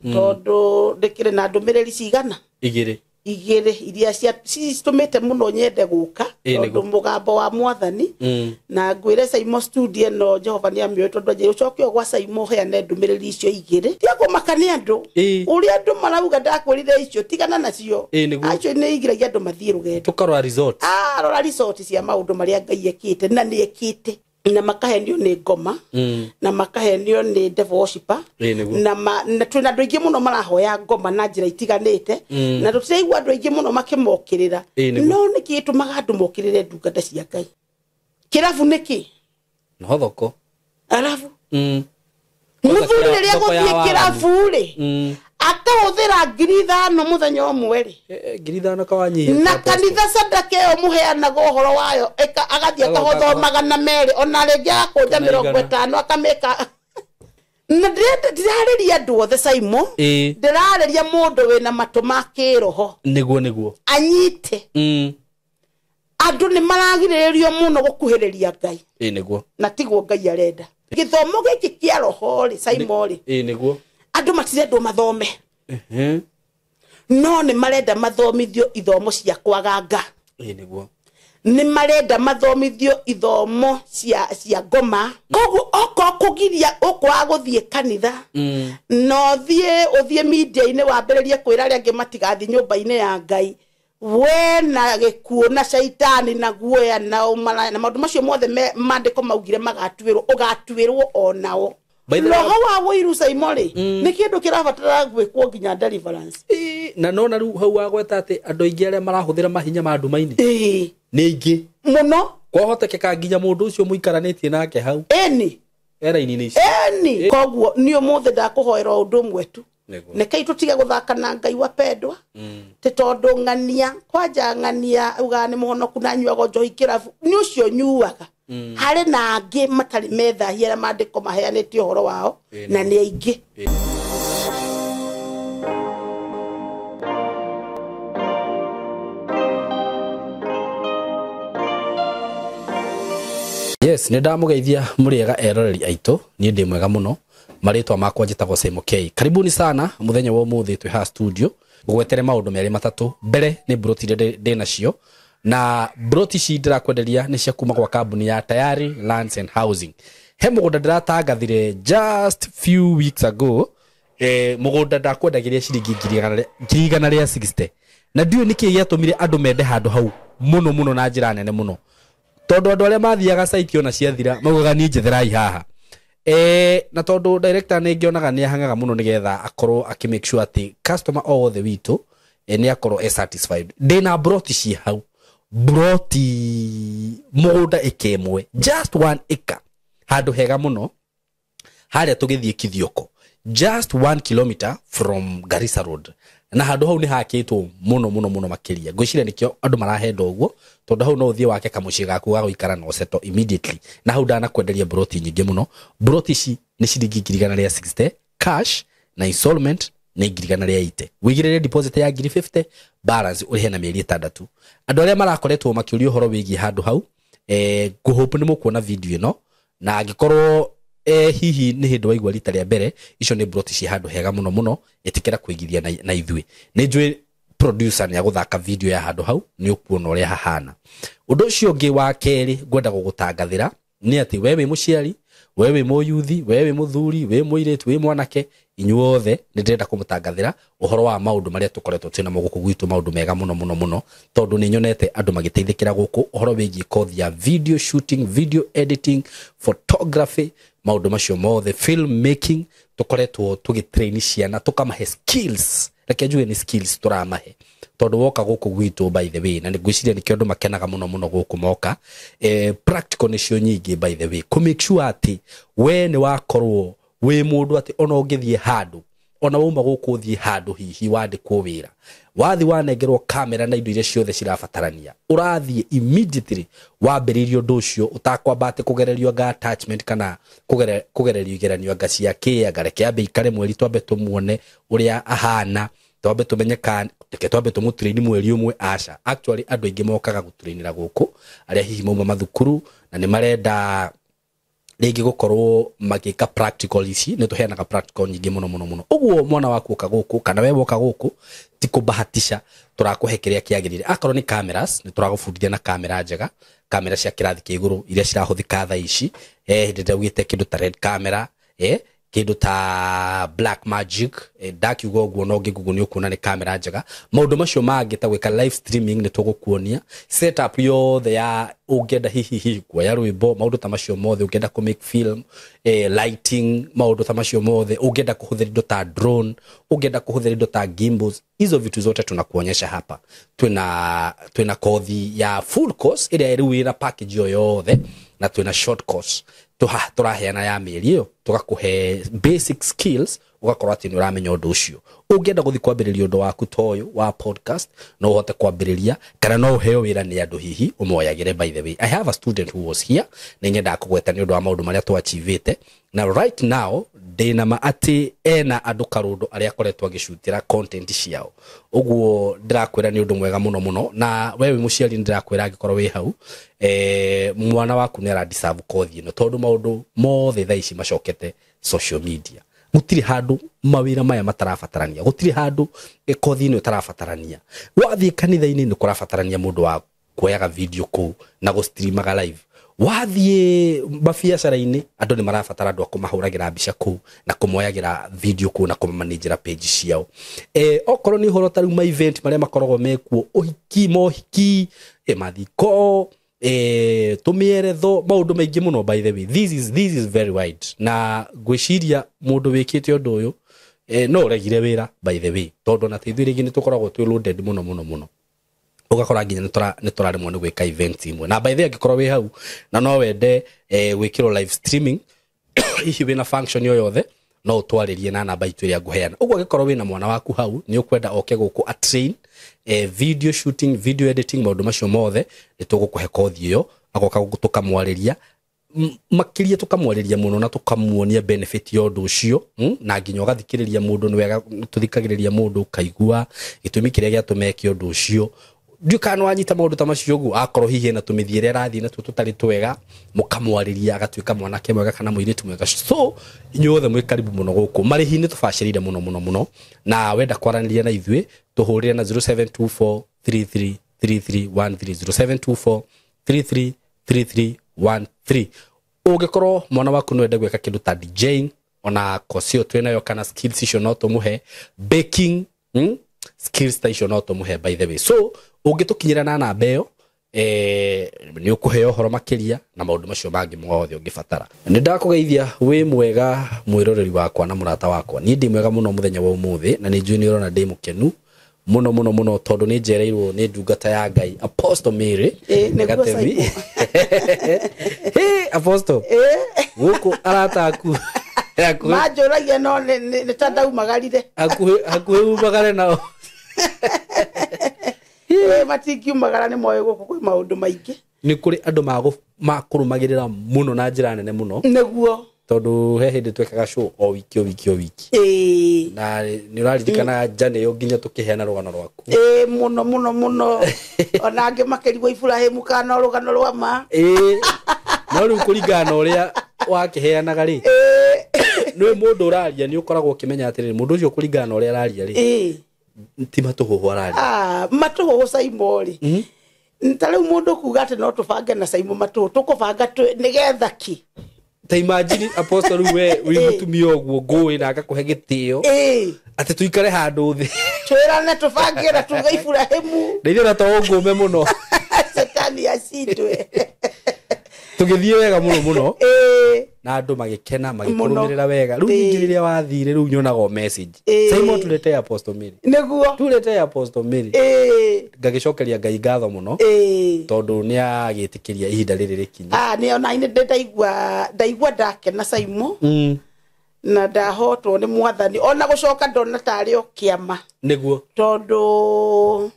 Tondu ndikire na ndumiriri cigana igiri igiri iria citũmĩte mũno nyende gũka tondu mũgambo wa mwathani na ngwĩre Saimo studio no Jehova nĩ amĩũĩ tondu anjĩrire ũcoke o gwa Saimo ũheane ndũmĩrĩri icio igĩrĩ. Tiga kũmaka nĩ andũ ũrĩa andũ marauga ndakwĩrire icio tigana nacio. Acio nĩ igiragia andũ mathiĩ rũgendo. Tũkarora resort. Rora resort cia maũndũ marĩa Ngai ekĩte na nĩ ekĩte. Na makahenio nĩ ngoma na makahenio nĩ devil worshiper na twĩna andũ aingĩ mũno marahoya ngoma na njĩra itiganĩte na tũtiraigua andũ aingĩ mũno makĩmokĩrĩra. No nĩkĩ gĩtũmaga andũ mokĩrĩre ndungata cia Ngai? Kĩrabu nĩkĩ? No thoko. Arabu mũthuri rĩrĩa gũthiĩ kĩrabu rĩ akahũthĩra 5,000 mũthenya ũmwe rĩ. 5,000 kawanyihia. Na kanitha sadaka ĩyo mũheanaga ũhoro wayo agathiĩ akahotho 200 ona rĩngĩ agakũnja 50 akamĩka. Na ndirarĩria andũ othe Saimo, ndĩrarĩria mũndũ wĩna matũ ma kĩroho. Nĩguo nĩguo. Anyite. Andũ nĩ maragirĩrĩrio mũno gũkuhĩrĩria Ngai. Nĩguo. Na tiguo Ngai arenda. Gĩthomo gĩkĩ kĩa roho rĩ Saimo rĩ. Nĩguo. Andũ matirendwo mathome. No nĩ marenda mathomithio ithomo cia kwaganga. Nĩguo. Nĩ marenda mathomithio ithomo cia ngoma. Koguo okorwo kũgiria ũkwaga gũthiĩ kanitha no ũthiĩ media-inĩ wambĩrĩrie kwĩra arĩa angĩ matigathiĩ nyũmba-inĩ ya Ngai, we na gĩkuũ na caitani na guoya na ũmaraya na maũndũ macio mothe maandĩko maugire magatuĩrwo, ũgatuĩrwo onao. Roho wa wũiru Saimo rĩ nĩ kĩndũ kĩrabatara gwĩkwo nginya deliverance. Na nona rĩu hau wagweta atĩ andũ aingĩ arĩa marahũthĩra mahinya ma nduma-inĩ nĩ aingĩ mũno. Kwahotekeka nginya mũndũ ũcio mũikaranĩtie nake hau ĩni era-inĩ ici. Ĩni. Koguo niĩ ũmũthĩ ndakũhoera ũndũ ũmwe tu, nekei tũtige gũthaka na Ngai wapendwa. Ti tondũ ng'ania kwanja ng'ania ugaga nĩ mũhonoku na nyuaga njohi kĩrabu, nĩ ũcio nyuaga. Harĩ na angĩ matarĩ methahia arĩa maandĩko maheanĩte ũhoro wao na nĩ aingĩ. Yes, nĩ ndamũgeithia mũrĩega eroreri aitũ, niĩ ndĩ mwega mũno. Marĩtwa makwa njĩtagwo Saimo K. Karibuni sana mũthenya wa ũmũthĩ twĩ haha studio ngũgwetere maũndũ merĩ matatũ. Mbere nĩ broti iria ndĩ nacio, na broti ici ndĩrakwenderia nĩ cia kuma gwa kambuni ya Tayari Lands and Housing. He mũgũnda ndĩratangathire just few weeks ago, mũgũnda ndakwendagĩria ciringi 160,000, na ndiũĩ nĩkĩ gĩatũmire andũ mende handũ hau mũno mũno na njĩra nene mũno, tondũ andũ arĩa mathiaga site ona ciathira maugaga niĩ njetherai haha. Na tondũ director nĩ ngĩonaga nĩ ahangaga mũno nĩgetha akorwo akĩ make sure atĩ customer o wothe witũ nĩ akorwo e satisfied. Ndĩna broti ciĩ hau, broti mũgũnda ĩka ĩmwe, just 1 acre, handũ hega mũno harĩa tũgĩthiĩ Kithioko, just 1 kilometer from Garissa Road, na handũ hau nĩ hakĩtwo mũno mũno mũno makĩria. Ngwĩciria nĩkĩo andũ marahenda ũguo, tondũ hau no ũthiĩ wake kamũciĩ gaku ga gũikara na ũceto immediately. Na hau ndanakwenderia broti nyingĩ mũno. Broti ici nĩ ciringi 160,000 cash, na installment nĩ 180,000. Wĩigĩrĩre deposit ya 50,000, balance ũrĩhe na mĩeri 6. Andũ arĩa marakoretwo makĩũria ũhoro wĩgiĩ handũ hau, ngũhope nĩ mũkuona video ĩno, na angĩkorwo hihi nĩ hĩndĩ waigua rita rĩa mbere, icio nĩ broti ci handũ hega mũno mũno, ĩtĩkĩra kũigithia na ithuĩ. Nĩ njũĩ producer nĩ agũthaka video ya handũ hau, nĩ ũkuona ũrĩa hahana. Ũndũ ũcio ũngĩ wa kerĩ ngwenda gũgũtangathĩra nĩ atĩ we wĩ mũciari, we wĩ mũyuthi, we wĩ mũthuri, wĩ mũirĩtu, wĩ mwanake, inyuothe nĩ ndĩrenda kũmũtangathĩra ũhoro wa maũndũ marĩa tũkoretwo twĩna namo gũkũ gwitũ, maũndũ mega mũno mũno mũno, tondũ nĩ nyonete andũ magĩteithĩkĩra gũkũ ũhoro wĩgiĩ kothi ya video shooting, video editing, photography, maũndũ macio mothe, film making. Tũkoretwo tũgĩtrain ciana, tũkamahe skills. Reke njuge nĩ skills tũramahe, tondũ woka gũkũ gwitũ by the way, na nĩ ngwĩciria nĩkĩo andũ makenaga mũno mũno gũkũ moka, practical nĩcio nyingĩ by the way, kũ make sure atĩ we nĩ wakorwo wĩ mũndũ atĩ ona ũngĩthiĩ handũ, ona wauma gũkũ ũthiĩ handũ hihi wandĩkwo wĩra, wathi wanengerwo kamera na indo iria ciothe cirabatarania, ũrathiĩ immediately wambĩrĩirie ũndũ ũcio ũtakwamba atĩ kũgererio anga attachment kana kũgererio igeranio anga cia kĩ, anga reke ambe ikare mweri twambe tũmuone ũrĩa ahana, twambe tũmenye kana reke twambe tũmũtrain mweri ũmwe. Aca, actually andũ aingĩ mokaga gũtrainĩra gũkũ arĩa hihi mauma mathukuru na nĩ marenda Rĩngĩ gũkorwo magĩka practical ici, nĩ tũheanaga practical nyingĩ mũno mũno mũno. Ũguo mwana waku oka gũkũ kana we woka gũkũ, ti kũbahatisha, tũrakũhe kĩrĩa kĩagĩrĩire. Akorwo nĩ cameras, nĩ tũragũbundithia na kamera njega, kamera cia kĩrathi kĩa igũrũ iria cirahũthĩka thaa ici. Hĩndĩ ĩrĩa ugĩte kĩndũ ta Red Camera, kĩndũ ta Black Magic, ndakiuga ũguo no ngĩgugu nĩ ũkuona nĩ kamera njega. Maũndũ macio mangĩ ta gwĩka live streaming nĩ tũgũkuonia setup yothe ya ũngĩenda hihi hihi kuoya rwĩmbo, maũndũ ta macio mothe, ũngĩenda kũ make film, lighting, maũndũ ta macio mothe, ũngĩenda kũhũthĩra indo ta drone, ũngĩenda kũhũthĩra indo ta gimbals, hizo vitu zote tunakuonyesha hapa. Twina kothi ya full course ĩrĩa rĩu ĩna package yo yothe, na twina short course tũraheana ya mĩeri ĩyo, tũgakũhe basic skills, ũgakorwo atĩ nĩ ũramenya ũndũ ũcio. Ũngĩenda gũthiĩ kwambĩrĩria ũndũ waku ta ũyũ wa podcast, no ũhote kwambĩrĩria, kana no ũheo wĩra nĩ andũ hihi ũmoyagĩre. By the way, I have a student who was here, nĩ nyendaga kũgweta nĩ ũndũ wa maũndũ marĩa twachivĩte, na right now ndĩna ma atĩ ena andũ karũndũ arĩa akoretwo agĩcutĩra content ciao. Ũguo ndĩrakwĩra nĩ ũndũ mwega mũno mũno, na we wĩ mũciari nĩ ndĩrakwĩra angĩkorwo wĩ hau, mwana waku nĩ aradeserve kothi ĩno, tondũ maũndũ mothe thaa ici macokete social media. Gũtirĩ handũ mawĩra maya matarabatarania, gũtirĩ handũ kothi ĩno ĩtarabatarania. Wathiĩ kanitha-inĩ nĩ kũrabatarania mũndũ wa kuoyaga video kũu na gũstreamaga live. Wathiĩ mabiacara-inĩ, andũ nĩ marabatara andũ a kũmahũragĩra mbica kũu na kũmoyagĩra video kũu na kũmamanĩnjĩra page ciao. Okorwo nĩ ũhoro ta rĩu ma event marĩa makoragwo mekuo, ũhiki, mohiki, mathiko, tũmĩeretho, maũndũ maingĩ mũno. By the way, this is very wide, na ngwĩciria mũndũ wĩkĩte ũndũ ũyũ, no ũregire wĩra, by the way, tondũ ona ithuĩ rĩngĩ nĩ tũkoragwo twĩ loaded mũno mũno mũno, ũgakora nginya nĩ tũraremwo nĩ gwĩka event imwe. Na by the way, angĩkorwo wĩ hau na no wende gwĩkĩrwo live streaming, hihi wĩna function o yothe, no ũtwarĩrie na namba itũ ĩrĩa ngũheana. Ũguo angĩkorwo wĩna mwana waku hau nĩ ũkwenda oke gũkũ a train video shooting, video editing, maũndũ macio mothe, nĩ tũgũkũhe kothi ĩyo, agoka gũkũ tũkamwarĩria makĩria, tũkamwarĩria mũno na tũkamuonia benefit ya ũndũ ũcio, na nginya ũgathikĩrĩria mũndũ. Nĩ wega tũthikagĩrĩria mũndũ, ũkaigua gĩtũmi kĩrĩa gĩatũma eke ũndũ ũcio. Ndiũ kana wanyita maũndũ ta macio ũguo, akorwo hihi ena tũmĩthiĩre arathiĩ natuo tũtarĩ twega, mũkamwarĩria agatuĩka mwanake mwega kana mũirĩtu mwega. So inyuothe mwĩ karibu mũno gũkũ. Marĩhi nĩ tũbacĩrĩire mũno mũno mũno, na wenda kwaranĩria na ithuĩ tũhũrĩre na 0724 33 3313, 0724 33 3313. Ũngĩkorwo mwana waku nĩ wende gwĩka kĩndũ ta DJing, ona kosi ĩyo twĩnayo kana skills icio no tũmũhe, baking, skills ta icio no tũmũhe, by the way. So ũngĩtũkinyĩra na namba ĩyo, nĩ ũkũheo ũhoro makĩria na maũndũ macio mangĩ mothe ũngĩbatara. Nĩ ndakũgeithia, wĩ mwega mwĩroreri wakwa na mũrata wakwa. Niĩ ndĩ mwega mũno mũthenya wa ũmũthĩ, na nĩ njũĩ nĩ ũrona ndĩ mũkenu mũno mũno mũno, tondũ nĩ njereirwo nĩ ndungata ya Ngai, Apostle Mary Ĩ, nĩguo. Gatemi. Simon. Hey, Apostle, gũkũ arata aku hakuhĩ Manjũragia no nĩ ta ndaumagarire. Hakuhĩ umagare nao. Matingiumagara, nĩ moĩ gũkũ kwĩ maũndũ maingĩ. Nĩ kũrĩ andũ makũrũmagĩrĩra mũno na njĩra nene mũno. Nĩguo. Tondũ he hĩndĩ twekaga show o wiki o wiki o wiki, na nĩ ũraririkana njane ĩyo nginya tũkĩheana rũgano rwaku. Ĩĩ, mũno mũno mũno, ona angĩ makĩrigwo Iburahĩmu kana no rũgano rwa ma. Ĩĩ, no rĩu kũringana na ũrĩa wakĩheanaga rĩ, nĩ mũndũ ũraria, nĩ ũkoragwo ũkĩmenya atĩrĩrĩ, mũndũ ũcio kũringana na ũrĩa araria rĩ, ti matũhũhũ araria. Ah, matũhũhũ Saimo rĩ, ta rĩu mũndũ kuga atĩ no tũbange na Saimo matũhũ, tũkũbanga nĩgetha kĩ? Ta imagine, Apostle, rĩu we wĩ mũtumia ũguo ngũĩ na ngakũhe gĩtĩo, atĩ tũikare handũ thĩ, Twĩrane tũbange na tuge Iburahĩmu na ithuĩ ona to ũngũme mũno, Shetani acindwe. Tũgĩthiĩ wega mũno mũno, na andũ magĩkena magĩkũrũmĩrĩra wega. Rĩu ningĩ rĩrĩa wathire, rĩu nyonaga o message, "Simon, tuletee Apostle Mary, tuletee Apostle Mary." Ngagĩcokeria Ngai ngatho mũno, tondũ nĩ agĩtĩkĩria ihinda rĩrĩ rĩkinye. Ah, nĩ ona nĩ ndaigua ndakena Saimo, na ndahotwo nĩ Mwathani, ona gũcoka ndona tarĩ o kĩama, tondũ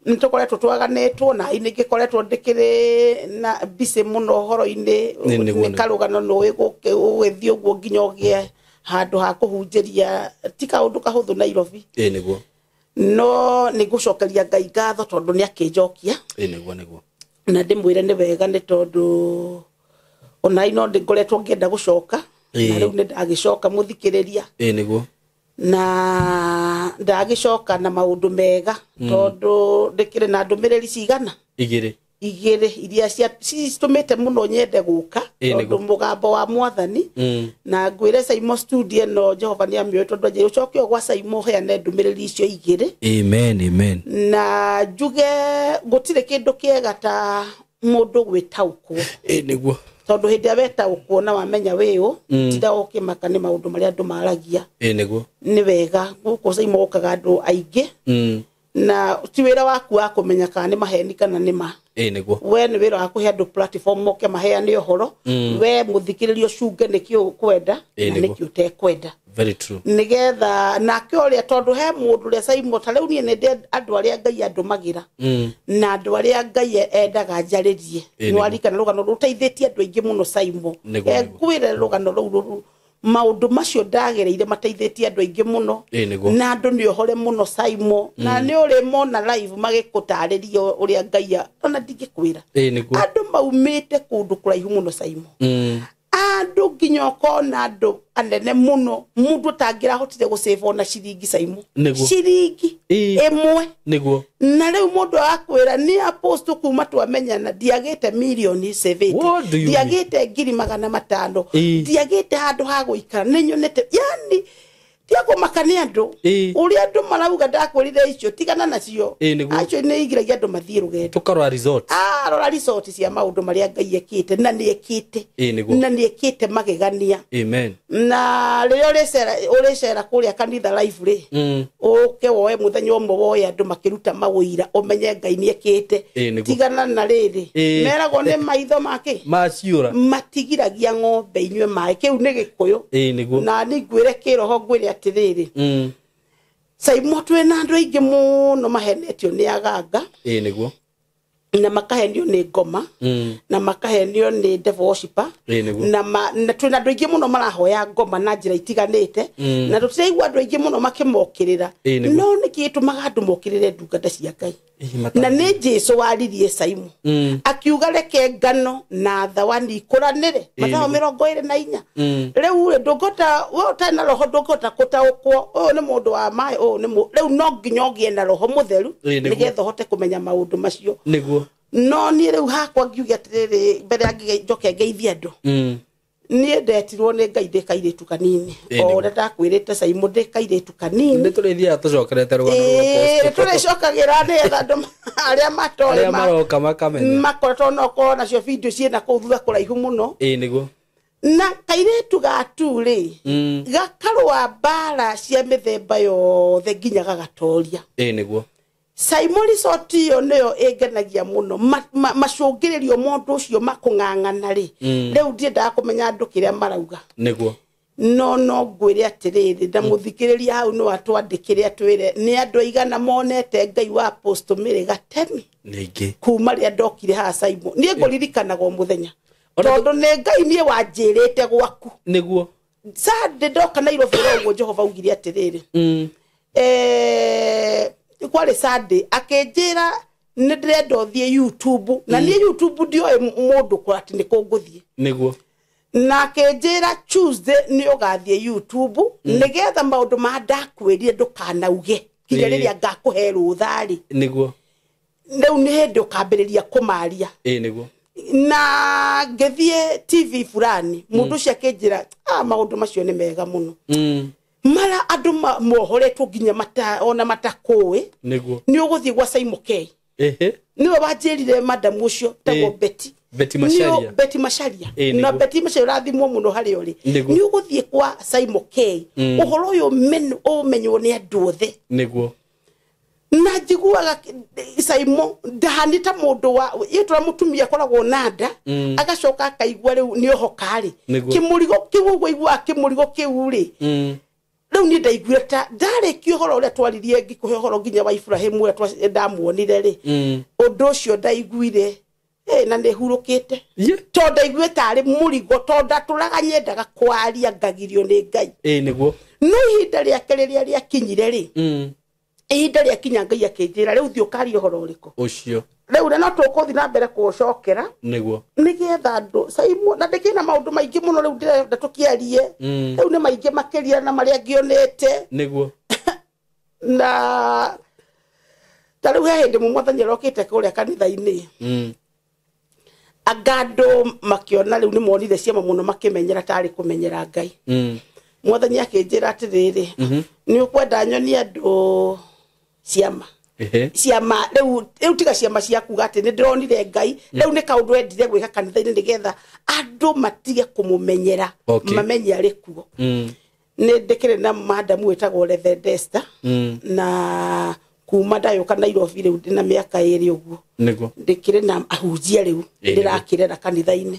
nĩ tũkoretwo twaganĩtwo na nĩ ngĩkoretwo ndĩkĩrĩ na busy mũno ũhoro-inĩ. Nĩ Nĩ karũgano nũĩ ũgĩthiĩ ũguo nginya ũgĩe handũ ha kũhunjĩria ti kaũndũ kahũthũ Nairobi. Ĩ nĩguo. No nĩ ngũcokeria Ngai ngatho tondũ nĩ akĩnjokia. Ĩ nĩguo nĩguo. Na ndĩmwĩre nĩ wega, nĩ tondũ Ona ino ngoretwo ngĩenda gũcoka na rĩu nĩ ndagĩcoka mũthikĩrĩria. Ĩĩ nĩguo. Na ndagĩcoka na maũndũ mega tondũ ndĩkĩrĩ na ndũmĩrĩri cigana igĩrĩ iria citũmĩte mũno nyende gũka tondũ mũgambo wa mwathani. Na ngwĩre Saimo studio ĩno Jehova nĩ amĩũĩ tondũ anjĩrire ũcoke o gwa Saimo ũheane ndũmĩrĩri icio igĩrĩ. Amen, amen. Na njuge gũtirĩ kĩndũ kĩega ta mũndũ gwĩtaũkwo. Ĩĩ nĩguo. Tondũ hĩndĩ ĩrĩa wetaũkwo na wamenya wĩũ, tinda ũkĩmaka nĩ maũndũ marĩa andũ maragia. Ĩĩ nĩguo. Nĩ wega gũkũ Saimo gũkaga andũ aingĩ. Na ti wĩra waku wa kũmenya kana nĩ maheni kana nĩ ma. Ĩĩ nĩguo. We nĩ wĩra wa kũhe andũ platform moke maheane ũhoro. We mũthikĩrĩria ũcunge nĩkĩ ũkwenda na nĩkĩ ũtekwenda. Very true. Nĩgetha nake ũrĩa tondũ he mũndũ ũrĩa Saimo ta rĩu niĩ nĩ andũ arĩa Ngai andũmagĩra na andũ arĩa Ngai endaga njarĩrie. Nĩwaririkana rũgano rũteithĩtie andũ aingĩ mũno Saimo. Ngwĩre rũgano rũu maũndũ macio ndagereire mateithĩtie andũ aingĩ mũno. Na andũ nĩ ohore mũno Saimo. Na nĩ ũrĩ mona live magĩkũtarĩria ũrĩa Ngai ona ndingĩkwĩra. Andũ maumĩte kũndũ kũraihu mũno Saimo. Andũ nginya ũkona andũ anene mũno mũndũ ũtangĩrahotire gũsave ona ciringi Saimo. Ciringi ĩmwe. Nĩguo. Na rĩu mũndũ agakwĩra nĩ apostle kuma twamenyana ndiagĩte mirioni 70, ndiagĩte 500,000, ndiagĩte handũ ha gũikara, nĩ nyonete yani tiakũmaka nĩ andũ ũrĩa andũ marauga ndakwĩrire icio tigana nacio. Acio nĩ igiragia andũ mathiĩ rũgendo. Tũkarora resort. Rora resort cia maũndũ marĩa Ngai ekĩte na nĩ ekĩte. Na nĩ ekĩte magegania. Amen. Na rĩrĩa ũrĩcera kũrĩa kanitha live rĩ, ũke woe mũthenya ũmwe woe andũ makĩruta mawĩira ũmenye Ngai nĩ ekĩte. Tigana na rĩrĩ meragwo nĩ maitho make maciũra matigiragia ng'ombe inyue maĩ. Kĩu nĩ Gĩkũyũ. Na nĩ ngwĩre kĩroho ngwĩre atĩrĩrĩ, Saimo twĩna andũ aingĩ mũno mahenetio nĩ aganga. Ĩĩ nĩguo. Na makahenio nĩ ngoma. Na makahenio nĩ devil worshiper. Na twĩna andũ aingĩ mũno marahoya ngoma na njĩra itiganĩte. Na tũtiraigua andũ aingĩ mũno makĩmokĩrĩra. No nĩkĩ gĩtũmaga andũ mokĩrĩre ndungata cia Ngai? Na nĩ Jesũ waririe Saimo akiuga reke ngano na thawani ikũranĩre Mathayo 24. Rĩu rĩ ndũngĩhota we ũtarĩ na roho ndũngĩhota gũtaũkwo ũyũ nĩ mũndũ wa maĩ ũyũ nĩ rĩu no nginya ũgĩe na roho mũtheru nĩgetha ũhote kũmenya maũndũ macio. Nĩguo. No niĩ rĩu hakwa ngiuge atĩrĩrĩ mbere ya njoke ngeithie andũ. Niĩ ndetirwo nĩ Ngai ndĩ kairĩtu kanini. O ũrĩa ndakwĩrĩte Saimo ndĩ kairĩtu kanini. Nĩ tũrĩthiaga tũcokerete rũgano rwa Apostle. Tũrĩcokagĩra nĩgetha andũ arĩa matoĩ arĩa maroka makamenya. Makoretwo no ũkorwo nacio video ciĩna kũu thutha kũraihu mũno. Ĩĩ nĩguo. Na kairĩtu gatu rĩ gakarũa mbara cia mĩthemba yothe nginya gagatoria. Ĩĩ nĩguo. Saimo resort ĩyo nĩyo ĩngenagia mũno. Macũngĩrĩrio mũndũ ũcio makũng'ang'ana rĩ, rĩu ndiendaga kũmenya andũ kĩrĩa marauga. Nĩguo. No ngwĩre atĩrĩrĩ na mũthikĩrĩria hau no atwandĩkĩre atwĩre nĩ andũ aigana monete Ngai wa Apostle Mary Gatemi ningĩ kuma rĩrĩa ndokire haha Saimo. Niĩ ngũririkanaga o mũthenya tondũ nĩ Ngai niĩ wanjĩrĩte gwaku. Nĩguo. Sunday ndoka Nairobi ũguo Jehova augire atĩrĩrĩ, kwarĩ Sunday akĩnjĩra nĩ ndĩrenda ũthiĩ YouTube na niĩ YouTube ndioĩ mũndũ kũ atĩ nĩ kũ ngũthiĩ. Nĩguo. Na akĩnjĩra Tuesday nĩ ũgathiĩ YouTube nĩgetha maũndũ ma ndakwĩrire ndũkanauge nginya rĩrĩa ngakũhe rũtha rĩ. Nĩguo. Rĩu nĩ hĩndĩ ũkambĩrĩria kũmaria. Ĩĩ nĩguo. Na ngĩthiĩ TV fulani mũndũ ũcio akĩnjĩra maũndũ macio nĩ mega mũno. Mara andũ mohoretwo nginya ona matakũĩ. Nĩguo. Nĩ ũgũthiĩ gwa Saimo K. Nĩwe wanjĩrire madam ũcio tagwo Betty. Betty Macharia. Betty Macharia. Na Betty Macharia ũrathimwo mũno harĩa ũrĩ. Nĩ ũgũthiĩ kwa Saimo K. Ũhoro ũyũ ũmenywo nĩ andũ othe. Nĩguo. Na njiguaga Saimo ndahani ta mũndũ wa ĩtũra mũtumia akoragwo na nda agacoka akaigua rĩu nĩ ohoka rĩ. Kĩmũrigo kĩu ũguo aiguaga kĩmũrigo kĩu rĩ. Rĩu niĩ ndaiguire ta ndarĩkia ũhoro ũrĩa twaririe ngĩkũhe ũhoro nginya wa Ibrahim ũrĩa ndamuonire rĩ. Ũndũ ũcio ndaiguire na nĩ hurũkĩte. Tondũ ndaiguire tarĩ mũrigo tondũ ndatũraga nyendaga kwaria ngagirio nĩ Ngai. Ĩĩ nĩguo. No ihinda rĩake rĩrĩa rĩakinyire rĩ, ihinda rĩakinya Ngai akĩnjĩra rĩu thiĩ ũkarie ũhoro ũrĩkũ ũcio. Rĩu no tũkũthiĩ na mbere kũũcokera Nĩguo. Nĩgetha andũ Saimo, na ndĩkĩna maũndũ maingĩ mũno rĩu ndĩrenda tũkĩarie. Rĩu nĩ maingĩ makĩria na marĩa ngĩonete. Nĩguo. Na ta rĩu he hĩndĩ mũmwathani arokĩte kũrĩa kanitha-inĩ, anga andũ makĩona rĩu nĩ monire ciama mũno, makĩmenyera tarĩ kũmenyera Ngai. Mwathani akĩnjĩra atĩrĩrĩ, nĩ ũkwenda nyonie andũ ciama? Ehe. Ciama rĩu tiga ciama cia kuga atĩ nĩ ndĩronire Ngai, rĩu nĩ kaũndũ endire gwĩka kanitha-inĩ nĩgetha andũ matige kũmũmenyera, mamenye arĩ kuo. Nĩ ndĩkĩrĩ na madamu wĩtagwo Reverend Esther, na kuma ndayũka Nairobi rĩu ndĩna mĩaka 2 ũguo. Nĩguo. Ndĩkĩrĩ na ahunjia rĩu ndĩrakĩrera kanitha-inĩ.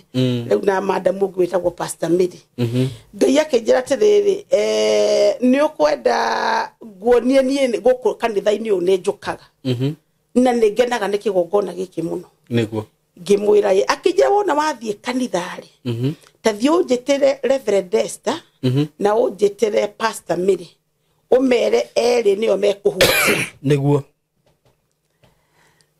Rĩu na madamu ũngĩ wĩtagwo Pastor Mary. Ngai akĩnjĩra atĩrĩrĩ, nĩ ũkwenda nguonie niĩ gũkũ kanitha-inĩ ũyũ nĩ njũkaga, na nĩ ngenaga nĩ kĩgongona gĩkĩ mũno. Nĩguo. Ngĩmwĩra ĩ, akĩnjĩra wona wathiĩ kanitha-rĩ, ta thiĩ ũnjĩtĩre Reverend Esther na ũnjĩtĩre Pastor Mary, ũmere erĩ nĩo mekũhunjia. Nĩguo.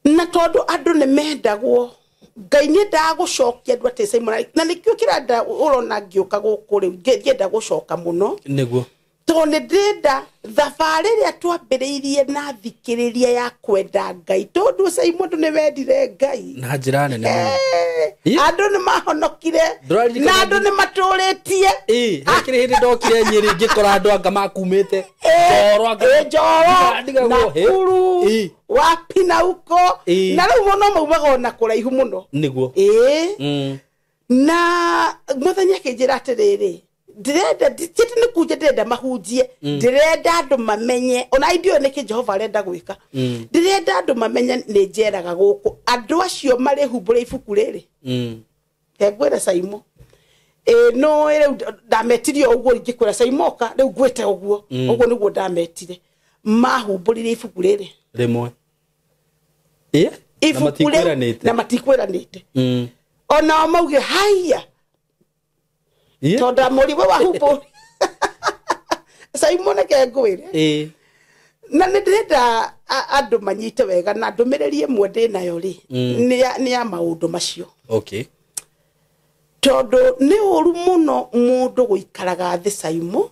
Na tondũ andũ nĩ mendagwo, Ngai nĩ endaga gũcokia andũ atĩ Simon, na nĩkĩo kĩrenda ũrona ngĩũka gũkũ rĩu, ngĩenda gũcoka mũno. Nĩguo. Tondũ nĩ ndĩrenda thabarĩ ĩrĩa twambĩrĩirie na thikĩrĩria ya kwenda Ngai, tondũ Simon andũ nĩ mendire Ngai na njĩra nene mũno. Andũ nĩ mahonokire na andũ nĩ matũrĩtie. Hekĩrĩ hĩndĩ ndokire Nyĩrĩ ngĩkora andũ anga makumĩte Njoro, anga Njoro, ndigagwo, hĩ. Nakuru, wapi na uko, na rĩu mũno maumaga ona kũraihu mũno. Nĩguo. Na mũthenya akĩnjĩra atĩrĩrĩ, ndĩrenda titi nĩ kunja, ndĩrenda mahunjie, ndĩrenda andũ mamenye ona ndiũĩ nĩkĩ Jehova arenda gwĩka. Ndĩrenda andũ mamenye nĩ njeraga gũkũ, andũ acio marĩhumbũre ibuku rĩrĩ. Ngwĩre Saimo, no rĩu ndametirie ũguo, ingĩkwĩra Saimo oka rĩu ngwĩte ũguo, ũguo nĩguo ndametire, mahumbũrire ibuku rĩrĩ rĩmwe. Na ibuku rĩu matikwĩranĩte. Na matikwĩranĩte. Onao maugire haiya, tondũ ndamũri we wahumbũri Saimo, reke ngwĩre, na nĩ ndĩrenda andũ manyite wega, na ndũmĩrĩri ĩmwe ndĩnayo rĩ, nĩ ya maũndũ macio. Tondũ nĩ ũru mũno mũndũ gũikaraga thĩ Saimo,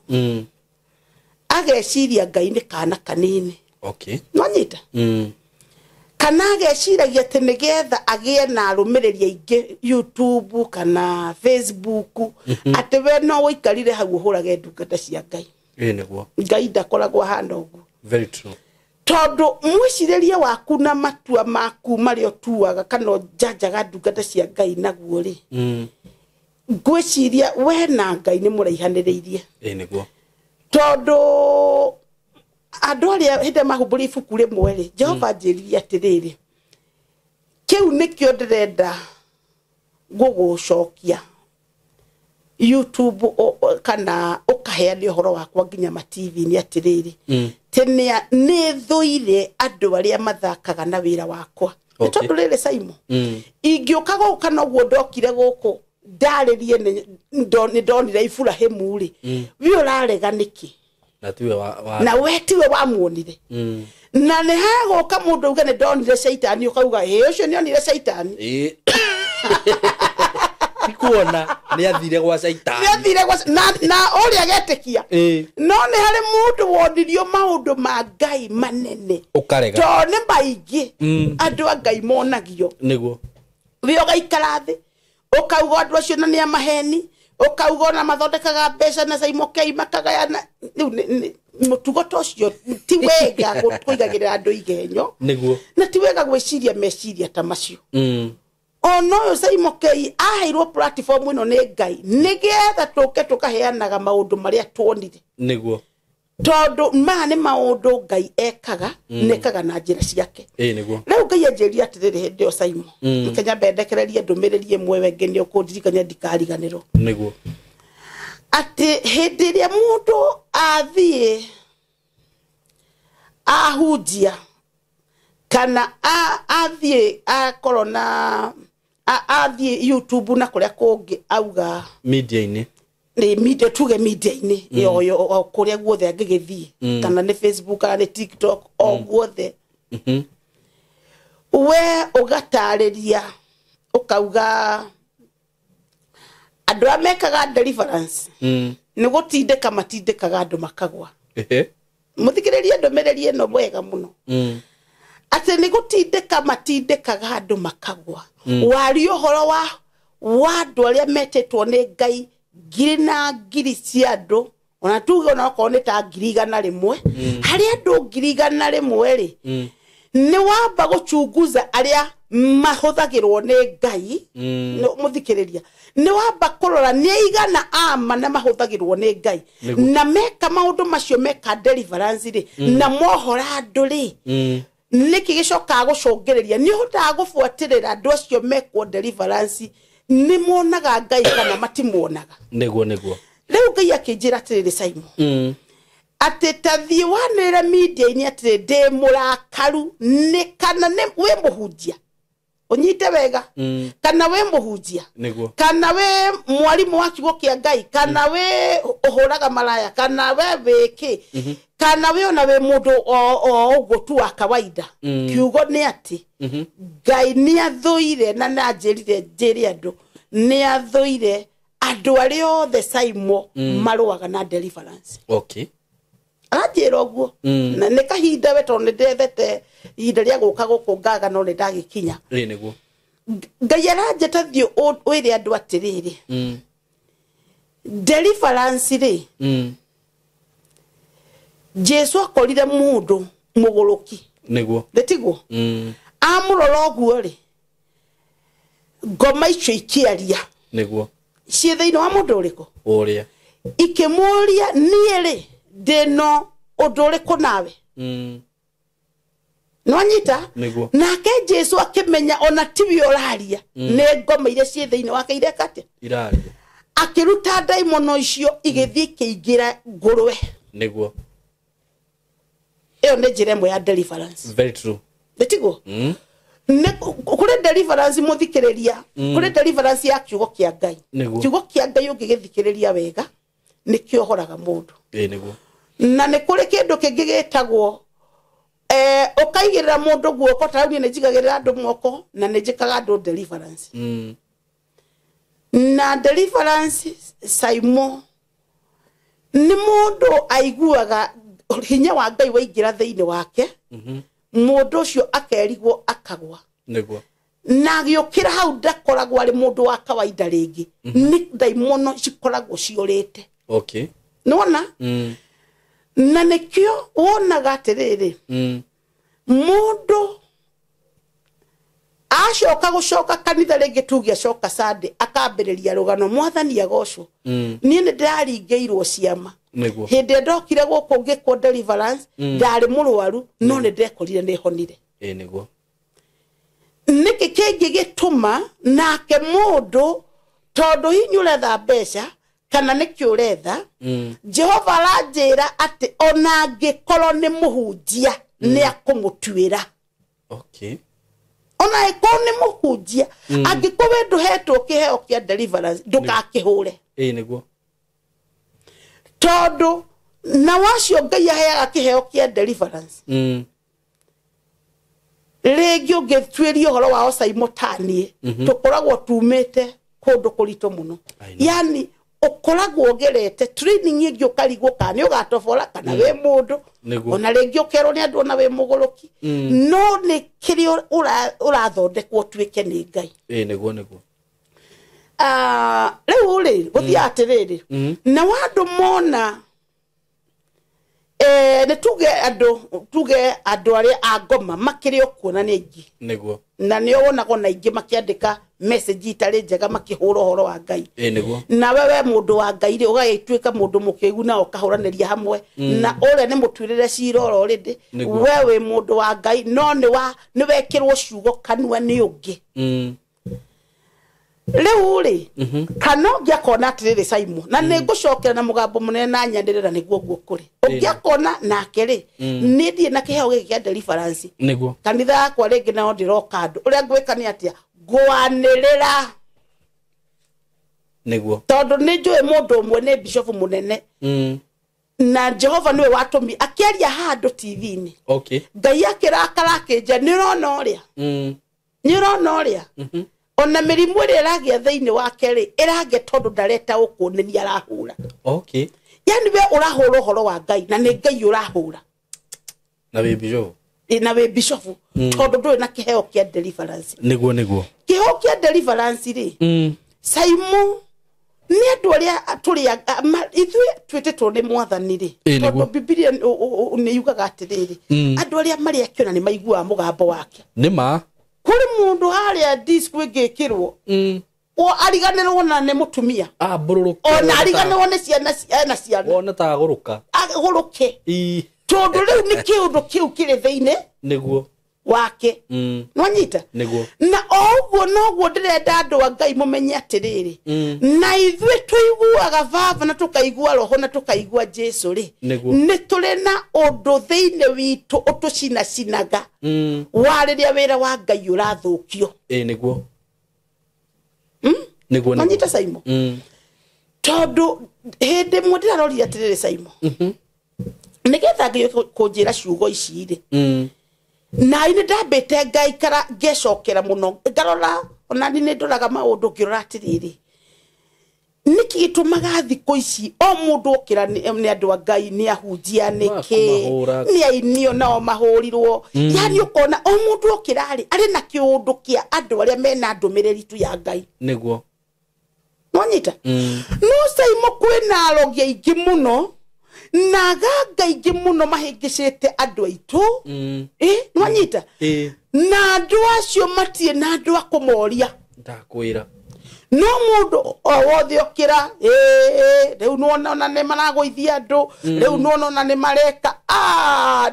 ageciria Ngai nĩ kana kanini. Nwanyita? Kana ageciragia atĩ nĩgetha agĩe na arũmĩrĩri aingĩ YouTube kana Facebook, atĩ we no ũikarire hau ũhũrage ndungata cia Ngai. Nĩguo. Ngai ndakoragwo ahana ũguo. Very true. Tondũ mwĩcirĩrie waku na matua maku marĩa ũtuaga kana ũnjanjaga ndungata cia Ngai naguo rĩ, ngwĩciria we na Ngai nĩ mũraihanĩrĩirie. Nĩguo. Tondũ andũ arĩa hĩndĩ ĩrĩa mahumbũria ibuku rĩmwe rĩ, Jehova anjĩrire atĩrĩrĩ, kĩu nĩkĩo ndĩrenda gũgũcokia YouTube kana ũkaheane ũhoro wakwa nginya ma TV-inĩ atĩrĩrĩ, tene nĩ thũire andũ arĩa mathakaga na wĩra wakwa. Nĩ tondũ rĩrĩ Saimo, ingĩũka gũkũ kana ũguo ndokire gũkũ ndarĩrie nĩ ndonire Iburahĩmu rĩ, we ũrarega nĩkĩ? Na tiwe wa Na we tiwe wamuonire. Na nĩ hagũka mũndũ auge nĩ ndonire caitani, ũkauga ĩ ũcio nĩ onire caitani. Ti kuona nĩ athire gwa caitani. Nĩ athire gwa na ũrĩa agetĩkia. No nĩ harĩ mũndũ wonirio maũndũ ma Ngai manene. Ũkarega. Tondũ nĩ maingĩ andũ a Ngai monagio. Nĩguo. We ũgaikara thĩ ũkauga andũ acio na nĩ a maheni, ũkauga ona mathondekaga mbeca na Saimo K makagayana. Rĩu mũtugo ta ũcio ti wega kũigagĩrĩra andũ igenyo. Nĩguo. Na ti wega gwĩciria meciria ta macio. Ona ũyũ Saimo K aheirwo platform ĩno nĩ Ngai nĩgetha tũke tũkaheanaga maũndũ marĩa tuonire. Nĩguo. Tondũ maya nĩ maũndũ Ngai ekaga, nekaga na njĩra ciake. Nĩguo. Rĩu Ngai anjĩrire atĩrĩrĩ hĩndĩ ĩyo Saimo, reke nyambe ndekererie ndũmĩrĩri ĩmwe we ngĩ nĩ ũkũndirikania ndikariganĩrwo. Nĩguo. Atĩ hĩndĩ ĩrĩa mũndũ athiĩ ahunjia kana athiĩ akorwo na athiĩ YouTube na kũrĩa kũngĩ auga media-inĩ, nĩ media, tuge media-inĩ yo o kũrĩa guothe angĩgĩthiĩ, kana nĩ Facebook kana nĩ TikTok, o guothe. We ũgatarĩria ũkauga andũ arĩa mekaga deliverance nĩ gũtindĩka matindĩkaga andũ makagwa. Mũthikĩrĩrie ndũmĩrĩri ĩno wega mũno. Atĩ nĩ gũtindĩka matindĩkaga andũ makagwa. Waria ũhoro wa andũ arĩa metĩtwo nĩ Ngai ngiri na ngiri cia andũ, ona tuge ona okorwo nĩ ta 100,000, harĩ andũ 100,000 rĩ, nĩ wamba gũchunguza arĩa mahũthagĩrwo nĩ Ngai. Mũthikĩrĩria, nĩ wamba kũrora nĩ aigana ama na mahũthagĩrwo nĩ Ngai na meka maũndũ macio meka deliverance rĩ, na mohora andũ rĩ, nĩkĩ gĩcokaga gũcũngĩrĩria? Nĩ ũhotaga gũbuatĩrĩra andũ acio mekwo deliverance nĩ monaga Ngai kana matimuonaga? Nĩguo nĩguo. Rĩu Ngai akĩnjĩra atĩrĩrĩ, Simon, atĩ ta thiĩ wanĩrĩre media-inĩ atĩrĩ ndĩ mũrakaru nĩ kana nĩ wĩ mũhunjia, ũnyite wega, kana wĩ mũhunjia, kana wĩ mwarimũ wa kiugo kĩa Ngai, kana wĩ ũhũraga maraya, kana we wĩ kĩ, kana wĩ ona wĩ mũndũ o ũguo tu wa kawaida. Kiugo nĩ atĩ Ngai nĩ athũire, na nanjĩrire njĩre andũ nĩ athũire andũ arĩa othe Simon marũaga na deliverance. Okay. Aranjĩra ũguo. Na nĩ kahinda we tondũ nĩ ndethete ihinda rĩa gũka gũkũ ngaga no nĩ ndagĩkinya. Ĩĩ nĩguo. Ngai aranjĩta thiĩ wĩre andũ atĩrĩrĩ, deliverance rĩ, Jesu akorire mũndũ mũgũrũki. Nĩguo. Nĩtiguo? Amũrora ũguo rĩ, ngoma icio ikĩaria. Nĩguo. Ciĩ thĩinĩ wa mũndũ ũrĩkũ? Ũrĩa. Ikĩmũria niĩ rĩ ndĩno ũndũ ũrĩkũ nawe? Nĩwanyita? Nĩguo. Nake Jesu akĩmenya ona tiwe ũraria, nĩ ngoma iria ciĩ thĩinĩ wake ireka atĩa? Iraria. Akĩruta ndaimono icio igĩthiĩ ikĩingĩra ngũrwe. Nĩguo. Ĩyo nĩ njĩra ĩmwe ya deliverance. Very true. Nĩtiguo? Nĩ kũrĩ deliverance mũthikĩrĩria, kũrĩ deliverance ya kiugo kĩa Ngai. Kiugo kĩa Ngai ũngĩgĩthikĩrĩria wega nĩ kĩohoraga mũndũ. Ĩĩ nĩguo. Na nĩ kũrĩ kĩndũ kĩngĩ gĩtagwo ũkaigĩrĩra mũndũ guoko, ta rĩu niĩ nĩ njigagĩrĩra andũ moko na nĩ njĩkaga andũ deliverance. Na deliverance Simon nĩ mũndũ aiguaga hinya wa Ngai waingĩra thĩinĩ wake, mũndũ ũcio akerigwo akagwa. Nĩguo. Na agĩũkĩra hau ndakoragwo arĩ mũndũ wa kawaida rĩngĩ. Nĩ ndaimono cikoragwo ciũrĩte. Okay. Nĩwona? Na nĩkĩo wonaga atĩrĩrĩ, mũndũ acoka gũcoka kanitha rĩngĩ tuge acoka Sunday akambĩrĩria rũgano mwathani agocwo. Niĩ nĩ ndĩraringĩirwo ciama. Nĩguo. Hĩndĩ ĩrĩa ndokire gũkũ ngĩkwo deliverance, ndarĩ mũrwaru no nĩ ndekorire nĩ honire. Ĩĩ nĩguo. Nĩkĩ kĩngĩ gĩtũma nake mũndũ tondũ hihi ũretha mbeca kana nĩkĩ ũretha, Jehova aranjĩra atĩ ona angĩkorwo nĩ mũhunjia nĩ akũmũtuĩra. Okay. Ona angĩkorwo nĩ mũhunjia, angĩkorwo we ndũhetwo kĩheo kĩa deliverance ndũgakĩhũre. Ĩĩ nĩguo. Tondũ na wacio Ngai aheaga kĩheo kĩa deliverance, rĩngĩ ũngĩtuĩria ũhoro wao Simon taniĩ, tũkoragwo tumĩte kũndũ kũritũ mũno. Yani ũkoragwo ũgerete training ĩngĩ ũkarigwo kana nĩ ũgatobora kana wĩ mũndũ, ona rĩngĩ ũkerwo nĩ andũ ona wĩ mũgũrũki, no nĩ kĩrĩa ũrathondekwo ũtuĩke nĩ Ngai. Ĩĩ nĩguo nĩguo. Rĩu rĩ gũthiaga atĩrĩrĩ, na andũ mona nĩ tuge andũ arĩa a ngoma makĩrĩ o kuona nĩ aingĩ. Nĩguo. Na nĩo wonaga ona aingĩ makĩandĩka message itarĩ njega makĩhũra ũhoro wa Ngai. Ĩĩ nĩguo. Nawe we mũndũ wa Ngai rĩ ũgagĩtuĩka mũndũ mũkĩgu na ũkahũranĩria hamwe na ũrĩa nĩ mũtuĩrĩre cira already. We wĩ mũndũ wa Ngai no nĩ wekĩrwo ciugo kanua nĩ ũngĩ. Rĩu rĩ kana ũngĩakona atĩrĩrĩ Simon, na nĩ ngũcokera na mũgambo mũnene na nyanĩrĩra nĩguo guo kũrĩ, ũngĩakona nake rĩ nĩ thiĩ na kĩheo gĩkĩ kĩa deliverance. Nĩguo. Kanitha yakwa rĩngĩ nao ndĩroka andũ ũrĩa ngwĩka nĩ atĩa, ngwanĩrĩra. Nĩguo. Tondũ nĩ njũĩ mũndũ ũmwe nĩ bishop mũnene. Na Jehova niwe watũmi akĩaria handũ TV-inĩ. Okay. Ngai akĩrakara akĩnja nĩ ũrona ũrĩa. Nĩ ũrona ũrĩa. Ona mĩrimũ ĩrĩa ĩragĩa thĩinĩ wake rĩ ĩragĩa tondũ ndaretaũkwo nĩ niĩ arahũra. Okay. Yani we ũrahũra ũhoro wa Ngai na nĩ Ngai ũrahũra. Na wĩ bishop. Na wĩ bishop tondũ ndũrĩ na kĩheo kĩa deliverance. Nĩguo nĩguo. Kĩheo kĩa deliverance rĩ Saimu nĩ andũ arĩa tũrĩ ithuĩ twĩtĩtwo nĩ mwathani rĩ tondũ Bibilia nĩ yugaga atĩrĩrĩ andũ arĩa marĩ akĩona nĩ maiguaga mũgambo wake. Nĩ ma. Kũrĩ mũndũ harĩa disco ĩngĩkĩrwo o ariganĩrwo na nĩ mũtumia ona ariganĩrwo nĩ ciana ena ciana wona ta agũrũka agũrũke tondũ rĩu nĩ kĩũndũ kĩu kĩrĩ thĩinĩ nĩguo wake. Nwanyita nĩguo. Na o ũguo noguo ndĩrenda andũ a Ngai mũmenye atĩrĩrĩ na ithuĩ tũiguaga baba na tũkaigua roho na tũkaigua Jesu rĩ nĩ tũrĩ na ũndũ thĩinĩ witũ ũtũcinacinaga wa rĩrĩa wĩra wa Ngai ũrathũkio. Nĩguo. Nĩguo. Nwanyita Saimo? Tondũ hĩndĩ ĩmwe ndĩrarorire atĩrĩrĩ Saimo nĩgetha Ngai kũnjĩra ciugo ici rĩ na ini ndambĩte ngaikara ngecokera mũno ngarora ona ni ndoraga maũndũ ngĩrora atĩrĩrĩ nĩkĩ gĩtũmaga thikũ ici o mũndũ okĩra nĩ andũ a Ngai nĩ ahunjia nĩkĩ nĩ ainio nao mahũrirwo yani ũkona o mũndũ okĩra rĩ arĩ na kĩũndũ kĩa andũ arĩa mena ndũmĩrĩri tu ya Ngai. Nĩguo. Nwanyita? No Saimo kwĩna arogi aingĩ mũno na ganga aingĩ mũno mahĩngĩcĩte andũ aitũ. Nwanyita? Na andũ acio matirĩ na andũ a kũmoria. Ndakwĩra. No mũndũ o wothe okĩra rĩu nĩwona ona nĩ maragũithia andũ rĩu nĩwona ona nĩ mareka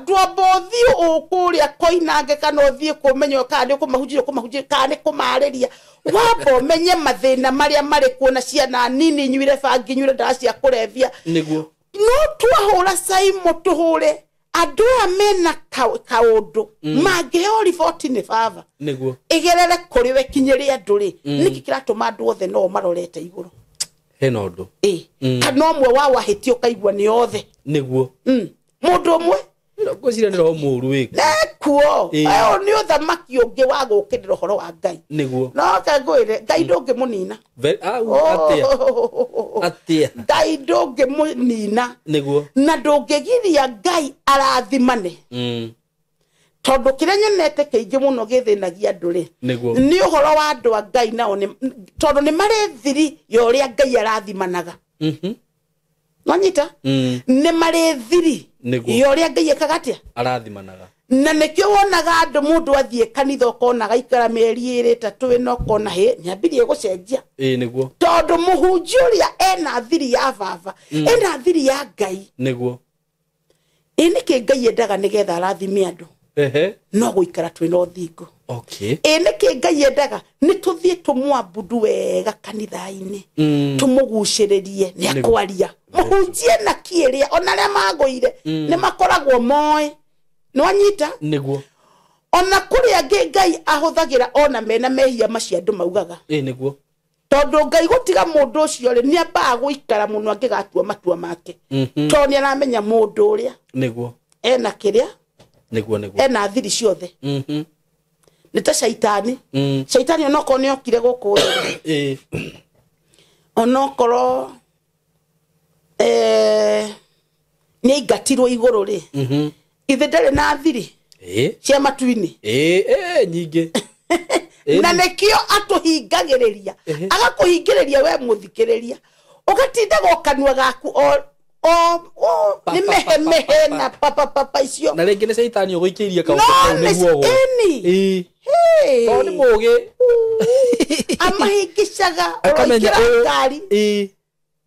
ndwamba ũthiĩ ũkũrĩa koinange kana ũthiĩ kũmenya kana nĩ ũkũmahunjĩria ũkũmahunjĩria kana nĩ kũmarĩria wamba ũmenye mathĩna marĩa marĩ kuo na ciana nini nyuire bangi nyuire ndawa cia kũrebia. Nĩguo. No twahũra Saimo tũhũre andũ aya mena kaũndũ mangĩheo riboti nĩ baba. Nĩguo. Ĩgerere kũrĩ we kinyĩre andũ rĩ nĩkĩ kĩratũma andũ othe no marorete igũrũ hena ũndũ kana ũmwe wa wahĩtia ũkaigua nĩ othe. Nĩguo. Mũndũ ũmwe ngwĩciria nĩ roho mũũru wĩku nĩkuo ũyũ nĩ ũthamaki ũngĩ wa gũũkĩrĩra ũhoro wa Ngai. Nĩguo. No ngwĩre Ngai ndũngĩmũnina. Atĩa? Ngai ndũngĩmũnina. Nĩguo. Na ndũngĩgiria Ngai arathimane. Tondũ kĩrĩa nyonete kĩingĩ mũno gĩthĩnagia andũ rĩ nĩ ũhoro wa andũ a Ngai nao tondũ nĩ marĩ thiri ya ũrĩa Ngai arathimanaga. Nwanyita? Nĩ marĩ thiri ya ũrĩa Ngai ekaga atĩa? Arathimanaga. Na nĩkĩo wonaga andũ mũndũ athiĩ kanitha ũkona gaikara mĩeri ĩrĩ ĩtatũ ĩna ũkona hĩ nĩambirie gũcenjia. Nĩguo. Tondũ mũhunjia ũrĩa ena thiri ya baba ena thiri ya Ngai. Nĩguo. Ĩ nĩkĩ Ngai endaga nĩgetha arathime andũ? No gũikara twĩna ũthingu. Okay. Ĩ nĩkĩ Ngai endaga nĩ tũthiĩ tũmwambudu wega kanitha-inĩ tũmũgucĩrĩrie nĩ akwaria mũhunjie na kĩrĩa ona arĩa magũire nĩ makoragwo moĩ. Nĩwanyita? Nĩguo. Ona kũrĩ angĩ Ngai ahũthagĩra ona mena mehia macio andũ maugaga. Nĩguo. Tondũ Ngai gũtiga mũndũ ũcio rĩ nĩ ambaga gũikara mũno angĩgatua matua make tondũ nĩ aramenya mũndũ ũrĩa. Nĩguo. Ena kĩrĩa. Nĩguo nĩguo. Ena thiri ciothe. Nĩ ta caitani. Caitani onokorwo nĩ okire gũkũ thĩ. Onokorwo nĩ aingatirwo igũrũ rĩ ithe ndarĩ na thiri cia matu-inĩ. Nyingĩ. Na nĩkĩo atũhingagĩrĩria agakũhingĩrĩria we mũthikĩrĩria ũgatindaga kanua gaku o nĩ mehemehe na papapapa icio. Na rĩngĩ nĩ caitani ũgũikĩirie kaũndũ kau nĩguo ũgwe. Tondũ nĩ mũũgĩ. Amahĩngĩcaga ũroingĩra ngari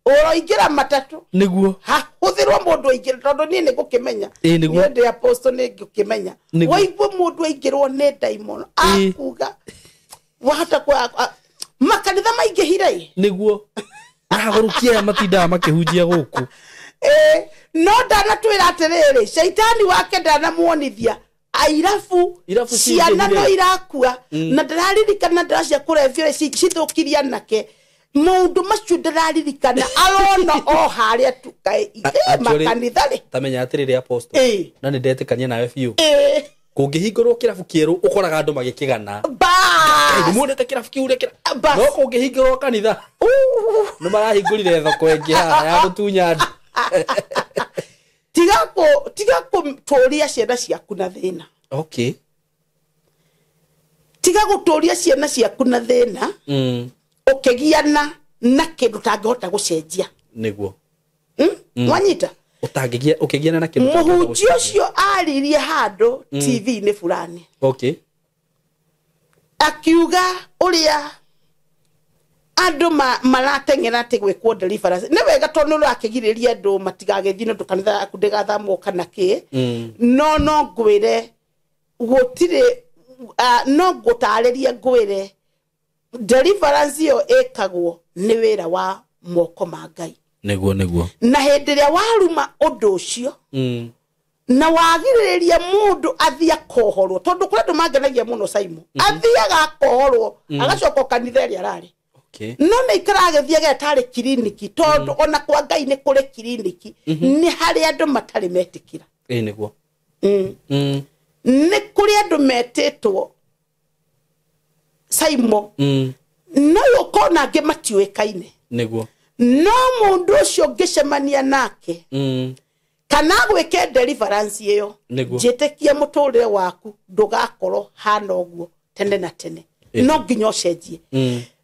ũroingĩra matatũ. Nĩguo. Hahũthĩrwo mũndũ aingĩre tondũ niĩ nĩ ngũkĩmenya. Nĩguo. Niĩ ndĩ apostle nĩ ngũkĩmenya. Waigua mũndũ aingĩrwo nĩ ndaimono akuga wahota kwa makanitha maingĩhire. Nĩguo. Agũrũkia aya matindaga makĩhunjia gũkũ. No ndanatwĩra atĩrĩrĩ caitani wake ndanamuonithia airabu ciana no irakua na ndĩraririkana ndawa cia kũrebia cithũkirie anake Maũndũ macio ndĩraririkana arona o harĩa tu makanitha rĩ. Tamenya atĩrĩrĩ apostle, na nĩ ndetĩkania nawe biũ. Kũngĩhingũrwo kĩrabu kĩerũ ũkoraga andũ magĩkĩgana. Nĩmuonete kĩrabu kĩu ũrĩa no kũngĩhingũrwo kanitha nĩ marahingũrire thoko ĩngĩ haha ya gũtunya andũ. Tiga gũtũria ciana ciaku na thĩna. Okay. Tiga gũtũria ciana ciaku na thĩna. Ũkĩgiana na kĩndũ ũtangĩhota gũcenjia. Nĩguo. Wanyita? Ũtangĩgia ũkĩgiana na kĩndũ. Mũhunjia ũcio aririe handũ TV-inĩ fulani. Okay. Akiuga ũrĩa andũ marateng'era atĩ gwĩkwo deliverance. Nĩ wega tondũ nĩ ũrakĩgirĩrĩria andũ matigagĩthiĩ nĩ ũndũ kanitha yaku ndĩgathamwo kana kĩ. No no ngwĩre gũtirĩ no ngũtarĩrie ngwĩre deliverance ĩyo ĩkagwo nĩ wĩra wa moko ma Ngai. Nĩguo nĩguo. Na hĩndĩ ĩrĩa waruma ũndũ ũcio na wagirĩrĩria mũndũ athiĩ akohorwo, tondũ kũrĩ andũ mangenagia mũno Simon. Athiaga akohorwo agacoka kanitha ĩrĩa ararĩ. Okay. No nĩ ikara agĩthiaga ĩtarĩ kiriniki, tondũ ona kwa Ngai nĩ kũrĩ kiriniki, nĩ harĩ andũ matarĩ metĩkĩra. Ĩĩ nĩguo. Nĩ kũrĩ andũ metĩtwo Simon. No ũkona angĩ matiũĩkaine. Nĩguo. No mũndũ ũcio ũngĩcemania nake kana gwĩke deliverance ĩyo, njĩtĩkie mũtũrĩre waku ndũgakorwo hana ũguo tene na tene. No nginya ũcenjie.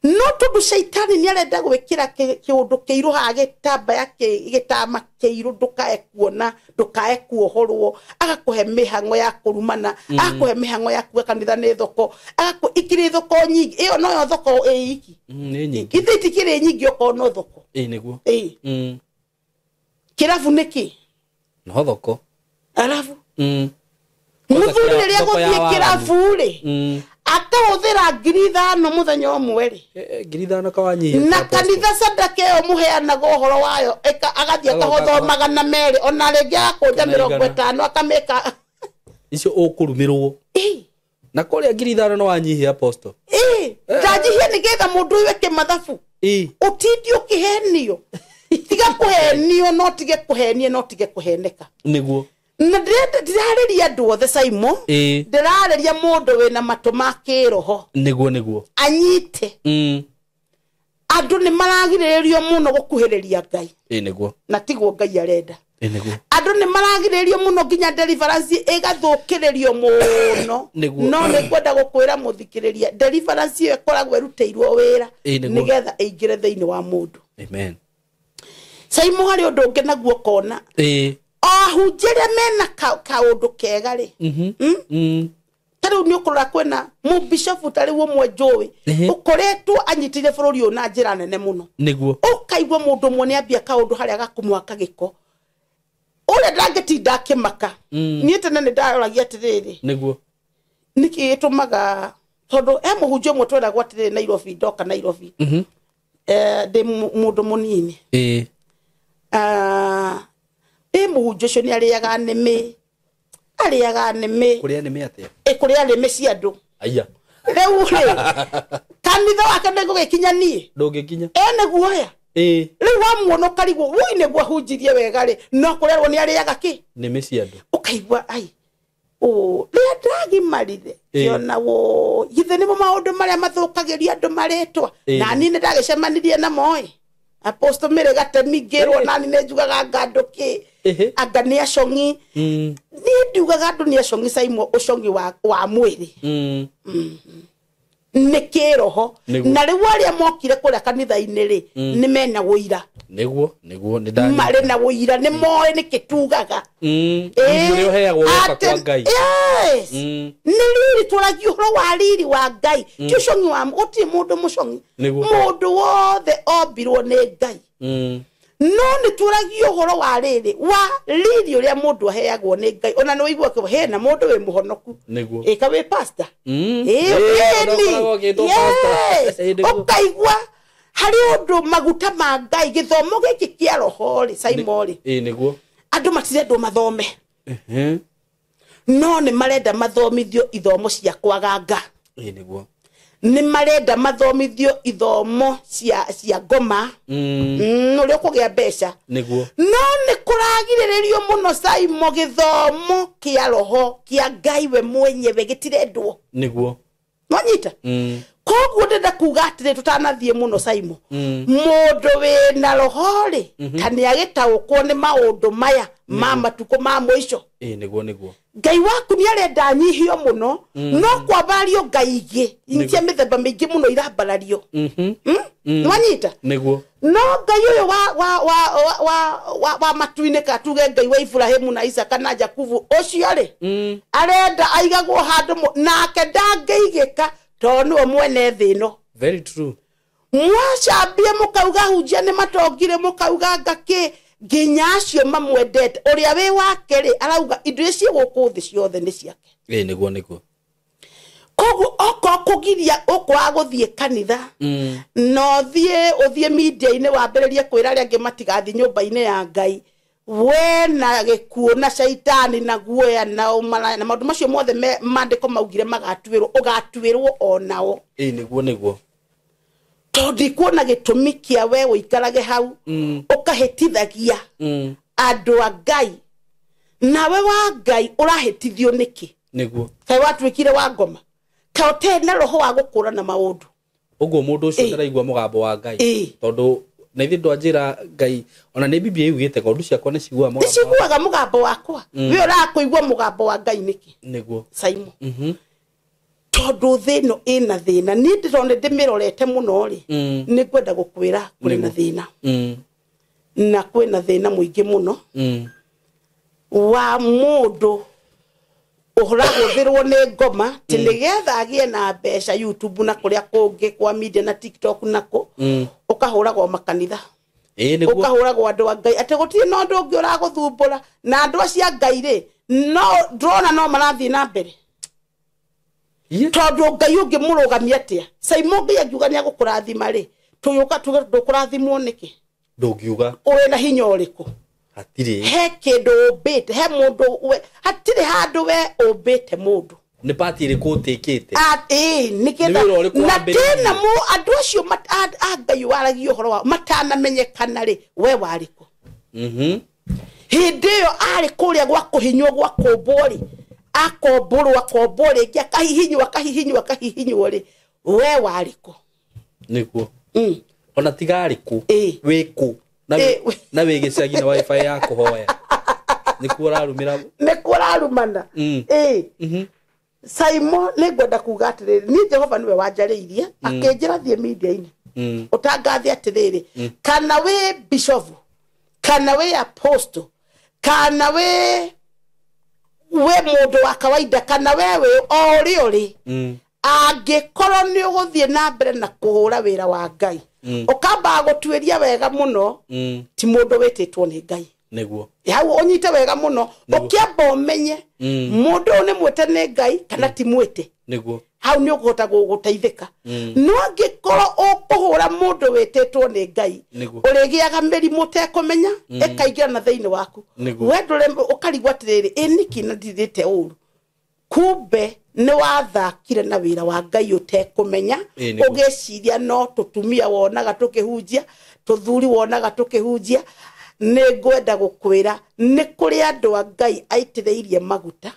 No tondũ caitani nĩ arenda gwĩkĩra kĩũndũ kĩirũ haha gĩtambaya gĩtama kĩirũ ndũkae kuona, ndũkae kuohorwo, agakũhe mĩhang'o ya kũrumana, agakũhe mĩhang'o ya kuga kanitha nĩ thoko, ikĩrĩ thoko nyingĩ, ĩyo noyo thoko ĩ iki. Nĩ nyingĩ. Ithe itikĩrĩ nyingĩ okorwo no thoko. Ĩ nĩguo. Ĩ. Kĩrabu nĩkĩ? No thoko. Arabu. Mũthuri rĩrĩa gũthiĩ kĩrabu rĩ, akahũthĩra 5,000 mũthenya ũmwe rĩ. 5,000 kawanyihia. Na kanitha sadaka ĩyo mũheanaga ũhoro wayo, agathiĩ akahotho 200, ona rĩngĩ agakũnja 50 akamĩka. Icio ũkũrumĩrwo. Na kũrĩa 5,000 no wanyihia apostle. Ndanyihia nĩgetha mũndũ ũyũ eke mathabu. Ũtindi ũkĩhenio. Tiga kũhenio, no tige kũhenia, no tige kũheneka. Nĩguo. Na ndĩrarĩria andũ othe Simon. Ndĩrarĩria mũndũ wĩna matũ ma kĩroho. Nĩguo nĩguo. Anyite. Andũ nĩ maragirĩrĩrio mũno gũkuhĩrĩria Ngai. Ĩ nĩguo. Na tiguo Ngai arenda. Ĩ nĩguo. Andũ nĩ maragirĩrĩrio mũno nginya deliverance ĩgathũkĩrĩrio mũno. No nĩ ngwenda gũkwĩra mũthikĩrĩria, deliverance ĩyo ĩkoragwo ĩrutĩirwo wĩra nĩgetha ĩingĩre thĩinĩ wa mũndũ. Amen. Simon harĩ ũndũ ũngĩ naguo ũkona. Ahunjia arĩa mena kaũndũ kega rĩ. Ta rĩu nĩ ũkũrora kwĩna mũbishofu ta rĩu ũmwe njũĩ ũkoretwo anyitĩrĩire bũrũri ũyũ na njĩra nene mũno. Nĩguo. Ũkaigua mũndũ ũmwe nĩ ambia kaũndũ harĩa gakũmwaka gĩko. Ũrĩa ndangĩtinda akĩmaka. Niĩ tene nĩ ndaroragia atĩrĩrĩ. Nĩguo. Nĩkĩ gĩtũmaga tondũ he mũhunjia ũmwe tweragwo atĩrĩrĩ Nairobi, ndoka Nairobi. Ndĩ mũndũ mũnini. Mũhunjia ũcio nĩ arĩaga nĩmĩ. Arĩaga nĩmĩ. Kũrĩa nĩmĩ atĩa? Kũrĩa nĩmĩ cia andũ. Aya. Rĩu rĩ, kanitha wake ndĩgũgĩkinya niĩ. Ndũngĩkinya. Nĩ guoya. Rĩu wamuona ũkarigwo, woi nĩguo ahunjirie wega rĩ, no kũrerwo nĩ arĩaga kĩ? Nĩmĩ cia andũ. Ũkaigua ai, rĩrĩa ndagimarire, kĩona wo, githĩ nĩmo maũndũ marĩa mathũkagĩria andũ marĩtwa. Na niĩ nĩ ndagĩcemanirie namo ĩ. Apostle Mary Gatemi ngĩrwo nani nĩ njugaga anga andũ kĩ, anga nĩ acong'i. Niĩ ndiugaga andũ nĩ acong'i Simon, ũcong'i wa mwĩrĩ. Nĩ kĩroho. Na rĩu arĩa mokire kũrĩa kanitha-inĩ rĩ, nĩ mena ũira. Nĩguo, nĩguo, nĩ ndanyita. Marĩ na ũira, nĩ moĩ nĩkĩ tugaga. Ũrĩa ũheagwo woka kwa Ngai. Yes. Nĩ riri tũragia ũhoro wa riri wa Ngai. Ti ũcong'i wa, gũtirĩ mũndũ mũcong'i. Mũndũ wothe ombirwo nĩ Ngai. No nĩ tũragia ũhoro wa rĩrĩ, wa riri ũrĩa mũndũ aheagwo nĩ Ngai. Ona nĩ ũiguaga kĩ, hena mũndũ wĩ mũhonoku. Nĩguo. Ĩka wĩ pastor. Ũkaigua harĩ ũndũ maguta ma Ngai, gĩthomo gĩkĩ kĩa roho rĩ, Simon rĩ. Ĩ nĩguo. Andũ matirendwo mathome. No nĩ marenda mathomithio ithomo cia kwaganga. Ĩ nĩguo. Nĩ marenda mathomithio ithomo cia ngoma, ũrĩa ũkũgĩa mbeca. Nĩguo. No nĩ kũragirĩrĩrio mũno Saimo, gĩthomo kĩa roho kĩa Ngai we mwenyewe gĩtirendwo. Nĩguo. Nwanyita? Koguo ndĩrenda kuga atĩrĩ, tũtanathiĩ mũno Saimo, mũndũ wĩna roho rĩ, ta nĩ agĩtaũkwo nĩ maũndũ maya ma matukũ ma mũico. Ĩĩ nĩguo nĩguo. Ngai waku nĩ arenda nyihio mũno, no kwambarario ngai ingĩ cia mĩthemba mĩingĩ mũno irambarario. Nwanyita? Nĩguo. No Ngai ũyũ wa matu-inĩ, ka tuge Ngai wa Ibrahimu na Isaka na Jakubu ũcio rĩ, arenda aigagwo handũ nake ndangĩigĩka tondũ nĩwe mwene thĩ ĩno. Very true. Mwacambie mũkauga hunjia nĩ matongire, mũkauga ngakĩ, nginya acio mamwendete ũrĩa wĩ wake rĩ, arauga indo icio gũkũ thĩ ciothe nĩ ciake. Ĩĩ nĩguo nĩguo. Koguo okorwo kũgiria ũkwaga gũthiĩ kanitha, na ũthiĩ media-inĩ wambĩrĩrie kwĩra arĩa angĩ matigathiĩ nyũmba-inĩ ya Ngai, we na gĩkuũ na caitani na guoya na ũmaraya na maũndũ macio mothe maandĩko maugire magatuĩrwo, ũgatuĩrwo onao. Ĩĩ nĩguo nĩguo. Tondũ ndikuona gĩtũmi kĩa we ũikarage hau ũkahĩtithagia andũ a Ngai, nawe wa Ngai ũrahĩtithio nĩkĩ? Nĩguo. Kaĩ watuĩkire wa ngoma? Kaĩ ũtarĩ na roho wa gũkũrana maũndũ? Ũguo mũndũ ũcio Ĩĩ. ndaraigua mũgambo wa Ngai. Ĩĩ. Tondũ na ithuĩ ndwanjĩra Ngai, ona nĩ Biblia yugĩte ng'ondu ciakwa nĩ ciguaga Nĩ mũgambo. ciguaga mũgambo wakwa. We ũrakũigua mũgambo wa Ngai nĩkĩ? Nĩguo. Saimo. Tondũ thĩ ĩno ĩna thĩna, niĩ ndĩrona ndĩmĩrorete mũno rĩ, nĩ ngwenda gũkwĩra kũrĩ na thĩna. Na kwĩna thĩna mũingĩ mũno wa mũndũ ũragũthĩrwo nĩ ngoma ti nĩgetha agĩe na mbeca YouTube na kũrĩa kũngĩ kwa media na TikTok nako, ũkahũragwo makanitha. Ĩĩ nĩguo. Ũkahũragwo andũ a Ngai atĩ gũtirĩ na ũndũ ũngĩ ũragũthumbũra, na andũ acio a Ngai rĩ, no ndĩrona no marathiĩ na mbere. Iye. Tondũ Ngai ũngĩmũrũgamia atĩa? Saimo, Ngai angiuga nĩ agũkũrathima rĩ, tũgĩũka tuge ndũkũrathimwo nĩkĩ? Ndũngiuga. Ũrĩ na hinya ũrĩkũ? Hatirĩ. He kĩndũ ũmbĩte, he mũndũ we, hatirĩ handũ we ũmbĩte mũndũ. Nĩ pati ĩrĩkũ ũtĩkĩte? Ĩĩ, nĩgetha Nĩ wĩra ũrĩkũ na wambĩrĩirie? tena andũ acio a Ngai waragia ũhoro wao matanamenyekana rĩ, we warĩ kũ? Hĩndĩ ĩyo arĩ kũrĩa gwa kũhinywo gwa kũmbwo rĩ, akombũrwo akombwo rĩngĩ, akahihinywo akahihinywo akahihinywo rĩ, we warĩ kũ? Nĩguo. Ona tiga arĩ kũ, Ĩĩ. wĩ kũ? Ĩĩ. Na wĩ gĩcagi na wifi ya kũhoya. Nĩkuo ũrarumĩra. Nĩkuo ũrarumana. Ĩĩ. Saimo, nĩ ngwenda kuga atĩrĩrĩ, niĩ Jehova nĩwe wanjarĩirie akĩnjĩra thiĩ media-inĩ ũtangathe atĩrĩrĩ, kana wĩ bishop, kana wĩ apostle, kana wĩ mũndũ wa kawaida, kana we wĩ o ũrĩa ũrĩ, angĩkorwo nĩ ũgũthiĩ na mbere na kũhũra wĩra wa Ngai, ũkambaga gũtuĩria wega mũno, ti mũndũ wĩtĩtwo nĩ Ngai. Nĩguo. Hau ũnyite wega mũno, ũkĩamba ũmenye mũndũ ũyũ nĩ mwĩte nĩ Ngai kana ti mwĩte. Nĩguo. Hau nĩ ũkũhota gũteithĩka. No angĩkorwo ũkũhũra mũndũ wĩtĩtwo nĩ Ngai, Nĩguo. ũrĩgĩaga mĩrimũ ũtekũmenya ĩkaingĩra na thĩinĩ waku. Nĩguo. We ndũre ũkarigwo atĩrĩrĩ, ĩ nĩkĩ na ndirĩte ũru? Kumbe nĩ wathakire na wĩra wa Ngai ũtekũmenya, Ĩĩ, nĩguo. ũgĩciria no tũtumia wonaga tũkĩhunjia, tũthuri wonaga tũkĩhunjia. Nĩ ngwenda gũkwĩra nĩ kũrĩ andũ a Ngai aitĩrĩirie maguta,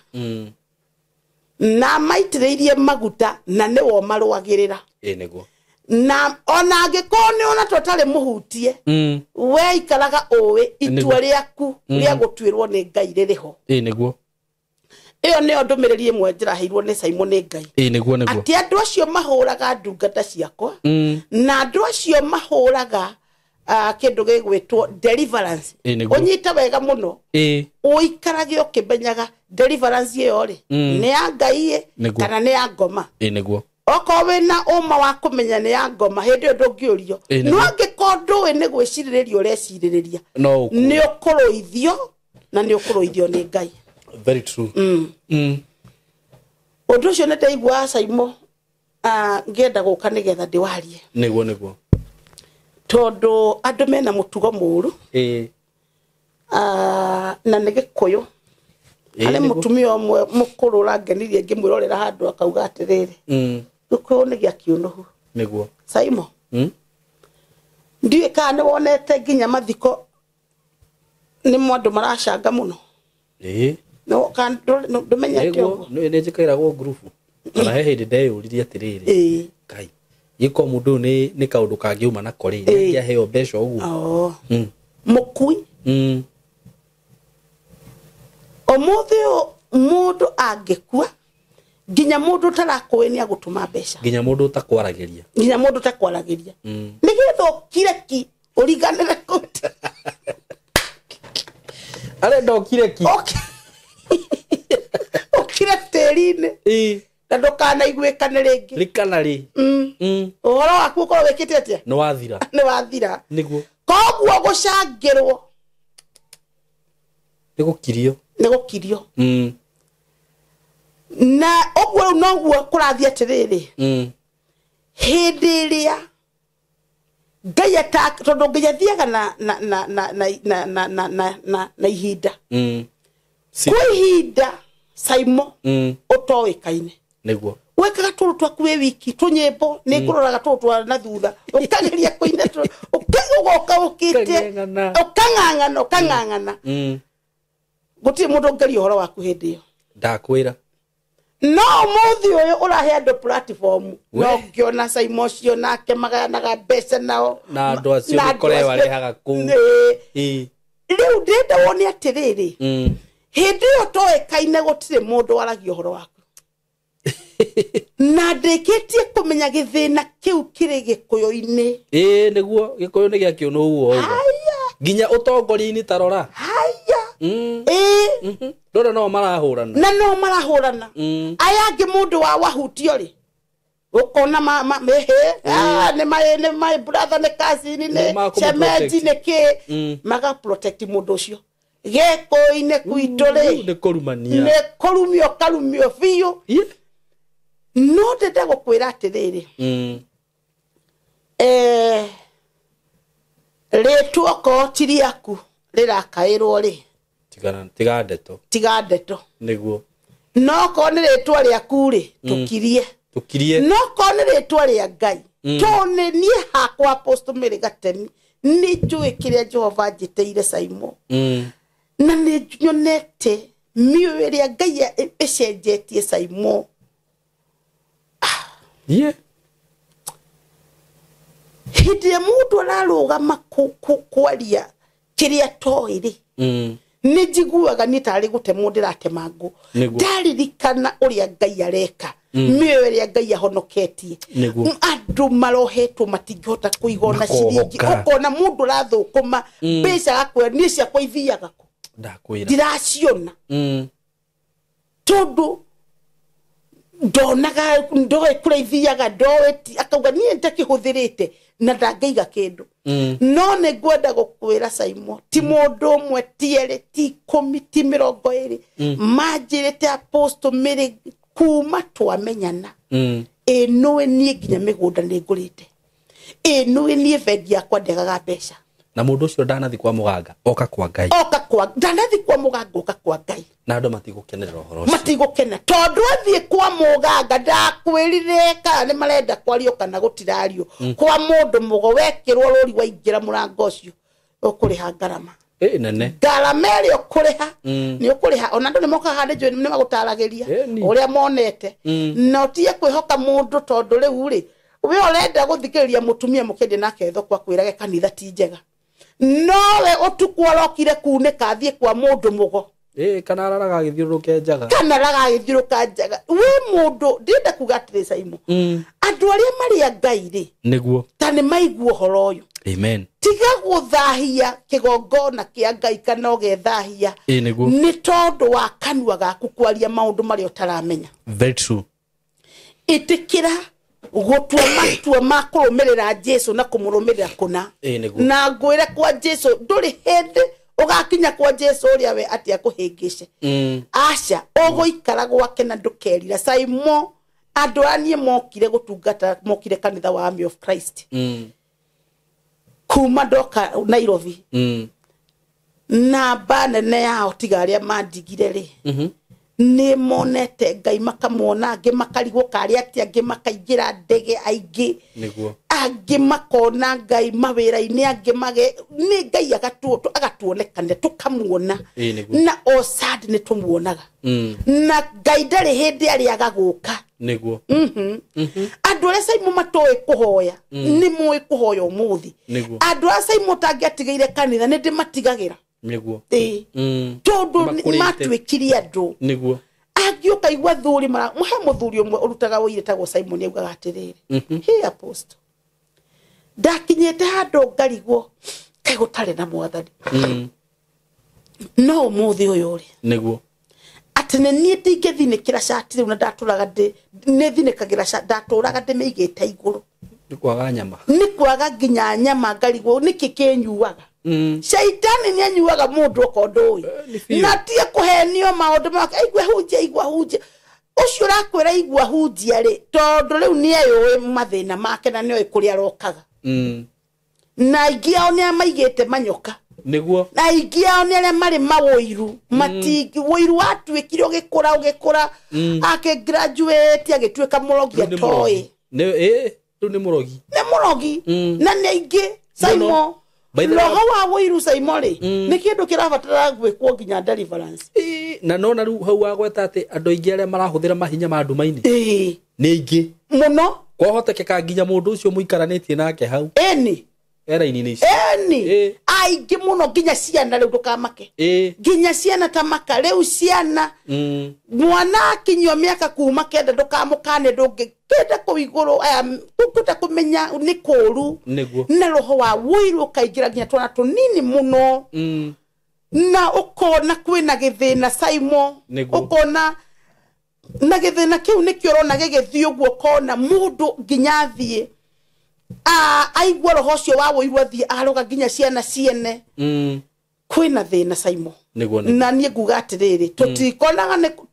na maitĩrĩirie maguta na nĩwe ũmarũagĩrĩra. Ĩĩ nĩguo. Na ona angĩkorwo nĩ ona tũtarĩ mũhutie, we ikaraga ũĩ itua rĩaku rĩa gũtuĩrwo nĩ Ngai rĩrĩ ho. Ĩĩ nĩguo. Ĩyo nĩyo ndũmĩrĩri ĩmwe njĩraheirwo nĩ Simon nĩ Ngai. Ĩĩ nĩguo nĩguo. Atĩ andũ acio mahũraga ndungata ciakwa, na andũ acio mahũraga kĩndũ gĩgwĩtwo deliverance. Ĩĩ nĩguo. Ũnyite wega mũno. Ĩĩ. Ũikarage ũkĩmenyaga deliverance ĩyo rĩ, nĩ ya Ngai ĩ, Nĩguo. kana nĩ ya ngoma. Ĩĩ nĩguo. Okorwo wĩna ũma wa kũmenya nĩ ya ngoma, hĩndĩ ĩyo ndũngĩũrio. Ĩĩ No nĩguo. angĩkorwo ndũĩ nĩ gwĩcirĩrĩria ũrecirĩrĩria, No ũkũrũ. nĩ ũkũrũithio, na nĩ ũkũrũithio nĩ Ngai. Very true. Ũndũ ũcio nĩ ndaigua Saimo, ngĩenda gũka nĩgetha ndĩwarie. Nĩguo nĩguo. Tondũ andũ mena mũtugo mũũru. Ĩĩ. Na nĩ Gĩkũyũ. Ĩĩ Harĩ nĩguo. mũtumia ũmwe mũkũrũ ũrangenirie ngĩmwĩrorera handũ akauga atĩrĩrĩ, Gĩkũyũ nĩ gĩa kĩũnũhu. Nĩguo. Saimo. Ndiũĩ kana nĩ wonete nginya mathiko nĩ andũ maracanga mũno. Ĩĩ. No kana ndũmenyete ũguo. Nĩguo nĩ njĩkĩragwo ngurubu. Ona he hĩndĩ ndeyũririe atĩrĩrĩ. Ĩĩ. Ngai. Gĩko mũndũ ũyũ nĩ kaũndũ kangĩuma nako rĩ, nĩangĩaheo mbeca ũguo. Mũkui. Ũmũthĩ ũyũ mũndũ angĩkua nginya mũndũ ũtarakũĩ nĩ agũtũma mbeca. Nginya mũndũ ũtakwaragĩria. Nginya mũndũ ũtakwaragĩria. Nĩgetha ũkire ki ũriganĩre kũte. Arenda ũkire ki. Ũkire tĩri-inĩ. Ĩĩ. Na ndũkanaiguĩkane rĩngĩ. Rĩkana rĩ. Ũhoro waku ũkorwo wĩkĩte atĩa? Nĩ wathira. Nĩ wathira. Nĩguo. Koguo gũcangĩrwo. Nĩ gũkirio. Nĩ gũkirio. Na ũguo rĩu noguo kũrathiĩ atĩrĩrĩ. Hĩndĩ ĩrĩa Ngai tondũ Ngai athiaga na ihinda. Kwĩ ihinda Saimo ũtoĩkaine. Nĩguo. Wekaga tũrũ twaku wĩ wiki tũnyĩmbo nĩ ngũroraga tũrũ twa na thutha ũkageria kũina ũgoka ũkĩte ũkang'ang'ana ũkang'ang'ana. Gũtirĩ mũndũ ũngĩaria ũhoro waku hĩndĩ ĩyo. Ndakwĩra. No ũmũthĩ ũyũ ũrahe andũ platform no ngĩona Saimo ũcio nake magayanaga mbeca nao na andũ acio nĩkore warehaga kũu. Rĩu ndĩrenda wone atĩrĩrĩ, hĩndĩ ĩyo toĩkaine gũtirĩ mũndũ waragia ũhoro waku. Na ndĩkĩtie kũmenya gĩthĩna kĩu kĩrĩ gĩkũyũ-inĩ. Ĩĩ nĩguo gĩkũyũ nĩ gĩa kĩũnũ ũguo ũguo. Nginya ũtongoria-inĩ ta rora. Haya. Ĩĩ. Ndona no marahũrana. Na no marahũrana. Aya angĩ mũndũ wa wahutio rĩ ũkona mehe nĩ my brother nĩ cousin nĩ shemeji nĩ kĩ maga protect mũndũ ũcio. Gĩkũyũ-inĩ gwitũ rĩ nĩ kũrumania. Nĩ kũrumio karumio biũ. No ndĩrenda gũkwĩra atĩrĩrĩ. Rĩtwa okorwo ti rĩaku rĩrakaĩrwo rĩ. Tiga ndeto. Tiga ndeto. Nĩguo. No okorwo nĩ rĩtwa rĩaku rĩ tũkirie. Tũkirie. No okorwo nĩ rĩtwa rĩa Ngai. Tondũ nĩ niĩ hakwa Apostle Mary Gatemi nĩ njũĩ kĩrĩa Jehova anjĩtĩire Saimo. Na nĩ nyonete mĩoyo ĩrĩa Ngai ĩcenjetie Saimo. Hĩndĩ ĩrĩa mũndũ ararũgama kwaria kĩrĩa atoĩ rĩ, nĩ njiguaga niĩ tarĩ gũtemwo ndĩratema ngũ. Ndaririkana ũrĩa Ngai areka, mĩoyo ĩrĩa Ngai ahonoketie. Andũ marohetwo matingĩhota kũiga ona ciringi. Ũkona mũndũ ũrathũkũma mbeca agakwĩra niĩ ciakwa ithiaga kũ. Ndakwĩra. Ndiraciona. Tondũ ndonaga ndoĩ kũrĩa ithiaga ndoĩ akauga niĩ ndakĩhũthĩrĩte na ndangĩiga kĩndũ. No nĩ ngwenda gũkwĩra Saimo ti mũndũ ũmwe ti erĩ ti 10 ti 20 manjĩrĩte Apostle Mary kuma twamenyana. Ĩ nũĩ niĩ nginya mĩgũnda nĩ ngũrĩte. Ĩ nũĩ niĩ bengi yakwa ndegaga mbeca. Na mũndũ ũcio ndanathi kwa mũganga oka kwa Ngai. Oka kwa ndanathi kwa mũganga oka kwa Ngai. Na andũ matigũkenerera ũhoro ũcio. Matigũkena tondũ athiĩ kwa mũganga ndakwĩrire kana nĩ marenda kwario kana gũtirario. Kwa mũndũ mũgo wekĩrwo rũri waingĩra mũrango ũcio ũkũrĩha ngarama. Ĩ nene. Ngarama ĩrĩa ũkũrĩha nĩ ũkũrĩha ona andũ nĩ mokaga nĩ njũĩ nĩ magũtaragĩria ũrĩa monete. Na ũtige kwĩhoka mũndũ tondũ rĩu rĩ we ũrenda gũthikĩrĩria mũtumia mũkĩendia nake thoko akwĩrage kanitha ti njega. Nowe ũtukũ arokire kunĩka athiĩ kwa mũndũ mũgo. Kana araraga agĩthiũrũrũka njaga. Kana araraga agĩthiũrũrũka njaga. We mũndũ ndĩrenda kuga atĩrĩ Saimo. Andũ arĩa marĩ a Ngai rĩ. Nĩguo. Ta nĩ maigua ũhoro ũyũ. Amen. Tiga gũthahia kĩgongona kĩa Ngai kana ũgethahia. Nĩguo. Nĩ tondũ wa kanua gaku kwaria maũndũ marĩa ũtaramenya. Very true. Ĩtĩkĩra gũtua matua ma kũrũmĩrĩra Jesu na kũmũrũmĩrĩra kũna. Na ngwĩre kwa Jesu ndũrĩ hĩndĩ ũgakinya kwa Jesu ũrĩa we atĩ akũhĩngĩce. Aca ũgũikara gwake na ndũkerira. Saimo andũ a niĩ mokire gũtungata mokire kanitha wa Army of Christ. Kuma ndoka Nairobi. Namba nene yao tiga arĩa mandigire rĩ. Nĩ monete Ngai makamwona, angĩ makarigwo karĩ atĩa, angĩ makaingĩra ndege, aingĩ Nĩguo. Angĩ makona Ngai mawĩra-inĩ, angĩ mage nĩ Ngai agatuonekanĩra tũkamuona. Ĩĩ, nĩguo. Na o sad nĩ tũmuonaga. Na Ngai ndarĩ hĩndĩ arĩaga gũka. Nĩguo. Andũ arĩa Caimo matoĩ kũhoya nĩ moĩ kũhoya ũmũthĩ. Nĩguo. Andũ arĩa Caimo ũtangĩatigĩire kanitha nĩ ndĩmatigagĩra. Nĩguo. Ĩĩ. Tondũ Makũrĩte. matuĩkire andũ. Nĩguo. Angĩ ũkaigua thuri mara he mũthuri ũmwe ũrutaga ũira etagwo Simon augaga atĩrĩrĩ, "Hey apostle, ndakinyĩte handũ ngarigwo kaĩ gũtarĩ na mwathani." No ũmũthĩ ũyũ rĩ, Nĩguo. atĩ nĩ niĩ ndingĩthinĩkĩra cati rĩu na ndatũraga ndĩ nĩ thinĩkagĩra ndatũraga ndĩmĩigĩte igũrũ. Nĩ kwaga nyama. Nĩ kwaga nginya nyama ngarigwo nĩkĩ kĩnyuaga. Caitani nĩ anyuaga mũndũ okorwo ndũĩ. Nĩ biũ. Na tie kũhenio maũndũ make, aigua hunjia, igua hunjia, ũcio ũrakwĩra igua hunjia rĩ, tondũ rĩu nĩ eyũĩ mathĩna make na nĩoĩ kũrĩa arokaga. Na aingĩ ao nĩ amaigĩte manyoka. Nĩguo. Na aingĩ ao nĩ arĩa marĩ maũiru matingi ũiru watuĩkire ũgĩkũra ũgĩkũra, akĩ graduate agĩtuĩka mũrogi Rĩu nĩ atoĩ. mũrogi. Rĩu nĩ mũrogi. Nĩ mũrogi. Na nĩ aingĩ Saimo. By the way- Roho wa ũiru Saimo rĩ, nĩ kĩndũ kĩrabatara gwĩkwo nginya deliverance. Ĩĩ, na nona rĩu hau wagweta atĩ andũ aingĩ arĩa marahũthĩra mahinya ma nduma-inĩ Ĩĩ. nĩ aingĩ. Mũno. Kwahotekeka nginya mũndũ ũcio mũikaranĩtie nake hau Ĩni. e raini-inĩ ici. Ĩni. Ĩĩ. Aingĩ mũno nginya ciana rĩu ndũkamake. Ĩĩ. Nginya ciana ta maka rĩu ciana. Mwana akinyio mĩaka kuma 9 ndũkamũkane, ndũngĩkenda kũu igũrũ aya ndũngĩhota kũmenya nĩ kũũru. Nĩguo. Na roho wa ũiru ũkaingĩra nginya twana tũnini mũno. Na ũkona kwĩna gĩthĩna Saimo. Nĩguo. Ũkona na gĩthĩna kĩu nĩkĩo ũrona gĩgĩthiĩ ũguo, ũkona mũndũ nginya athiĩ aigua roho ũcio wa ũiru athiĩ aroga nginya ciana ciene. Kwĩna thĩna Saimo. Nĩguo, nĩguo. Na niĩ nguga atĩrĩrĩ,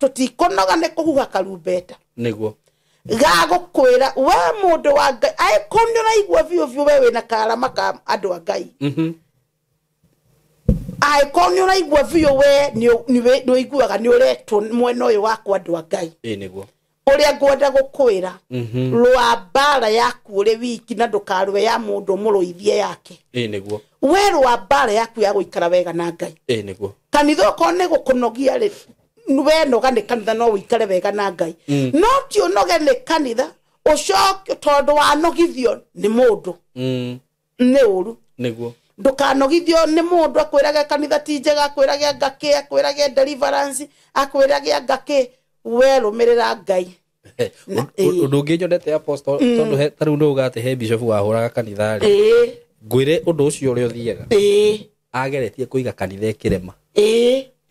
tũtikonaga nĩ kũhuha karumbeta. Nĩguo. Gagũkwĩra we mũndũ wa Ngai, angĩkorwo nĩ ũraigua biũ biũ we wĩna karama ka andũ a Ngai, angĩkorwo nĩ ũraigua biũ we nĩ ũiguaga nĩ ũretwo mwena ũyũ wakwa andũ a Ngai, Ĩĩ, nĩguo. ũrĩa ngwenda gũkwĩra, rũa mbara yaku ũrĩ wiki na ndũkarũe ya mũndũ mũrũithie yake. Ĩĩ, nĩguo. We rũa mbara yaku ya gũikara wega na Ngai. Ĩĩ, nĩguo. Kanitha okorwo nĩ gũkũnogia rĩ, we noga nĩ kanitha no ũikare wega na Ngai. No ti ũnoge nĩ kanitha ũcoke tondũ wanogithio nĩ mũndũ. Nĩ ũru. Nĩguo. Ndũkanogithio nĩ mũndũ akwĩrage kanitha ti njega, akwĩrage anga kĩ, akwĩrage deliverance, akwĩrage anga kĩ, we rũmĩrĩra Ngai. Ũndũ ũngĩ nyonete apostle, tondũ ta rĩu nĩ uga atĩ he bishop wahũraga kanitha rĩ, ngwĩre ũndũ ũcio ũrĩa ũthiaga. Ageretie kũiga kanitha ĩkĩrema.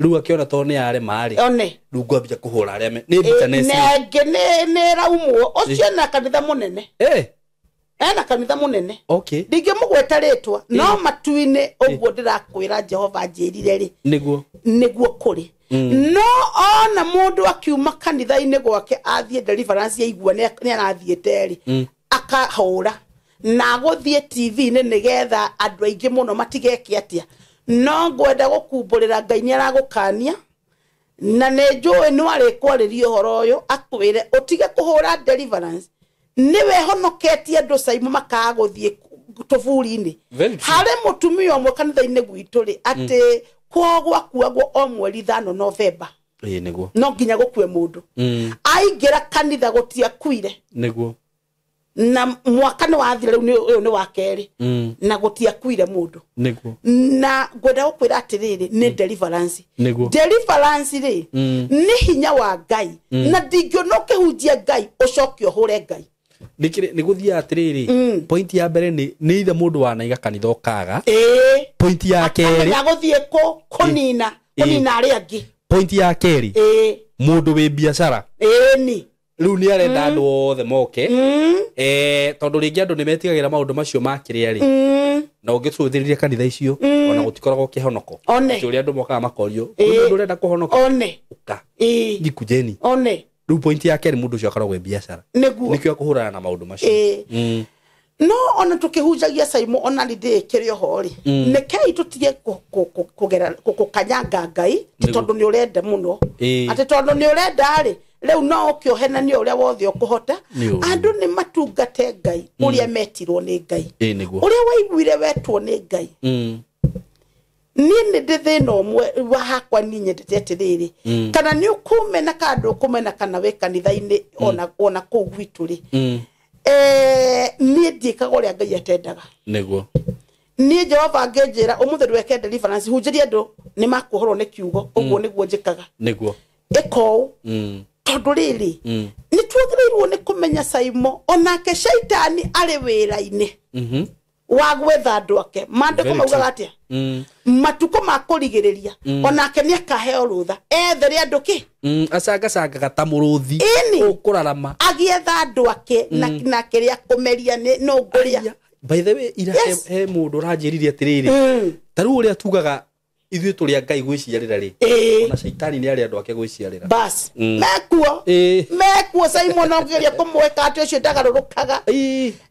Rĩu akĩona tondũ nĩ yarema rĩ, One. rĩu ngwambia kũhũra arĩa nĩ bitterness. Na ĩngĩ nĩ ĩraumwo ũcio ena kanitha mũnene. Ena kanitha mũnene. Ndingĩmũgweta rĩtwa, no matu-inĩ ũguo ndĩrakwĩra Jehova anjĩrire rĩ, Nĩguo. nĩguo kũrĩ. No ona mũndũ akiuma kanitha-inĩ gwake athiĩ deliverance yaigua nĩ arathiĩte rĩ, akahũra na gũthiĩ TV-inĩ nĩgetha andũ aingĩ mũno matigeke atĩa. No ngwenda gũkumbũrĩra Ngai nĩ aragũkania, na nĩ njũĩ nĩ arĩkwarĩria ũhoro ũyũ akwĩre ũtige kũhũra deliverance. Nĩwe honoketie andũ Saimo makaga gũthiĩ tũburi-inĩ. Very true. Harĩ mũtumia ũmwe kanitha-inĩ gwitũ rĩ, atĩ kwao gwakuagwo o mweri 5 Novemba. Ĩĩ, nĩguo. No nginya gũkue mũndũ. Aingĩra kanitha gũtiakuire. Nĩguo. Na mwaka nĩ wathira rĩu ũyũ nĩ wa kerĩ. Na gũtiakuire mũndũ. Nĩguo. Na ngwenda gũkwĩra atĩrĩrĩ, nĩ deliverance. Nĩguo. Deliverance rĩ, nĩ hinya wa Ngai. Na ndingĩona ũkĩhunjia Ngai ũcoke ũhũre Ngai. Nĩ gũthiaga atĩrĩrĩ, point ya mbere nĩ ithe mũndũ wanaiga kanitha ũkaga. Point ya kerĩ, Akamenya gũthiĩ kũnina, kũnina arĩa angĩ. Point ya kerĩ, mũndũ wĩ biacara. Ĩni. Rĩu nĩ arenda andũ othe moke. Tondũ rĩngĩ andũ nĩ metigagĩra maũndũ macio ma kĩrĩa rĩ. Na ũngĩcũthĩrĩria kanitha icio, ona gũtikoragwo kĩhonoko. One. Atĩ ũrĩa andũ mokaga makorio, kwĩ mũndũ ũrenda kũhonoka? One. Ũka. Ĩĩ. Jikujeni. One. Rĩu point ya kerĩ, mũndũ ũcio akoragwo e biacara. Nĩguo. Nĩkĩo akũhũrana na maũndũ macio. No ona tukihunjagia Saimo ona ni ndikire oho ri nekei tutige kugera kukanyanga Ngai ti tondu ni urenda muno ati tondu ni urenda ri riu no ukiohenania uria wothe ukuhota. Andu ni matungate Ngai uria metirwo ni Ngai, uria waiguire wetwo ni Ngai. Ni ni ndi thina umwe wa hakwa ni nyendete atiriri kana ni ukumena kana ndukumena kana wi kanitha-ini ona kuu gwitu ri ni ndiikaga uria Ngai atendaga. Niguo ni Jehova angĩnjĩra ũmũthĩ ndweke deliverance hunjĩrie andũ nĩ makuohorwo nĩ kiugo ũguo nĩguo njĩkaga. Niguo ĩka ũũ tondũ rĩrĩ nĩ tuagĩrĩirwo nĩ kũmenya Saimo onake shaitani arĩ wĩra-inĩ wa gwetha andũ ake. Maandĩko maugaga atĩa? Matukũ ma kũrigĩrĩria onake nĩ akaheo rũtha ethere andũ kĩ acangacangaga ta mũrũthi ũkũrarama agĩetha andũ ake na kĩrĩa kũmeria nĩ nũngũrĩa. By the way ira he mũndũ ũranjĩrire atĩrĩrĩ ta rĩu ũrĩa tugaga ithuĩ tũrĩ a Ngai gwĩciarĩra rĩ ona shaitani nĩ arĩ andũ ake gwĩciarĩra. Bas mekuo mekuo Saimo no ngeria kũmwĩka atĩ ũcio ndagarũrũkaga.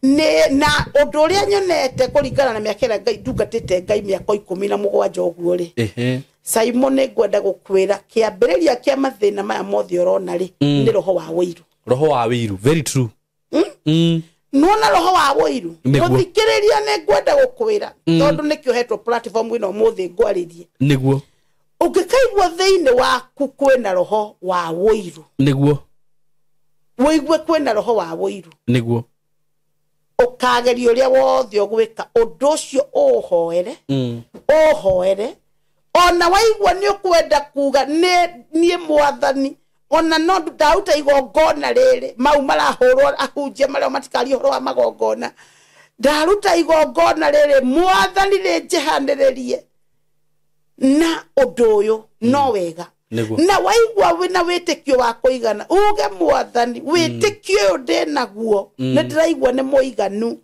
Nĩ na ũndũ ũrĩa nyonete kũringana na mĩaka ĩrĩa Ngai ndungatĩte Ngai mĩaka 17 ũguo rĩ Saimo nĩ ngwenda gũkwĩra kĩambĩrĩria kĩa mathĩna maya mothe ũrona rĩ nĩ roho wa wĩiru. Roho wa wĩiru, very true. Nona roho wa wĩiru mũthikĩrĩria nĩ ngwenda gũkwĩra tondũ nĩkĩo hetwo platform ĩno ũmũthĩ ngwarĩrie. Nĩguo ũngĩkaigua thĩinĩ waku kwĩna roho wa wĩiru, nĩguo wĩigue kwĩna roho wa wĩiru, nĩguo ũkageria ũrĩa wothe ũgwĩka ũndũ ũcio ũũhoere ũũhoere ona waigua nĩ ũkwenda kuga niĩ mwathani ona no ndauta igongona rĩrĩ mau marahũrwo ahunjia marĩa matikaria ũhoro wa magongona ndaruta igongona rĩrĩ mwathani rĩnjehanĩrĩrie na ũndũ ũyũ no wega. Na waigua wĩna wĩtĩkio wa kũigana uge mwathani wĩtĩkio ũyũ ndĩnaguo nĩ ndĩraigua nĩ mũiganu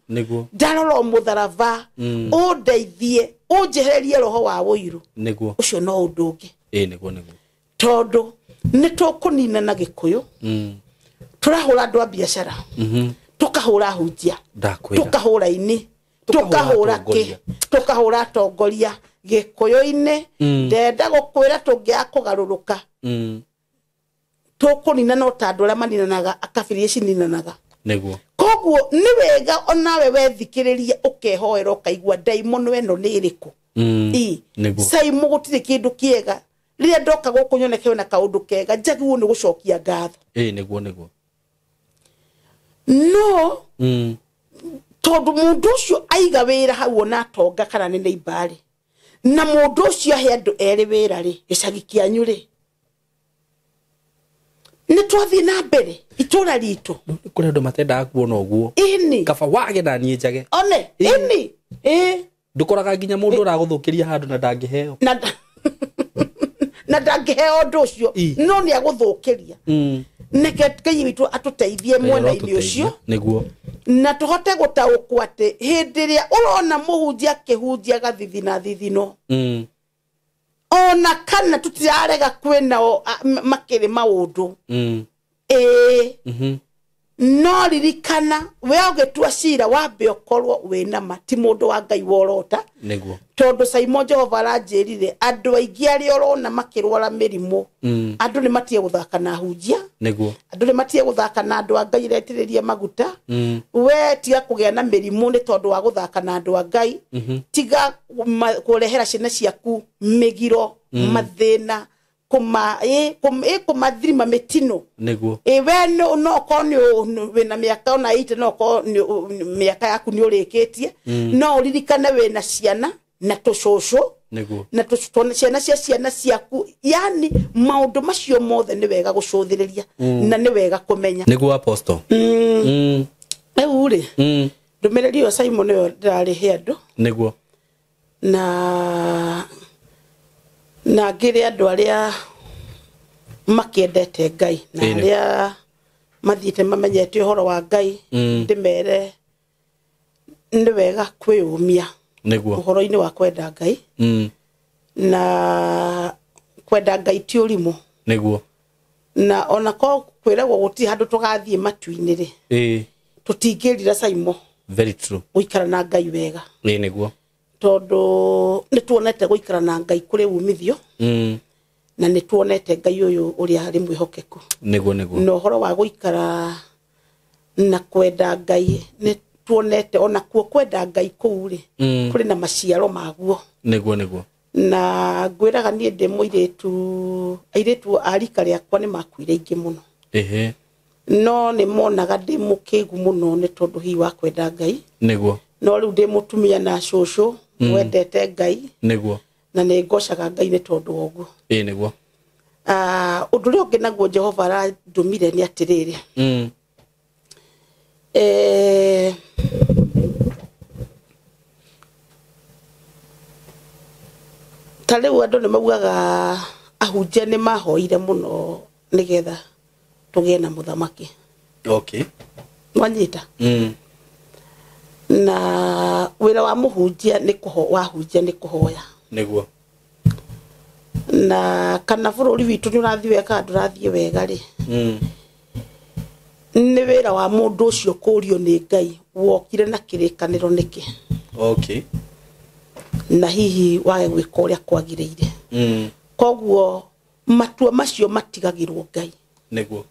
ndarora mũtharaba ũndeithie ũnjehererie roho wa wũiru. Nĩguo ũcio no ũndũ ũngĩ. Nĩguo nĩguo tondũ nĩ tũkũnina na Gĩkũyũ tũrahũra andũ a biacara tũkahũra ahunjia tũkahũra ini tũkahũra kĩ tũkahũra atongoria Gĩkũyũ-inĩ. Ndenda gũkwĩra tũngĩaga kũgarũrũka tũkũnina no ta andũ arĩa maninanaga akabiri cininanaga. Nĩguo koguo nĩ wega onawe wethikĩrĩria ũkehoera ũkaigua ndaimono ĩno nĩ ĩrĩkũ. Saimo gũtirĩ kĩndũ kĩega rĩrĩa ndoka gũkũ nyoneke na kaũndũ kega njagĩrĩirwo nĩ gũcokia ngatho. Nĩguo nĩguo no tondũ mũndũ ũcio aiga wĩra hau ona atonga kana nĩ neighbor rĩ na mũndũ ũcio ahe andũ erĩ wĩra rĩ gĩcagi kĩanyu rĩ nĩ twathiĩ na mbere itũra ritũ. Kũrĩ andũ matendaga kuona ũguo kaba wage na niĩ njage one ĩni ndũkoraga nginya mũndũ ũragũthũkĩria handũ na ndangĩheo na ndangĩheo ũndũ ũcio no nĩ agũthũkĩria. Nĩke Ngai witũ atũteithie mwena-inĩ ũcio nĩguo na tũhote gũtaũkwo atĩ hĩndĩ ĩrĩa ũrona mũhunjia akĩhunjia gathithina thithino ona kana tũtirarega kwĩnao makĩrĩ maũndũ no ririkana we ũgĩtua cira wambe ũkorwo wĩna ma ti mũndũ wa Ngai worota. Nĩguo tondũ Saimo Jehova aranjĩrire andũ aingĩ arĩa ũrona makĩrwara mĩrimũ andũ nĩ matige gũthaka na ahunjia. Nĩguo andũ nĩ matige gũthaka na andũ a Ngai retĩrĩrie maguta. We tiga kũgĩa na mĩrimũ nĩ tondũ wa gũthaka na andũ a Ngai. Tiga kũrehera ciana ciaku mĩgiro mathĩna kũmathirima mĩtino. Nĩguo we no okorwo nĩ wĩna mĩaka ona 8 no okorwo mĩaka yaku nĩ ũrĩkĩtie no ũririkane wĩna ciana na tũcũcũ nĩguo na ciana cia ciana ciaku yani maũndũ macio mothe nĩ wega gũcũthĩrĩria na nĩ wega kũmenya. Nĩguo apostle rĩu rĩ ndũmĩrĩri ĩyo Saimo nĩyo ndĩrarĩhe andũ. Nĩguo na ngĩrĩ andũ arĩa makĩendete Ngai na arĩa mathiĩte mamenyete ũhoro wa Ngai ndĩmere nĩ wega kwĩyũmia nĩguo ũhoro-inĩ wa kwenda Ngai na kwenda Ngai ti ũrimũ. Nĩguo na ona ko kwĩragwo gũtirĩ handũ tũgathiĩ matu-inĩ rĩ tũtingĩrira Saimo. Very true. Gũikara na Ngai wega. Ĩĩ nĩguo. Tondũ nĩ tuonete gũikara na Ngai kũrĩ umithio. Na nĩ tuonete Ngai ũyũ ũrĩa arĩ mwĩhokeku. Nĩguo nĩguo. Na ũhoro wa gũikara na kwenda Ngai nĩ tuonete ona kuo kwenda Ngai kũu rĩ kũrĩ na maciaro maguo. Nĩguo nĩguo. Na ngwĩraga niĩ ndĩ mũirĩtu, airĩtu a rika rĩakwa nĩ makuire aingĩ mũno. Ehe. No nĩ monaga ndĩ mũkĩgu mũno nĩ tondũ hihi wa kwenda Ngai. Nĩguo. No rĩu ndĩ mũtumia na cũcũ wendete Ngai. Nĩguo. Na nĩ ngocaga Ngai nĩ tondũ wa ũguo. Ĩĩ nĩguo. Ũndũ ũrĩa ũngĩ naguo Jehova arandũmire nĩ atĩrĩrĩ. Ta rĩu andũ nĩ maugaga ahunjia nĩ mahoire mũno nĩgetha tũgĩe na mũthamaki. Okay. Wanyita? Na wĩra wa mũhunjia nĩ wahunjia nĩ kũhoya. Nĩguo. Na kana bũrũri witũ nĩ ũrathiĩ wega kana ndũrathiĩ wega rĩ. Nĩ wĩra wa mũndũ ũcio kũũrio nĩ Ngai wokire na kĩrĩkanĩro nĩkĩ. Okay. Na hihi wage gwĩka ũrĩa kwagĩrĩire. Koguo matua macio matigagĩrwo Ngai. Nĩguo.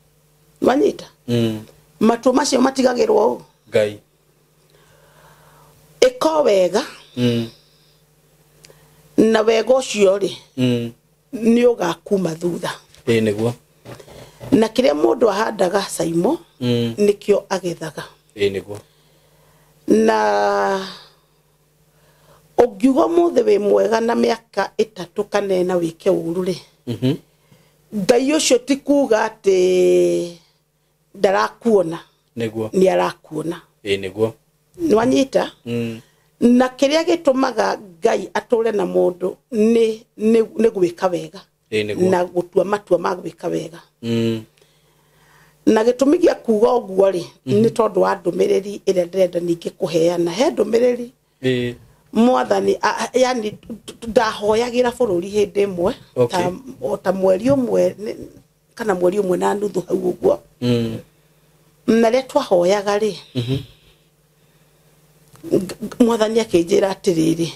Wanyita? Matua macio matigagĩrwo Ngai. Ĩko wega. Na wega ũcio rĩ nĩ ũgakuma thutha. Ĩĩ nĩguo. Na kĩrĩa mũndũ ahandaga Saimo nĩkĩo agethaga. Ĩĩ nĩguo. Na ũngiuga ũmũthĩ wĩ mwega na mĩaka 3 kana 4 wĩke ũru rĩ, Ngai ũcio ti kuga atĩ ndarakuona. Nĩguo. Nĩ arakuona. Ĩĩ nĩguo. Nĩwanyita? Na kĩrĩa gĩtũmaga Ngai atũre na mũndũ nĩ gwĩka wega. Ĩĩ nĩguo. Na gũtua matua ma gwĩka wega. Na gĩtũmi gĩa kuga ũguo rĩ, nĩ tondũ wa ndũmĩrĩri ĩrĩa ndĩrenda ningĩ kũheana. He ndũmĩrĩri mwathani, yani ndahoyagĩra bũrũri hĩndĩ ĩmwe, ta mweri ũmwe kana mweri ũmwe na nuthu hau ũguo. Na rĩrĩa twahoyaga rĩ, mwathani akĩnjĩra atĩrĩrĩ,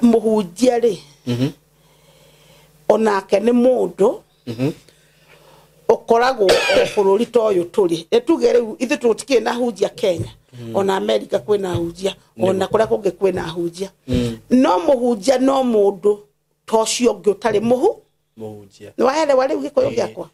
mũhunjia rĩ, onake nĩ mũndũ ũkoragwo o bũrũri ta ũyũ tũrĩ. Tuge rĩu ithuĩ tũtikĩrĩ na hunjia Kenya, ona America kwĩna hunjia, ona kũrĩa kũngĩ kwĩna hunjia. No mũhunjia no mũndũ ta ũcio ũngĩ ũtarĩ mũhunjia. Nĩ waelewa rĩu Gĩkũyũ gĩakwa?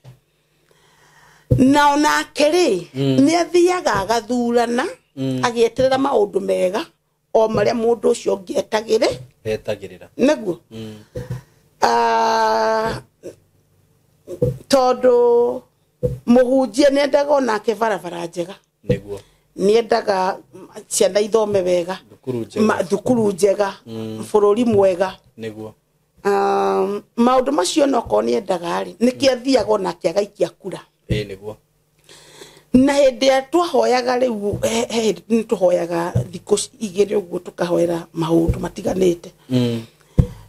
Na onake rĩ, nĩ athiaga agathurana, agĩeterera maũndũ mega o marĩa mũndũ ũcio ũngĩ etagĩrĩra. Nĩguo. Tondũ mũhunjia nĩ endaga onake barabara njega. Nĩguo. Nĩ endaga ciana ithome wega, thukuru njega, bũrũri mwega. Nĩguo. Maũndũ macio no korwo nĩ endaga rĩ, nĩkĩo athiaga onake agaikia kura. Ĩĩ nĩguo. Na hĩndĩ ĩrĩa twahoyaga rĩu, he hĩndĩ nĩ tũhoyaga thikũ 2 ũguo tũkahoera maũndũ matiganĩte.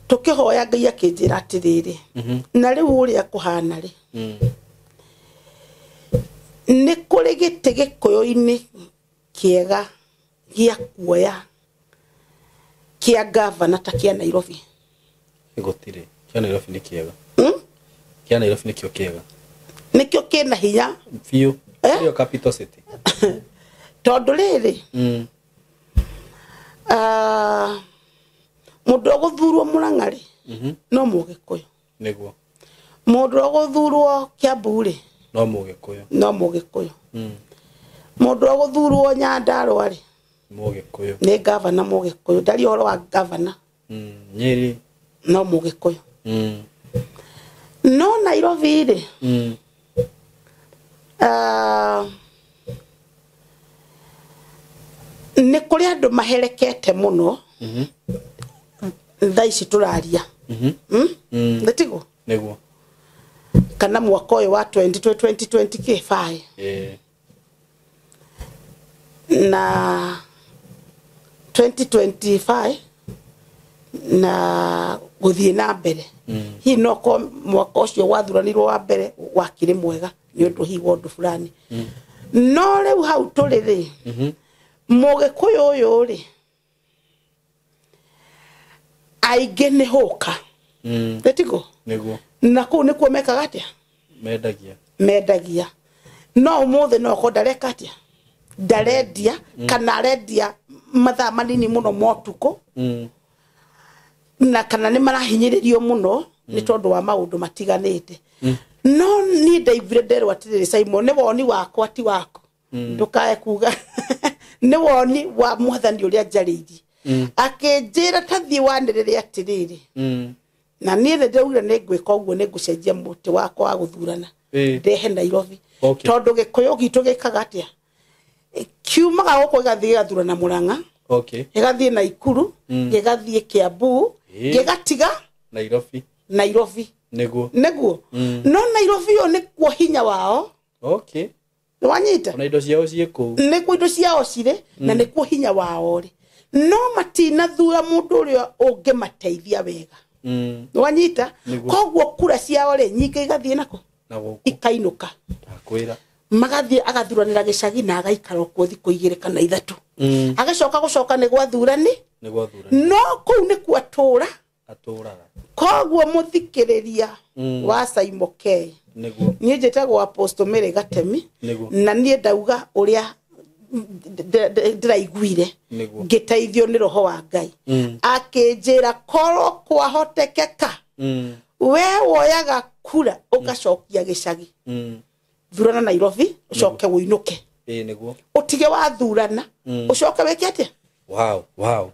Tũkĩhoya Ngai akĩnjĩra atĩrĩrĩ, na rĩu ũrĩa kũhana rĩ, nĩ kũrĩ gĩtĩ Gĩkũyũ-inĩ kĩega gĩa kuoya kĩa gavana ta kĩa Nairobi. Gũtirĩ. Kĩa Nairobi nĩ kĩega. Kĩa Nairobi nĩkĩo kĩega. Nĩkĩo kĩna hinya biũ. Nĩyo capital city. Tondũ rĩrĩ, mũndũ ũgũthurwo Mũrang'a rĩ, no Mũgĩkũyũ. Nĩguo. Mũndũ ũgũthurwo Kiambu rĩ, no Mũgĩkũyũ. No Mũgĩkũyũ. Mũndũ ũgũthurwo Nyandarũa rĩ, Mũgĩkũyũ. Nĩ gavana Mũgĩkũyũ. Ndaria ũhoro wa gavana. Nyeri no Mũgĩkũyũ. No Nairobi rĩ, nĩ kũrĩ andũ maherekete mũno thaa ici tũraria. Nĩ tiguo? Nĩguo. Kana mwaka ũyũ wa 2025. Na 2025 na gũthiĩ na mbere. Hihi no ko mwaka ũcio wathuranirwo wa mbere wakĩrĩ mwega nĩ ũndũ hihi wa ũndũ fulani. No rĩu hau tũrĩ rĩ, Mũgĩkũyũ ũyũ rĩ, aingĩ nĩ hũka. Nĩtiguo? Nĩguo. Na kũu nĩkuo mekaga atĩa? Mendagia. No ũmũthĩ no okorwo ndareka atĩa, ndarendia kana arendia mathaa manini mũno ma ũtukũ, na kana nĩ marahinyĩrĩrio mũno nĩ tondũ wa maũndũ matiganĩte. No niĩ ndaiguire nderwo atĩrĩrĩ, Simon, nĩ woni wakwa ti waku, ndũkae kuga nĩ woni wa mwathani ũrĩa njarĩirie. Akĩnjĩra ta thiĩ wanĩrĩre atĩrĩrĩ, na niĩ nĩ ndĩraugire nĩ ngwĩka ũguo, nĩ ngũcenjia mũtĩ wakwa wa gũthurana ndehe Nairobi. Tondũ Gĩkũyũ gitũ gĩkaga atĩa, kiumaga gũkũ gĩgathiĩ gĩgathurana Mũrang'a, gĩgathiĩ Naikuru, gĩgathiĩ Kiambu, gĩgatiga Nairobi. Nairobi. Nĩguo. Nĩguo. No Nairobi ũyũ nĩkuo hinya wao. Nĩwanyita? Ona indo ciao ciĩ kũu. Nĩkuo indo ciao cirĩ, na nĩkuo hinya wao rĩ. No matinathura mũndũ ũrĩa ũngĩmateithia wega. Nĩwanyita? Koguo kura ciao rĩ, nyingĩ igathiĩ nakũ? Na gũkũ. Ikainũka. Ndakwĩra. Magathiĩ agathuranĩra gĩcagi na agaikara kuo thikũ 2 kana 3. Agacoka gũcoka nĩ gwathurani. Nĩ gwathurani. No kũu nĩkuo atũra. Atũraga. Koguo mũthikĩrĩria wa Simon K. Nĩguo. Niĩ njĩtagwo Apostle Mary Gatemi. Nĩguo. Na niĩ ndauga ũrĩa ndĩraiguire ngĩteithio nĩ roho wa Ngai. Akĩnjĩra korwo kwahotekeka, we woyaga kura ũgacokia gĩcagi, thurana Nairobi ũcoke ũinũke. Nĩguo. Ũtige wathurana ũcoke wĩke atĩa? Wow, wow.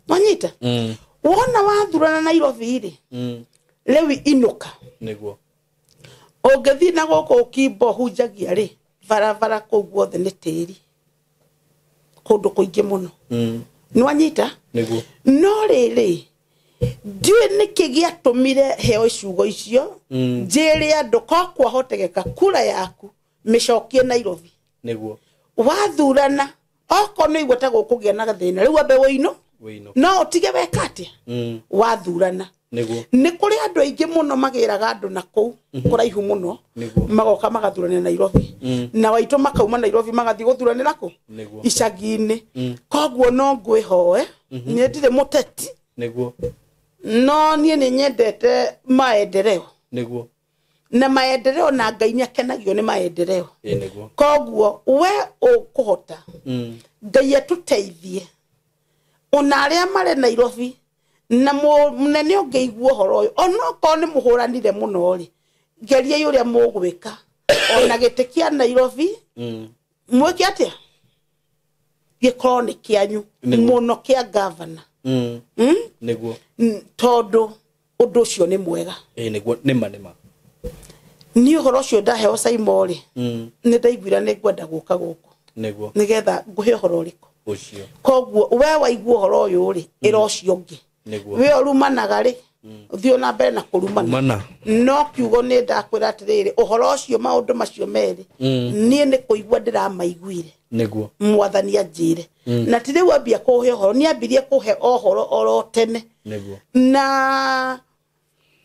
Wanyita? Wona wathurana Nairobi rĩ, rĩu inũka. Nĩguo. Ũngĩthiĩ na gũkũ Kimbo hunjagia rĩ, barabara kũu guothe nĩ tĩri, kũndũ kũingĩ mũno. Nĩwanyita? Nĩguo. No rĩrĩ, ndiũĩ nĩkĩ gĩatũmire heo ciugo icio, njĩre andũ ko kwahotekeka kura yaku mĩcokie Nairobi. Nĩguo. Wathurana okorwo nĩ ũigua ta gũkũgĩa na gathĩna, rĩu ambe wĩinũ. No ũtige weka atĩa? Wathurana. Nĩguo. Nĩ kũrĩ andũ aingĩ mũno magĩraga andũ na kũu kũraihu mũno, magoka magathuranĩra Nairobi, na waitũ makauma Nairobi magathiĩ gũthuranĩra kũ? Icagi-inĩ. Koguo no ngwĩhoe, niĩ ndirĩ mũteti. Nĩguo. No niĩ nĩ nyendete maendeleo. Nĩguo. Na maendeleo, na Ngai nĩ akenagio nĩ maendeleo. Nĩguo. Koguo we ũkũhota, Ngai atũteithie ona arĩa marĩ Nairobi na mũnene ũngĩigua ũhoro ũyũ, onokorwo nĩ mũhũranire mũno rĩ, geriai ũrĩa mũgwĩka ona gĩtĩ kĩa Nairobi mwĩke atĩa, gĩkorwo nĩ kĩanyu mũno kĩa gavana. Nĩguo. Tondũ ũndũ ũcio nĩ mwega. Nĩguo, nĩma nĩma. Niĩ ũhoro ũcio ndaheo Simon rĩ, nĩ ndaiguire nĩ ngwenda gũka gũkũ. Nĩguo. Nĩgetha ngũhe ũhoro ũrĩkũ. Ũcio. Koguo we waigua ũhoro ũyũ rĩ, ĩra ũcio ũngĩ. Nĩguo. We ũrumanaga rĩ, ũthiĩ na mbere na kũrumana. No kiugo nĩ ndakwĩra atĩrĩrĩ, ũhoro ũcio maũndũ macio merĩ, niĩ nĩ kũigua ndĩramaiguire. Nĩguo. Mwathani anjĩre. Na ti rĩu ambia kũhe ũhoro, nĩ ambirie kũhe ũhoro oro tene. Nĩguo. Na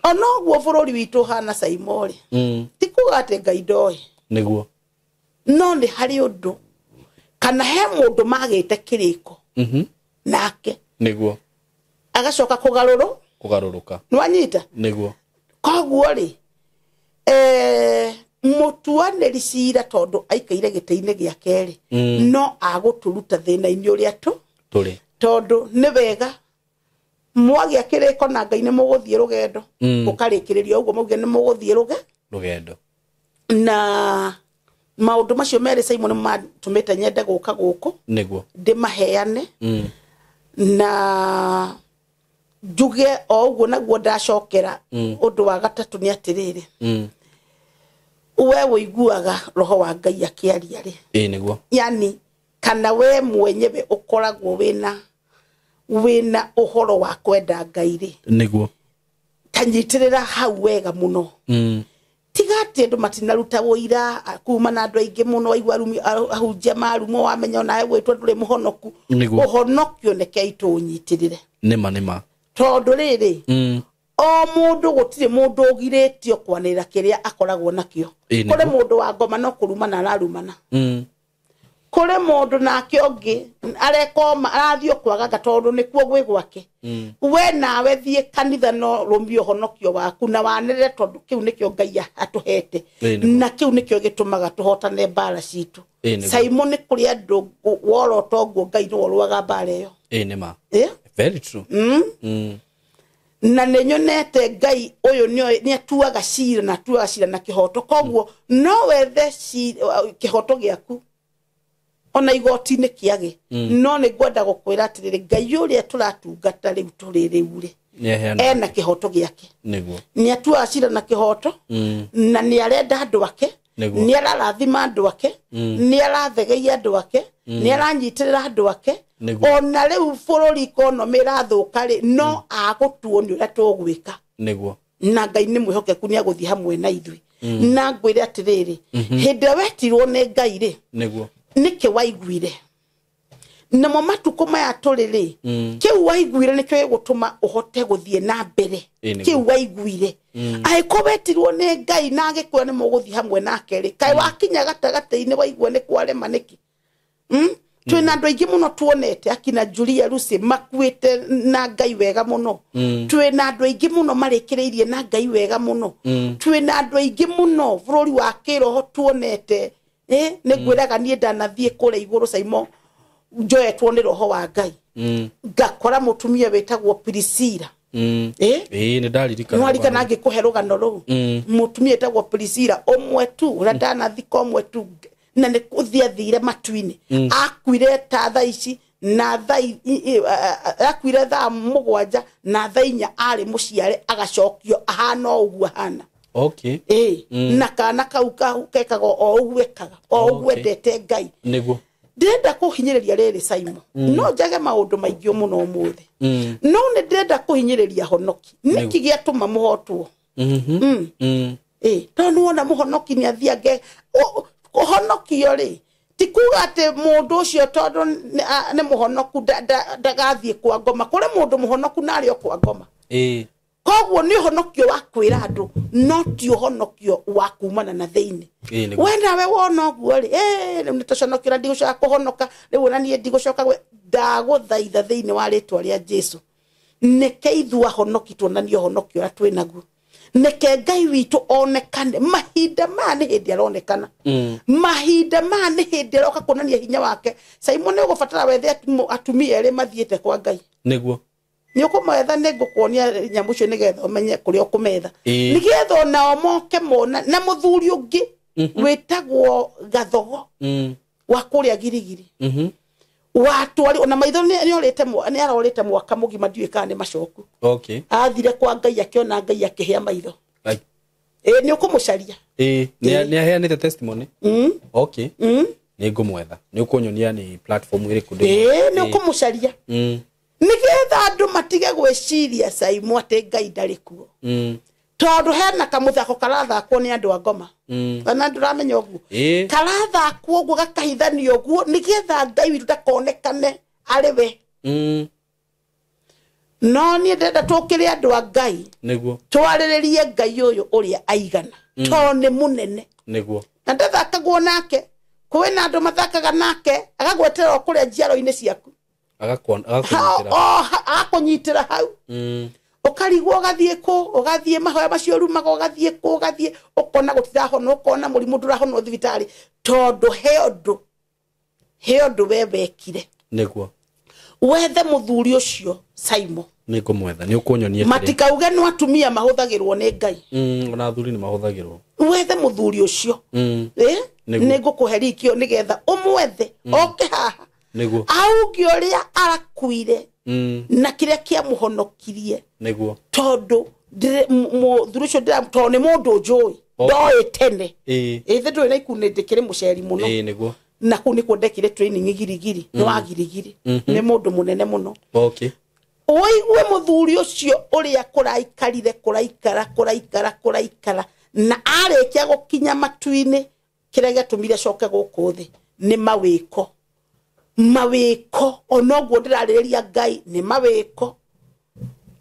onoguo bũrũri witũ ũhana Simon rĩ, ti kuga atĩ Ngai ndoĩ. Nĩguo. No nĩ harĩ ũndũ kana he mũndũ magĩte kĩrĩko nake. Nĩguo. Agacoka kũgarũrũ. Kũgarũrũka. Nĩwanyita? Nĩguo. Koguo rĩ, mũtuanĩri cira tondũ aikaire gĩtĩ-inĩ gĩake rĩ, no agũtũruta thĩna-inĩ ũrĩa tũrĩ. Tondũ nĩ wega mwagĩa kĩrĩko na Ngai nĩ mũgũthiĩ rũgendo, ũkarĩkĩrĩria ũguo mauge nĩ mũgũthiĩ rũgendo. Na maũndũ macio merĩ Simon nĩ matũmĩte nyende gũka gũkũ. Nĩguo. Ndĩmaheane. Na njuge o ũguo naguo ndacokera ũndũ wa gatatũ nĩ atĩrĩrĩ, we ũiguaga roho wa Ngai akĩaria rĩ. Nĩguo. Yani kana we mwenyewe ũkoragwo wĩna ũhoro wa kwenda Ngai rĩ. Nĩguo. Ta nyitĩrĩra hau wega mũno. Tiga atĩ andũ matinaruta ũira kuma na andũ aingĩ mũno, waigua ahunjia marumo wamenya onawe gwĩtwo ndũrĩ mũhonoku. Nĩguo. Ũhonokio nĩ kei tũũnyitĩrĩre. Nĩma nĩma. Tondũ rĩrĩ, O mundu gutire mundu ugiritio kwanira kiria akoragwo nakio. Kuri mundu wa ngoma no kurumana ararumana. Kuri mundu nake ungi arekoma arathio kwagaga tondu nikuo gwi gwake. We nawe thie kanitha no rumio honokio waku na wanire tondu kiu nikio Ngai atuhete na kiu nikio gitumaga tuhotane mbara citu. Simon ni kuri andu woroto nguo Ngai no rwaga mbara iyo. Ni ma. Very true. Na nĩ nyonete Ngai ũyũ nĩ atuaga cira na atuaga cira na kĩhoto koguo no wethe kĩhoto gĩaku ona igoti-inĩ kĩage. No nĩ ngwenda gũkwĩra atĩrĩrĩ Ngai ũrĩa tũratungata rĩu tũrĩ rĩu rĩ ena kĩhoto gĩake. Nĩguo nĩ atuaga cira na kĩhoto na nĩ arenda andũ ake, nĩ ararathima andũ ake, nĩ arathegeia andũ ake, nĩ aranyitĩrĩra andũ ake. Ona rĩu bũrũri economy ĩrathũka rĩ no agũtuo nĩ ũrĩa tũgwĩka. Nĩguo na Ngai nĩ mwĩhokeku nĩ agũthiĩ hamwe na ithuĩ. Na ngwĩre atĩrĩrĩ hĩndĩ ĩrĩa wetirwo nĩ Ngai rĩ nĩguo nĩkĩ waiguire namo matukũ maya tũrĩ rĩ kĩu waiguire nĩkĩo gĩgũtũma ũhote gũthiĩ na mbere. Kĩu waiguire angĩkorwo wetirwo nĩ Ngai na agĩkwĩra nĩ mũgũthiĩ hamwe nake rĩ kaĩ wakinya gatagatĩ-inĩ waigua nĩ kwarema nĩkĩ? Twina andũ aingĩ mũno tuonete akina Julia Lucy makuĩte na Ngai wega mũno. Twina andũ aingĩ mũno marĩkĩrĩirie na Ngai wega mũno. Twina andũ aingĩ mũno bũrũri wa kĩroho tuonete. Nĩ ngwĩraga niĩ ndanathiĩ kũrĩa igũrũ Simon njoetwo nĩ roho wa Ngai. Ngakora mũtumia wĩtagwo Priscilla. Nĩ ndaririkana. Nĩwaririkana ngĩkũhe rũgano rũu. Mũtumia wĩtagwo Priscilla ũmwe tu ũrĩa ndanathika ũmwe tu na nĩ kũthiĩ athire matu-inĩ. Akuire ta thaa ici na thaa akuire thaa 7 na thaa 4 arĩ mũciare agacokio ahana o ũguo ahana. Okay. Na kana kau kekaga o ũguo ekaga o ũguo endete Ngai. Nĩguo ndĩrenda kũhinyĩrĩria rĩrĩ Simon. No njage maũndũ maingĩ mũno ũmũthĩ. No nĩ ndĩrenda kũhinyĩrĩria honoki. Nĩkĩ gĩatũma mũhotwo? Tondũ nĩwona mũhonoki nĩ athiange kũhonokio rĩ ti kuga atĩ mũndũ ũcio tondũ nĩ mũhonoku ndagathiĩ kwa ngoma. Kũrĩ mũndũ mũhonoku na arĩ o kwa ngoma. Koguo nĩ ũhonokio wa kwĩra andũ no ti ũhonokio wa kumana na thĩinĩ. We nawe wona ũguo rĩ rĩu nĩ tũconokera ndigũcoka kũhonoka rĩu ona niĩ ndigũcoka ndagũthaitha thĩinĩ wa rĩtwa rĩa Jesũ. Nĩke ithuĩ ahonoki tuonanie ũhonokio ũrĩa twĩ naguo. Nĩke Ngai witũ onekane mahinda maya nĩ hĩndĩ aronekana. Mahinda maya nĩ hĩndĩ aroka kuonania hinya wake. Simon nĩ ũgũbatara wethe atumia erĩ mathiĩte kwa Ngai. Nĩguo nĩ ũkũmetha nĩ ngũkuonia nyamũ icio nĩgetha ũmenye kũrĩa ũkũmetha. Nĩgetha onao moke mona na mũthuri ũngĩ wĩtagwo Gathogo wa kũrĩa Girigiri. Watwari ona maitho nĩ arorĩte mwaka mũgima ndiũĩ kana nĩ macoku. Okay. Athire kwa Ngai akĩona Ngai akĩhĩa maitho. Nĩ ũkũmũcaria. Nĩ aheanĩte testimony. Okay. Nĩ ngũmwetha. Nĩ ũkũnyonia nĩ platform ĩrĩkũ ndĩ. Nĩ ũkũmũcaria. Nĩgetha andũ matige gwĩciria Simon atĩ Ngai ndarĩ kuo. Tondũ hena kamũthako karathakwo nĩ andũ a ngoma. Ona ndũramenya ũguo. Karathakwo ũguo gakahithanio ũguo nĩgetha Ngai witũ ndakonekane arĩ we. No niĩ ndĩrenda tũkĩre andũ a Ngai. Nĩguo twarĩrĩrie Ngai ũyũ ũrĩa aigana. Tondũ nĩ mũnene. Nĩguo na ndathakagwo nake. Kwĩna andũ mathakaga nake agagweterera o kũrĩa njiaro-inĩ ciaku. Agakũnyitĩra hau. Ũkarigwo ũgathiĩ kũ ũgathiĩ mahoya macio rumaga ũgathiĩ kũ ũgathiĩ ũkona gũtirahona ũkona mũrimũ ndũrahonwo thibitarĩ tondũ he ũndũ we wekire. Nĩguo wethe mũthuri ũcio Simon. Nĩ ngũmwetha nĩ ũkũnyonia matikauge no atumia mahũthagĩrwo nĩ Ngai. Ona athuri nĩ mahũthagĩrwo. Wethe mũthuri ũcio. Nĩ ngũkũhe rikio nĩgetha ũmwethe oke haha. Nĩguo auge ũrĩa arakuire na kĩrĩa kĩamũhonokirie. Nĩguo tondũ mũthuri ũcio tondũ nĩ mũndũ njũĩ ndoĩ tene. Ithe ndũĩ na ikundi ndĩkĩrĩ mũceri mũno. Nĩguo na kũu nĩkuo ndekire training Girigiri. Nĩ wa Girigiri. Nĩ mũndũ mũnene mũno. Okay. Ũigue mũthuri ũcio ũrĩa kũraikarire kũraikara na arĩkia gũkinya matu-inĩ kĩrĩa gĩatũmire acoke gũkũ thĩ nĩ mawĩko. Mawĩko onoguo ndĩrarĩrĩria Ngai nĩ mawĩko.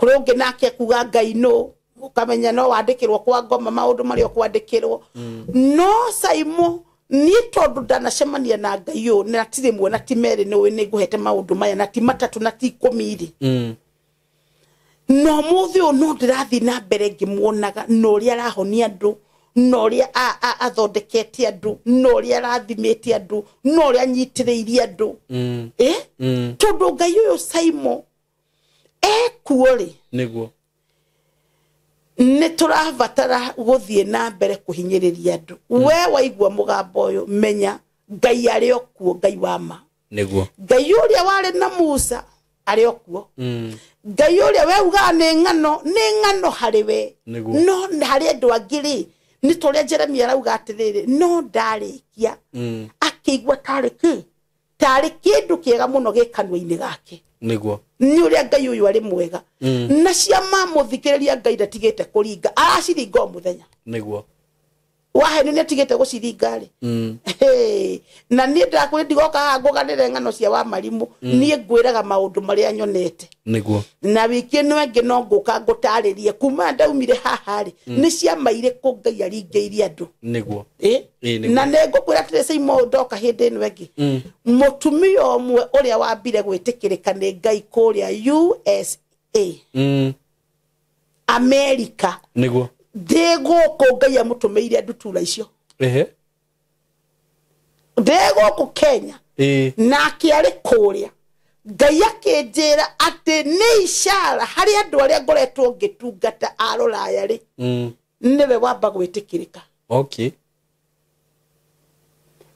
Kũrĩ ũngĩ nake kuga Ngai no ukamenya no wandĩkĩrwo kwa ngoma maũndũ marĩa ũkwandĩkĩrwo. No Saimo niĩ tondũ ndanacemania na Ngai ũyũ na ti rĩmwe na ti merĩ nĩ nĩ ngũhete maũndũ maya na ti matatũ na ti ikũmi rĩ, no mũthĩ ũyũ no ndĩrathiĩ na mbere ngĩmuonaga na ũrĩa arahonia andũ, na ũrĩa athondekete andũ, na ũrĩa arathimĩte andũ, na ũrĩa anyitĩrĩirie andũ. Tondũ Ngai ũyũ Saimo ekuo rĩ, nĩguo nĩ tũrabatara gũthiĩ na mbere kũhinyĩrĩria andũ. We waigua mũgambo ũyũ menya Ngai arĩ o kuo, Ngai wa ma. Nĩguo Ngai ũrĩa warĩ na Musa arĩ o kuo. Ngai ũrĩa we ugaga nĩ ng'ano, nĩ ng'ano harĩ we. No harĩ andũ angĩ rĩ, nĩ ta ũrĩa Jeremia arauga atĩrĩrĩ, no ndarĩkia akĩigua tarĩ kĩ, tarĩ kĩndũ kĩega mũno gĩ kanua-inĩ gake. Nĩguo nĩ ũrĩa Ngai ũyũ arĩ mwega. Na ciama mũthikĩrĩria Ngai ndatigĩte kũringa, araciringa o mũthenya. Nĩguo waheni nĩ atigĩte gũciringa rĩ. Na niĩ ndakwĩra ndigoka haha ngũganĩre ng'ano cia wa marimũ, niĩ ngwĩraga maũndũ marĩa nyonete. Nĩguo na wiki ĩno ĩngĩ no ngũka ngũtarĩrie kuma ndaumire haha rĩ, nĩ ciama irĩkũ Ngai aringĩirie andũ. Nĩguo Na nĩ ngũkwĩra atĩrĩ Saimo, ndoka hĩndĩ ĩno ĩngĩ, mũtumia ũmwe ũrĩa wambire gwĩtĩkĩrĩka nĩ Ngai kũrĩa USA, America, Nĩguo ndĩ gũkũ Ngai amũtũmĩire ndutura icio. Ndĩ gũkũ Kenya, nake arĩ kũrĩa Ngai akĩnjĩra atĩ nĩ ishara harĩ andũ arĩa ngoretwo ngĩtungata a rũraya rĩ, nĩwe wamba gwĩtĩkĩrĩka. Okay.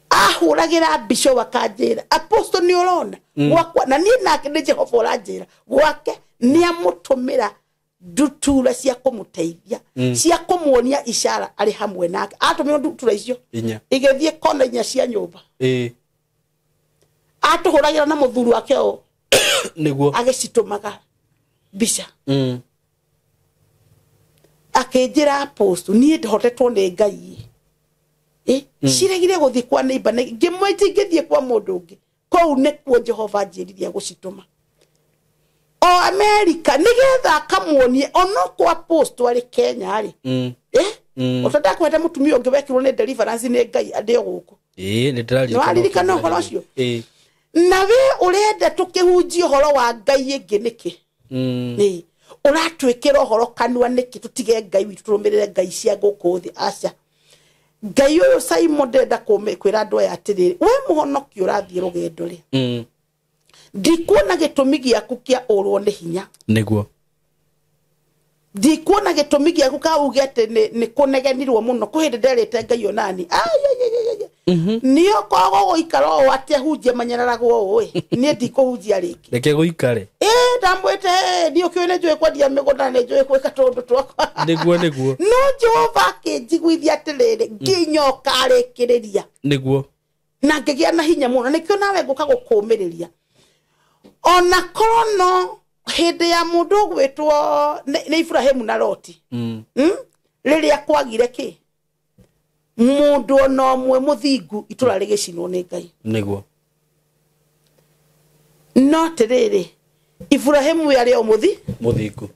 Ahũragĩra mbica akanjĩra, Apostle nĩ ũrona gwakwa, na niĩ nake nĩ Jehova ũranjĩra gwake nĩ amũtũmĩra ndutura cia kũmũteithia, cia kũmuonia ishara arĩ hamwe nake. Atũmĩrwo ndutura icio inya igĩthiĩ kona inya cia nyũmba. Atũhũragĩra na mũthuri wake ũũ, Nĩguo agĩcitũmaga mbica. Akĩnjĩra Apostle, niĩ ndohotetwo nĩ Ngai. Ciregire gũthiĩ kwa neighbor, ngĩmwĩti ngĩthiĩ kwa mũndũ ũngĩ. Kũu nĩkuo Jehova anjĩrire gũcitũma o America nĩgetha akamuonie onokorwo Apostle arĩ Kenya rĩ. Ũtenda kwenda mũtumia ũngĩ wekirwo nĩ deliverance nĩ Ngai andĩ o gũkũ. Nĩ ndĩraririkana. Nĩwaririkana ũhoro ũcio? Na we ũrenda tũkĩhunjia ũhoro wa Ngai ĩngĩ nĩkĩ? Nĩ ũratwĩkĩra ũhoro kanua nĩkĩ tũtige Ngai witũ tũrũmĩrĩre Ngai cia gũkũ thĩ? Aca. Ngai ũyũ Simon ndĩrenda kwĩra andũ aya atĩrĩrĩ, we mũhonoki ũrathiĩ rũgendo rĩ, ndikuona gĩtũmi gĩaku kĩa ũrwo nĩ hinya. Nĩguo ndikuona gĩtũmi gĩaku ka uge atĩ nĩ kũnegenirwo mũno. Kwĩ hĩndĩ nderĩte Ngai onani niĩ okorwo gũgũikara ũũ atĩ ahunjia manyararagwo ũũ ĩ, niĩ ndikũhunjia rĩngĩ. Reke gũikare. Ndamwĩte niĩ ũkĩũĩ nĩ njũĩ kwendia mĩgũnda, nĩ njũĩ gwĩka tũũndũ twakwa. Nĩguo nĩguo no Jehova akĩnjiguithia atĩrĩrĩ, nginya ũkarĩkĩrĩria. Nĩguo na ngĩgĩa na hinya mũno. Nĩkĩo nawe ngũka gũkũmĩrĩria ona korwo no hĩndĩ ya mũndũ ũgwĩtwo nĩ Ibrahimu na Loti. Rĩrĩa kwagire kĩ, mũndũ ona ũmwe mũthingu itũra rĩgĩcinwo nĩ Ngai. Nĩguo no atĩrĩrĩ, Ibrahimu yarĩ o mũthingu.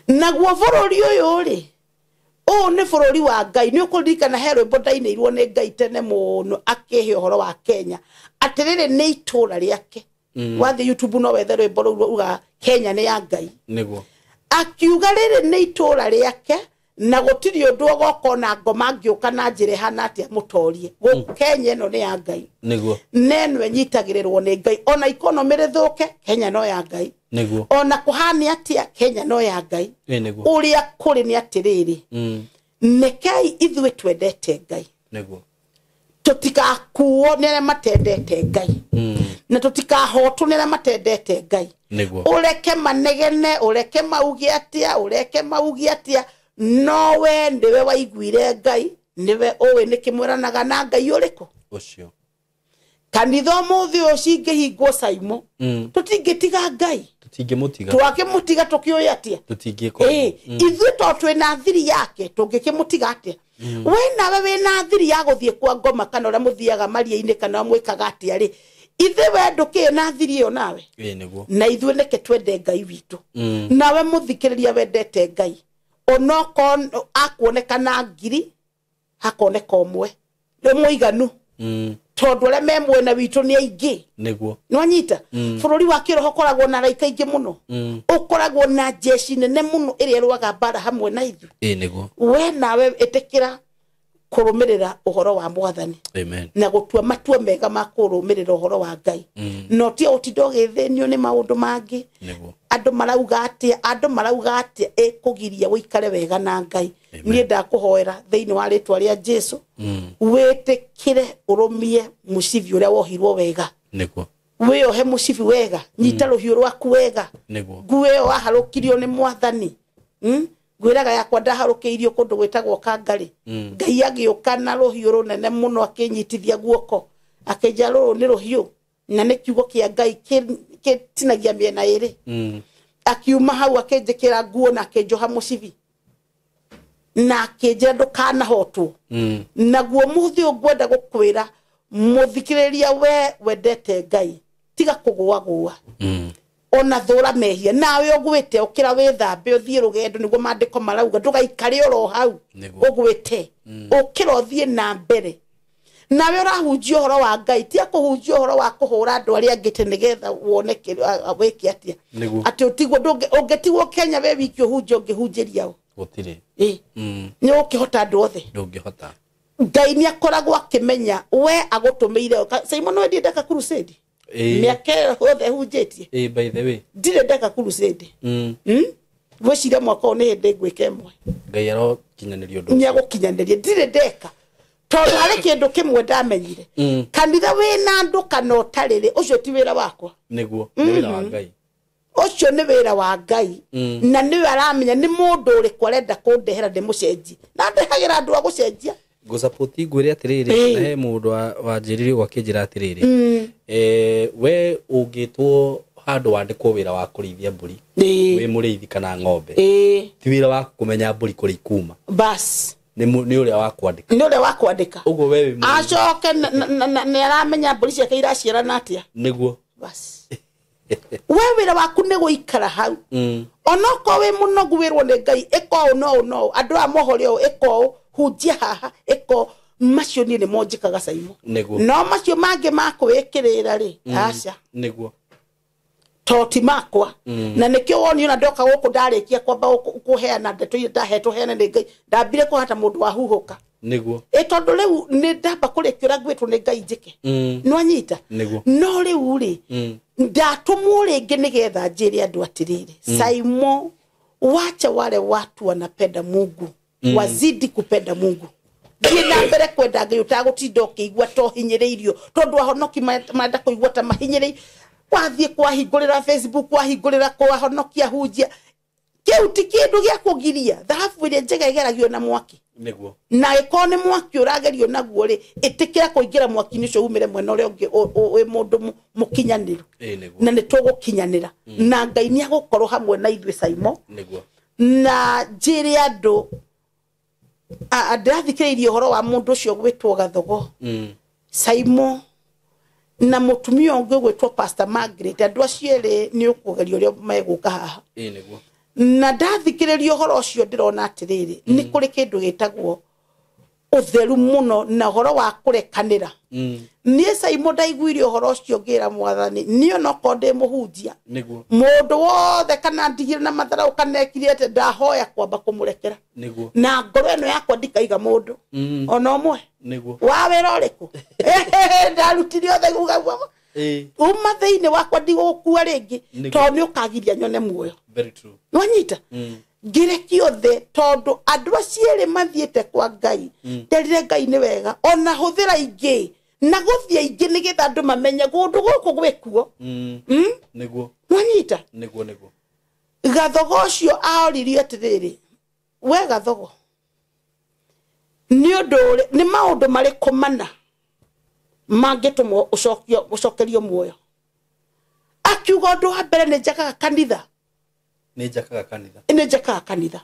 Naguo bũrũri ũyũ rĩ, ũyũ nĩ bũrũri wa Ngai. Nĩ ũkũririkana he rwĩmbo ndainĩirwo nĩ Ngai tene mũno akĩhe ũhoro wa Kenya atĩrĩrĩ nĩ itũra rĩake. Wathiĩ YouTube no wethe rwĩmbo rũu ruga Kenya nĩ ya Ngai. Nĩguo akiuga rĩrĩ nĩ itũra rĩake na gũtirĩ ũndũ ũgoka ona ngoma angĩũka na njĩra ĩhana atĩa mũtorie. Kenya ĩno nĩ ya Ngai. Nĩguo na ĩno ĩnyitagĩrĩrwo nĩ Ngai. Ona economy rĩthũke, Kenya no ya Ngai. Nĩguo ona kũhane atĩa, Kenya no ya Ngai. Nĩguo ũrĩa kũrĩ nĩ atĩrĩrĩ, nekei ithuĩ twendete Ngai, Nĩguo tũtigakuo nĩ arĩa matendete Ngai, na tũtikahotwo nĩ arĩa matendete Ngai. Nĩguo ũreke manegene, ũreke mauge atĩa, ũreke mauge atĩa, no we nĩwe waiguire Ngai, nĩwe ũĩ nĩkĩ mwĩranaga na Ngai ũrĩkũ. Ũcio Kanitha ũmũthĩ ũyũ cingĩhingwo Saimo, tũtingĩtiga Ngai. Tũtingĩmũtiga. Twakĩmũtiga tũkĩũĩ atĩa? Tũtingĩka. Ithuĩ to twĩna thiri yake, tũngĩkĩmũtiga atĩa? We nawe wĩna thiri ya gũthiĩ kwa ngoma kana ũrĩa mũthiaga maria-inĩ kana mwĩkaga atĩa rĩ, Ithe we ndũkĩĩ na thiri ĩyo nawe. Ĩĩ nĩguo. Na ithuĩ nĩke twende Ngai witũ. Nawe mũthikĩrĩria wendete Ngai onokorwo akuonekana ngiri hakoneka ũmwe nĩ mũiganu. Tondũ arĩa me mwena witũ nĩ aingĩ. Nĩguo. Nĩwanyita? Bũrũri wa kĩroho ũkoragwo na araika aingĩ mũno. Ũkoragwo na jeshi nene mũno ĩrĩa ĩrũaga mbara hamwe na ithuĩ. Ĩĩ nĩguo. We nawe ĩtĩkĩra kũrũmĩrĩra ũhoro wa mwathani. Amen. Na gũtua matua mega ma kũrũmĩrĩra ũhoro wa Ngai. No ti ũtinda ũgĩthĩnio nĩ maũndũ mangĩ. Nĩguo. Andũ marauga atĩa, andũ marauga atĩa ĩkũgiria ũikare wega na Ngai. Niĩ ndakũhoera thĩinĩ wa rĩtwa rĩa Jesu. Wĩtĩkĩre ũrũmie mũcibi ũrĩa wohirwo wega. Nĩguo. Wĩohe mũcibi wega, nyita rũhiũ rwaku wega. Nĩguo. Nguo ĩyo waharũkirio nĩ mwathani. Ngwĩraga yakwa ndaharũkĩirio kũndũ gwĩtagwo Kangarĩ. Ngai agĩũka na rũhiũ rũnene mũno akĩnyitithia guoko. Akĩnjĩra rũrũ nĩ rũhiũ na nĩ kiugo kĩa Ngai kĩtinagia mĩena ĩrĩ. Akiuma hau akĩnjĩkĩra nguo na akĩnjoha mũcibi. Na akĩnjĩra ndũkanahotwo. Naguo mũthĩ ũyũ ngwenda gũkwĩra mũthikĩrĩria we wendete Ngai tiga kũgũagũa. Ona thũra mehia nawe ũgwĩte ũkĩra wĩthambe ũthiĩ rũgendo nĩguo maandĩko marauga ndũgaikare oro hau ũgwĩte ũkĩra ũthiĩ na mbere. Nawe ũrahunjia ũhoro wa Ngai tiga kũhunjia ũhoro wa kũhũra andũ arĩa angĩ tĩ nĩgetha wone wĩke atĩa. Atĩ ũtigwo ũngĩtigwo Kenya we wiki ũhunjia ũngĩhunjĩria ũ? Gũtirĩ. Nĩ ũkĩhota andũ othe. Ndũngĩhota. Ngai nĩ akoragwo akĩmenya we agũtũmĩire. Simon we ndeka crusade. Mĩaka yothe hunjĩtie. By the way. Ndirĩ ndeka crusade. Ngwĩciria mwaka ũyũ nĩ hĩndĩ ngwĩka ĩmwe. Ngai arokinyanĩria ũndũ. Nĩ agũkinyanĩria. Ndirĩ ndeka. Tondũ harĩ kĩndũ kĩmwe ndamenyire. Kanitha wĩna andũ kana ũtarĩ rĩ, ũcio ti wĩra wakwa. Nĩguo, nĩ wĩra wa Ngai. Ũcio nĩ wĩra wa Ngai. Na nĩwe aramenya nĩ mũndũ ũrĩkũ arenda kũndehera ndĩmũcenjie. Na ndehagĩra andũ a gũcenjia. Ngũsapoti ngwĩre atĩrĩrĩ, na he mũndũ wanjĩrire ũguo akĩnjĩra atĩrĩrĩ, we ũngĩtwo handũ wandĩkwo wĩra wa kũrĩithia mbũri, wĩ mũrĩithi kana ng'ombe, ti wĩra waku kũmenya mbũri kũrĩa ikuma. Bas. Nĩ ũrĩa wa kwandĩka. Nĩ ũrĩa wa kwandĩka. Ũguo we wĩ mũrĩithi. Acoke nĩ aramenya mbũri ciake iraciarana atĩa. Nĩguo. Bas. We wĩra waku nĩ gũikara hau. Onokorwo wĩ mũnogu wĩrwo nĩ Ngai, ĩka ũũ na ũũ na ũũ, andũ aya mohore ũũ, ĩka ũũ, hunjia haha, ĩka ũũ. Macio niĩ nĩmo njĩkaga Saimo. Nĩguo. No macio mangĩ ma kwĩĩkĩrĩra rĩ, aca. Nĩguo. To ti makwa. Na nĩkĩo woni ona ndoka gũkũ ndarĩkia kwamba kũheana ndeto iria ndahetwo heane nĩ Ngai, ndambire kũhata mũndũ wahuhũka. Nĩguo. Tondũ rĩu nĩ ndamba kũrĩkia ũrĩa ngwĩtwo nĩ Ngai njĩke. Nĩwanyita? Nĩguo. No rĩu rĩ, ndatũmwo rĩngĩ nĩgetha njĩre andũ atĩrĩrĩ, Saimo, wacha wale watu wanapenda Mungu, wazidi kupenda Mungu. Thiĩ na mbere kwenda Ngai ũtagũtinda ũkĩigua ta ũhinyĩrĩirio, tondũ ahonoki marenda kũigua ta mahinyĩrĩirio. Wathiĩ kwahingũrĩra Facebook, kwahingũrĩra kwahonokia hunjia, kĩu ti kĩndũ gĩa kũgiria. Thahabu ĩrĩa njega ĩgeragio na mwaki. Nĩguo. Na ĩkorwo nĩ mwaki ũragerio naguo rĩ, ĩtĩkĩra kũingĩra mwaki-inĩ ũcio umĩre mwena ũrĩa ũngĩ wĩ mũndũ mũkinyanĩru. Nĩguo. Na nĩ tũgũkinyanĩra. Na Ngai nĩ agũkorwo hamwe na ithuĩ Saimo. Nĩguo. Na njĩre andũ, ndĩrathikĩrĩirie ũhoro wa mũndũ ũcio gwĩtwo Gathogo. Saimo na mũtumia ũngĩ ũgwĩtwo Pastor Margaret, andũ acio erĩ nĩ ũkũgeria ũrĩa megũka haha. Nĩguo. Na ndathikĩrĩria ũhoro ũcio ndĩrona atĩrĩrĩ, nĩ kũrĩ kĩndũ gĩtagwo ũtheru mũno na ũhoro wa kũrekanĩra. Niĩ Saimo ndaiguire ũhoro ũcio ngĩra mwathani, niĩ onokorwo ndĩ mũhunjia, Nĩguo. mũndũ wothe kana ndigire na matharaũ kana ekire atĩa, ndahoya kwamba kũmũrekera. Nĩguo. Na ngoro ĩno yakwa ndikaiga mũndũ ona ũmwe. Nĩguo. Wa wĩra ũrĩkũ? Ndarutire othe uga uma thĩinĩ wakwa ndigũgũkua rĩngĩ, tondũ nĩ ũkagiria nyone muoyo. Very true. Nĩwanyita? Ngĩrekia othe tondũ andũ acio erĩ mathiĩte kwa Ngai, nderire Ngai nĩ wega, ona hũthĩra ingĩ na gũthiĩ ingĩ nĩgetha andũ mamenye kũndũ gũkũ gwĩkuo. Nĩguo. Nĩwanyita? Nĩguo, nĩguo. Gathogo ũcio aoririe atĩrĩrĩ, we Gathogo, nĩ ũndũ nĩ maũndũ marĩkũ mana mangĩtũmwo ũcokerio muoyo? Akiuga ũndũ wa mbere nĩ njakaga kanitha. Nĩ njakaga kanitha. Nĩ njakaga kanitha.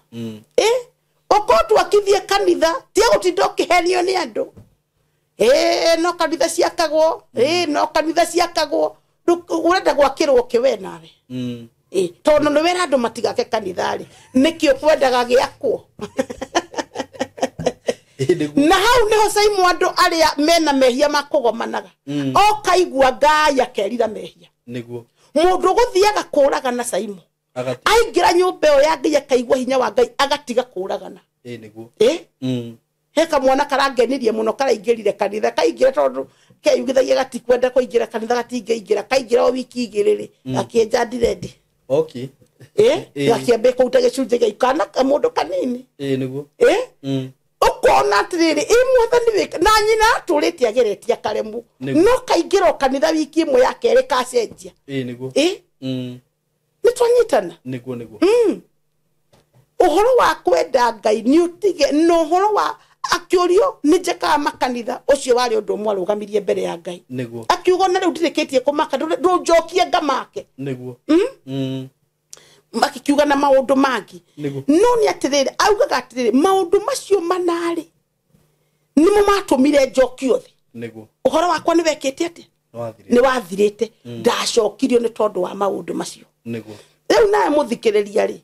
Ũkorwo twakithie kanitha, tiga gũtinda ũkĩhenio nĩ andũ. No kanitha ciakagwo, no kanitha ciakagwo. Urenda gwakirwo ki we nawe? Tondu ni wera andu matigake kanitha ri, nikio kwendaga giakwo. Na hau niho Saimu andu aria mena mehia makugomanaga. O kaigua Ngai akerira mehia. Niguo. Mundu guthiaga kuragana Saimu. Aingira nyumba ĩyo ya Ngai akaigua hinya wa Ngai agatiga kuragana. Niguo. Heka mwana karangenirie muno karaingirire kanitha, kaingira tondu keyugithagia gatikwenda kuingira kanitha gatingĩingĩra, kaingira o wiki igĩrĩ rĩ, gakĩenja ndirendi. Okay. Gakiambia kũruta gĩcunjĩ gĩa kana mũndũ kanini. Niguo. Ukona atiriri mwathani wika na nyina atũrĩte ageretie akaremwo, no kaingĩra o kanitha wiki ĩmwe ya kerĩ kacenjia. Niguo. Nĩ twanyitana. Niguo niguo. Ũhoro wa kwenda Ngai nĩ ũtige, na ũhoro wa akĩũrio nĩ njĩkaga makanitha, ũcio warĩ ũndũ ũmwe arũgamirie mbere ya Ngai. Niguo. Akiuga na rĩu ndirĩkĩtie kũmaka, ndũnjokie ngamake. Niguo. Akiuga na maũndũ mangĩ. No nĩ atĩrĩrĩ, augaga atĩrĩrĩ, maũndũ macio manarĩ nĩmo matũmire njokio thĩ. Niguo. Ũhoro wakwa nĩ wekĩte atĩa? Nĩ wathirĩte. Ndacokirio nĩ tondũ wa maũndũ macio. Niguo. Rĩu nawe mũthikĩrĩria rĩ,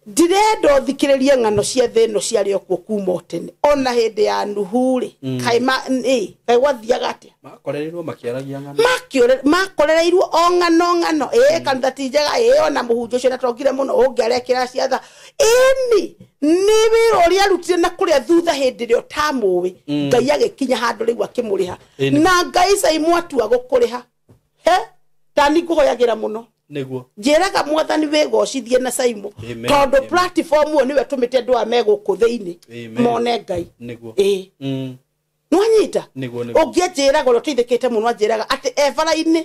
ndirenda ũthikĩrĩrie ng'ano cia thĩ ĩno ciarĩ okuo kuma o tene, ona hĩndĩ ya Nuhu rĩ, kaĩ gwathiaga atĩa? Makorereirwo makĩaragia ng'ano. Makorereirwo o ng'ano ng'ano. Kanitha ti njega, ona mũhunjia ũcio natongire mũno, ũngĩ arekĩra ciatha. Ĩni nĩ wĩra ũrĩa arutire na kũrĩa thutha hĩndĩ ĩrĩa ũtamũĩ, Ngai agĩkinya handũ rĩu akĩmũrĩha. Na Ngai Saimu atua gũkũrĩha. He, tani ngũhoyagĩra mũno. Niguo. Njĩraga mwathani wĩgocithie na Saimu, tondũ platform ĩyo nĩwe tũmĩte andũ aya me gũkũ thĩinĩ mone Ngai. Niguo. Nĩwanyita? Niguo niguo. Ũngĩ anjĩraga ũrĩa ũteithĩkĩte mũno, anjĩraga atĩ e bara-inĩ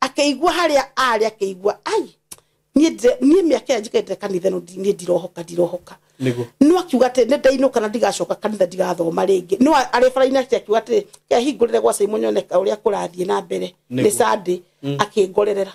akĩigua harĩa arĩ, akĩigua ai niĩ mĩaka ĩrĩa njikarĩte kanitha ĩno niĩ ndirohoka. Niguo. No akiuga atĩ nĩ ndainũka na ndigacoka kanitha ndigathoma rĩngĩ. No arĩ bara-inĩ atĩ akiuga atĩ kehingũrĩre gwa Saimu nyone ũrĩa kũrathiĩ na mbere. Nĩ Sunday akĩngorerera.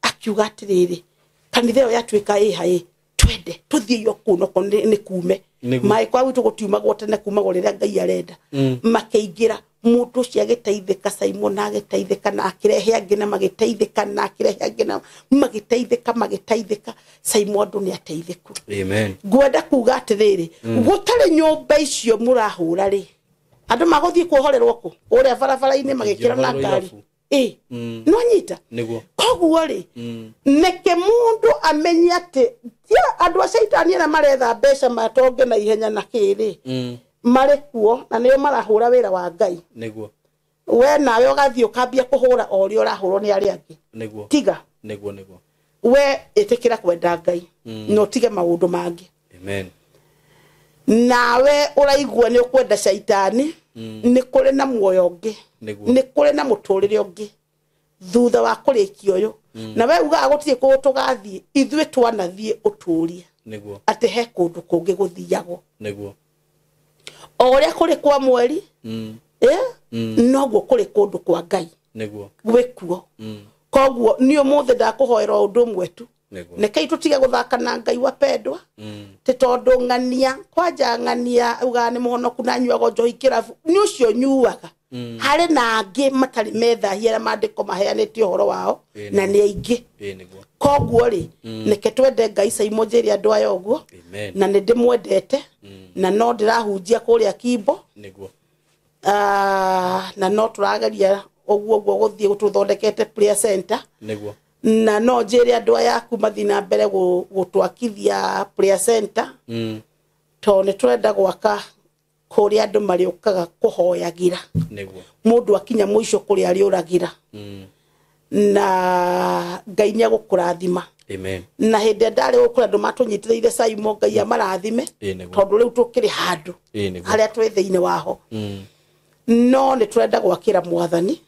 Akiuga atiriri kanitha ĩyo yatuĩka ĩha ĩ twende tũthiĩ yo kũu noko nĩ kume maĩ kwa gwitũ gũtiumagwo tene, kumagwo rĩrĩa Ngai arenda. Makĩingĩra mũndũ ũcio agĩteithĩka, Saimu na agĩteithĩka, na akĩrehe angĩ na magĩteithĩka, na akĩrehe angĩ na magĩteithĩka, magĩteithĩka. Saimu andũ nĩ ateithĩku. Amen. Ngwenda kuga atĩrĩrĩ, gũtarĩ nyũmba icio mũrahũra rĩ, andũ magũthiĩ kuohorerwo kũ kũrĩa barabara-inĩ magĩkĩra na ngari. No nyita. Niguo. Koguo rĩ, neke mũndũ amenye atĩ andũ a caitani arĩa maretha mbeca matonge na ihenya na kĩrĩ, marĩ kuo na nĩo marahũra wĩra wa Ngai. Niguo. We nawe ũgathiĩ ũkambia kũhũra o ũrĩa ũrahũrwo nĩ arĩa angĩ. Niguo. Tiga. Niguo niguo. We ĩtĩkĩra kwenda Ngai na ũtige maũndũ mangĩ. Amen. Nawe ũraigua nĩ ũkwenda caitani, nĩ kũrĩ na muoyo ũngĩ, nĩ kũrĩ na mũtũrĩre ũngĩ thutha wa kũrĩkia ũyũ. Na we ugaga gũtirĩ kũndũ tũgathiĩ, ithuĩ twanathiĩ ũtũũrie. Niguo. Atĩ he kũndũ kũngĩ gũthiagwo. Niguo. O ũrĩa kũrĩ kwa mweri, noguo kũrĩ kũndũ kwa Ngai. Niguo. Gwĩkuo. Koguo niĩ ũmũthĩ ndakũhoera ũndũ ũmwe tu. Rekei tũtige gũthaka na Ngai wapendwa. Ti tondũ ng'ania kwanja ng'ania ugaga nĩ mũhonoku na nyuaga njohi kĩrabu, nĩ ũcio nyuaga. Harĩ na angĩ matarĩ methahia arĩa maandĩko maheanĩte ũhoro wao, na nĩ aingĩ. Koguo rĩ, reke twende Ngai Saimu njĩre andũ aya ũguo, na nĩ ndĩmwendete, na no ndĩrahunjia kũrĩa Kimbo. Niguo. Na no tũrageria ũguo ũguo gũthiĩ tũthondekete prayer center. Niguo. Na no njĩre andũ aya aku mathiĩ na mbere gũtwakithia prayer center. Tondũ nĩ tũrenda gwaka kũrĩa andũ marĩũkaga kũhoyagĩra. Niguo. Mũndũ akinya mũico kũrĩa arĩũragĩra. Na Ngai nĩ egũkũrathima. Amen. Na hĩndĩ ĩrĩa ndarĩ gũkũ andũ matũnyitĩrĩire Saimu, Ngai amarathime, tondũ rĩu tũkĩrĩ handũ harĩa twĩ thĩinĩ waho. No nĩ tũrenda gwakĩra mwathani.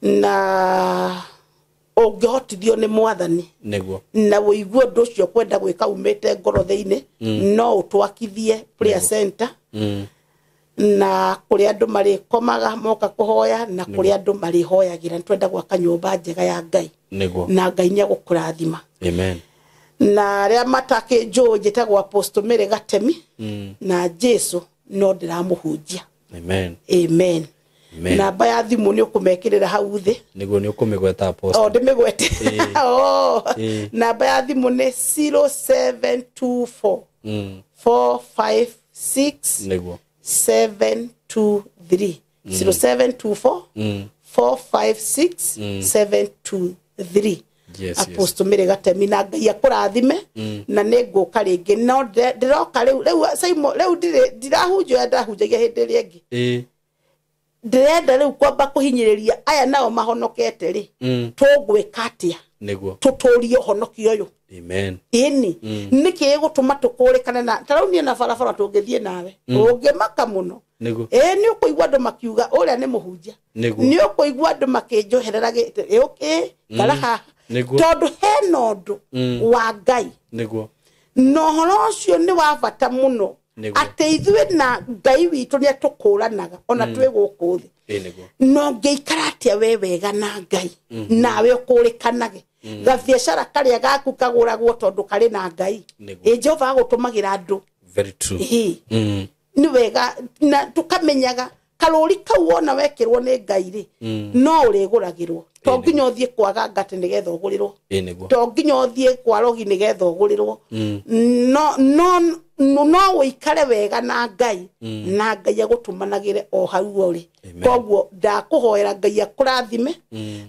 Na ũngĩhotithio nĩ mwathani, Niguo. na ũigue ũndũ ũcio kwenda gwĩka umĩte ngoro thĩinĩ, no ũtwakithie prayer center. Na kũrĩa andũ marĩkomaga moka kũhoya, na kũrĩa andũ marĩhoyagĩra. Nĩ twenda gwaka nyũmba njega ya Ngai. Niguo. Na Ngai nĩ egũkũrathima. Amen. Na arĩa matakĩnjũĩ njĩtagwo Apostle Mary Gatemi, na Jesu no ndĩramũhunjia. Amen. Amen. Amen. Namba ya thimũ nĩ ũkũmekĩrĩra hau thĩ. Nĩguo nĩ ũkũmĩgweta apostle. O ndĩmĩgwete. Oh. Ĩĩ. Namba ya thimũ nĩ 0724 456 Nĩguo. 723. 0724 456 723. Yes, Apostle Mary Gatemi, na Ngai akũrathime, na nĩ ngũka rĩngĩ, no ndĩroka rĩu rĩu Simon, rĩu ndirahunjia ũrĩa ndahunjagia hĩndĩ ĩrĩa ĩngĩ. Ndĩrenda rĩu kwamba kũhinyĩrĩria aya nao mahonokete rĩ, tũgwĩka atĩa Nĩguo. tũtũrie ũhonokio ũyũ? Amen. Ĩni nĩkĩ gĩgũtũma tũkũrĩkane na ta rĩu niĩ na barabara tũngĩthiĩ nawe ũngĩmaka mũno. Nĩguo. Ĩĩ, nĩ ũkũigua andũ makiuga ũrĩa nĩ mũhunjia. Nĩguo. Nĩ ũkũigua andũ makĩnjoherera ĩ ngara haha. Nĩguo. Tondũ hena ũndũ wa Ngai. Nĩguo. Na ũhoro ũcio nĩ wa bata mũno. Nĩguo. Atĩ ithuĩ na Ngai witũ nĩ atũkũranaga ona twĩ gũkũ thĩ. Ĩĩ nĩguo. No ngĩikara atĩa we wega na Ngai, nawe ũkũrĩkanage gabiacara karĩa gaku kagũragwo tondũ karĩ na Ngai. Nĩguo. Ĩ Jehova agũtũmagĩra andũ. Very true. Ĩĩ. Nĩ wega na tũkamenyaga karũri kau wona wekĩrwo nĩ Ngai rĩ, no ũrĩgũragĩrwo. To nginya ũthiĩ kwaga ngate nĩgetha ũgũrĩrwo. Ĩĩ nĩguo. To nginya ũthiĩ kwa rogi nĩgetha ũgũrĩrwo. No no no ũikare wega na Ngai, na Ngai agũtũmanagĩre o hau ũrĩ. Amen. Koguo ndakũhoera Ngai akũrathime,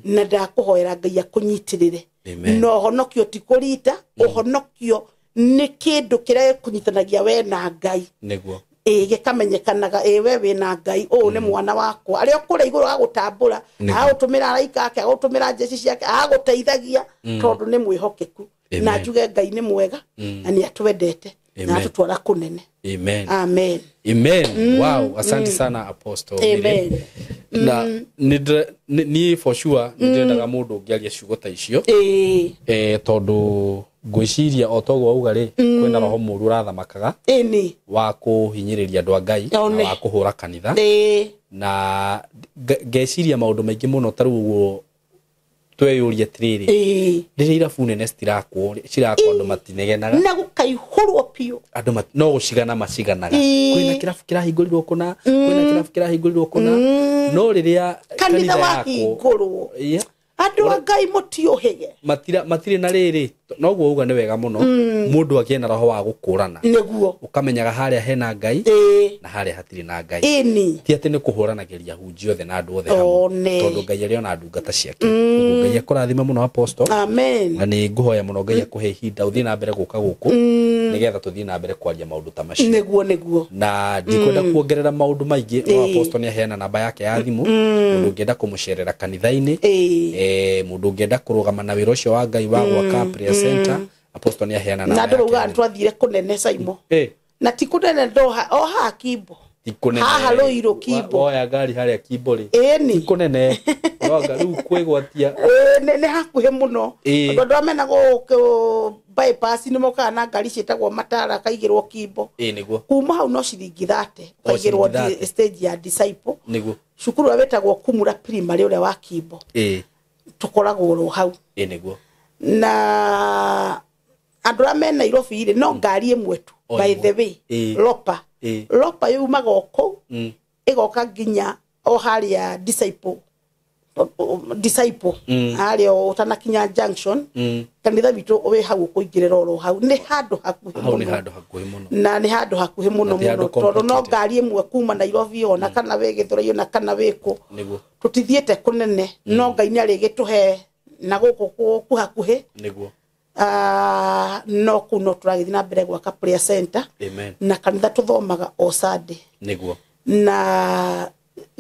na ndakũhoera Ngai akũnyitĩrĩre. Amen. Na ũhonokio ti kũrita, ũhonokio nĩ kĩndũ kĩrĩa gĩkũnyitanagia we na Ngai. Nĩguo. Ĩ gĩkamenyekanaga ĩ we wĩna Ngai, ũũ nĩ mwana wakwa. Arĩa kũrĩa igũrũ agũtambũra, Nĩguo. agũtũmĩra araika ake, agũtũmĩra njeci ciake, agũteithagia tondũ nĩ mwĩhokeku. Amen. Na njuge Ngai nĩ mwega na nĩ atwendete na Amen. atũtwara kũnene. Amen. Amen. Amen. Wow, asante sana Apostle Mary. Amen. Na niĩ for sure nĩ ndĩrendaga mũndũ ũngĩaria ciugo ta icio. Ĩĩ. Tondũ ngwĩciria o toguo wauga rĩ, kwĩna roho mũru ũrathamakaga Ĩni. wa kũhinyĩrĩria andũ a Ngai na One. wa kũhũra kanitha. Ĩĩ. Na ngeciria maũndũ maingĩ mũno ta rĩu ũguo tweyũria atĩrĩrĩ, Ĩĩ. rĩrĩa irabu nene citirakwo cirakwo andũ matinegenaga, Na gũkaihũrwo biũ. andũ no gũcigana maciganaga. Ĩĩ. Kwĩna kĩrabu kĩrahingũrirwo kũna, kwĩna kĩrabu kĩrahingũrirwo kũna, no rĩrĩa Kanitha yakwo wahingũrwo, Yeah. andũ a Ngai mũtiũhĩge. Matirĩ na rĩrĩ, noguo uga nĩ wega mũno mũndũ agĩe na roho wa gũkũrana, Nĩguo. ũkamenyaga harĩa hena Ngai Ĩĩ. na harĩa hatirĩ na Ngai. Ĩni. Ti atĩ nĩ kũhũranagĩria hunji othe na andũ othe hamwe, One. tondũ Ngai arĩ ona ndungata ciake. Ũguo Ngai akũrathime mũno Apostle. Amen. Na nĩ ngũhoya mũno Ngai akũhe ihinda ũthiĩ na mbere gũka gũkũ nĩgetha tũthiĩ na mbere kwaria maũndũ ta macio. Nĩguo nĩguo. Na ndikwenda kuongerera maũndũ maingĩ, no Apostle nĩ aheana namba yake ya thimũ, mũndũ ũngĩenda kũmũcerera kanitha-inĩ, Ĩĩ. mũndũ ũngĩenda kũrũgama na wĩra ũcio wa Ngai wa gwaka prayer center, Apostle nĩ aheana Na namba andũ raugaga yake. twathiire kũnene Saimo. Eh, Na ti kũnene ndo o haha Kimbo. ti kũnene. Haha Rũirũ Kimbo. Woya ngari harĩa Kimbo rĩ, Ĩni. ti kũnene. Wanga rĩu kwĩgwatia. Ĩĩ, nĩ hakuhĩ mũno. Ĩĩ. Andũ arĩa mena gũkũ bypass nĩ mokaga na ngari ciĩtagwo matara kaigĩrwo Kimbo. Ĩĩ nĩguo. Kuma hau no ciringi 30 O ũkaigĩrwo ciringi 30. stage ya disciple. Nĩguo. Cukuru ũrĩa wĩtagwo Kumura Primary ũrĩa wa Kimbo. Ĩĩ. Tũkoragwo oro hau. Ĩĩ nĩguo. Na andũ arĩa me Nairobi rĩ, no ngari ĩmwe tu. O By ĩmwe. the way, Ĩĩ. Lopa. Ĩĩ. Lopa yumaga o kũu ĩgoka nginya o harĩa disciple harĩa ũtanakinya junction. Kanitha witũ wĩ hau ũkũingĩrĩra oro hau, nĩ handũ hakuhĩ Hau nĩ mũno. handũ hakuhĩ mũno. Na nĩ handũ hakuhĩ mũno Na ti handũ mũno, tondũ no complicated. ngari ĩmwe kuma Nairobi ona kana wĩ Gĩthũrai ona kana wĩ kũ. Nĩguo. Tũtithiĩte kũnene, no Ngai nĩ arĩgĩtũhe na gũkũ gũkuhakuhĩ. Nĩguo. No kũu no tũragĩthiĩ na mbere gwaka prayer center. Amen. Na kanitha tũthomaga o Sunday. Nĩguo. Na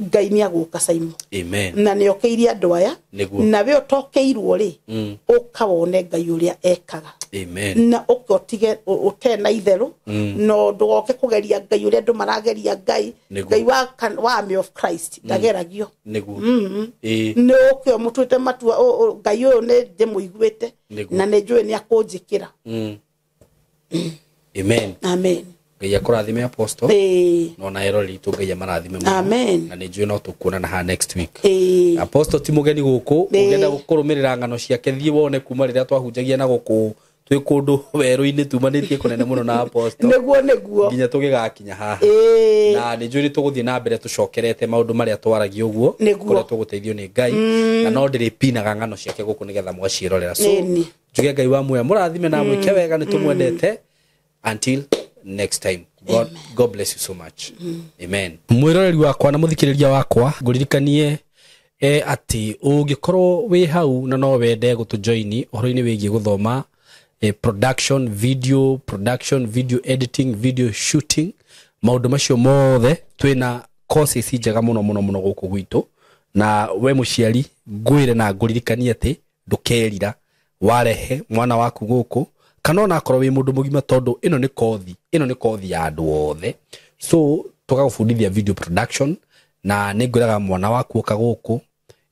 Ngai nĩ agũka Saimo. Amen. Na nĩ okĩirie andũ aya. Nĩguo. Na we ũtokĩirwo rĩ, ũka wone Ngai ũrĩa ekaga. Amen. Na ũke ũtige ũte na itherũ, no ndũgoke kũgeria Ngai ũrĩa andũ marageria Ngai. Nĩguo. Ngai wa Army of Christ ndageragio. Nĩguo. Ĩĩ. Nĩ ũke ũmũtuĩte matua, Ngai ũyũ nĩ ndĩmũiguĩte Nĩguo. na nĩ njũĩ nĩ akũnjĩkĩra. Amen. Amen. Ngai akũrathime Apostle. Ĩĩ. No na eroreri itũ Ngai amarathime mũno. Amen. Na nĩ njũĩ no tũkuonana haha next week. Ĩĩ. Apostle ti mũgeni gũkũ, Ĩĩ. ũngĩenda kũrũmĩrĩra ng'ano ciake thiĩ wone kuma rĩrĩa twahunjagia na gũkũ Twĩ kũndũ werũ-inĩ tumanĩtie kũnene mũno na apostle. Nĩguo nĩguo. Nginya tũgĩgakinya haha. Na nĩ njũĩ nĩ tũgũthiĩ na mbere tũcokerete maũndũ marĩa twaragia ũguo. Nĩguo. Kũrĩa tũgũteithio nĩ Ngai. Na no ndĩrĩpinaga ng'ano ciake gũkũ nĩgetha mũgaciĩrorera. So Ĩni. njuge Ngai wa muoyo mũrathime na mwĩke wega, nĩ tũmwendete. Until next time, God bless you so much. Amen. Mwĩroreri wakwa na mũthikĩrĩria wakwa, ngũririkanie atĩ ũngĩkorwo wĩ hau na no wende gũtũjoini ũhoro-inĩ wĩgiĩ gũthoma production, video production, video editing, video shooting, maũndũ macio mothe, twĩna courses njega mũno mũno mũno gũkũ gwitũ. Na we mũciari, ngwĩre na ngũririkanie atĩ ndũkerira warehe mwana waku gũkũ, kana ona akorwo wĩ mũndũ mũgima, tondũ ĩno nĩ kothi, ĩno nĩ kothi ya andũ othe. So tũgagũbundithia video production, na nĩ ngwĩraga mwana waku oka gũkũ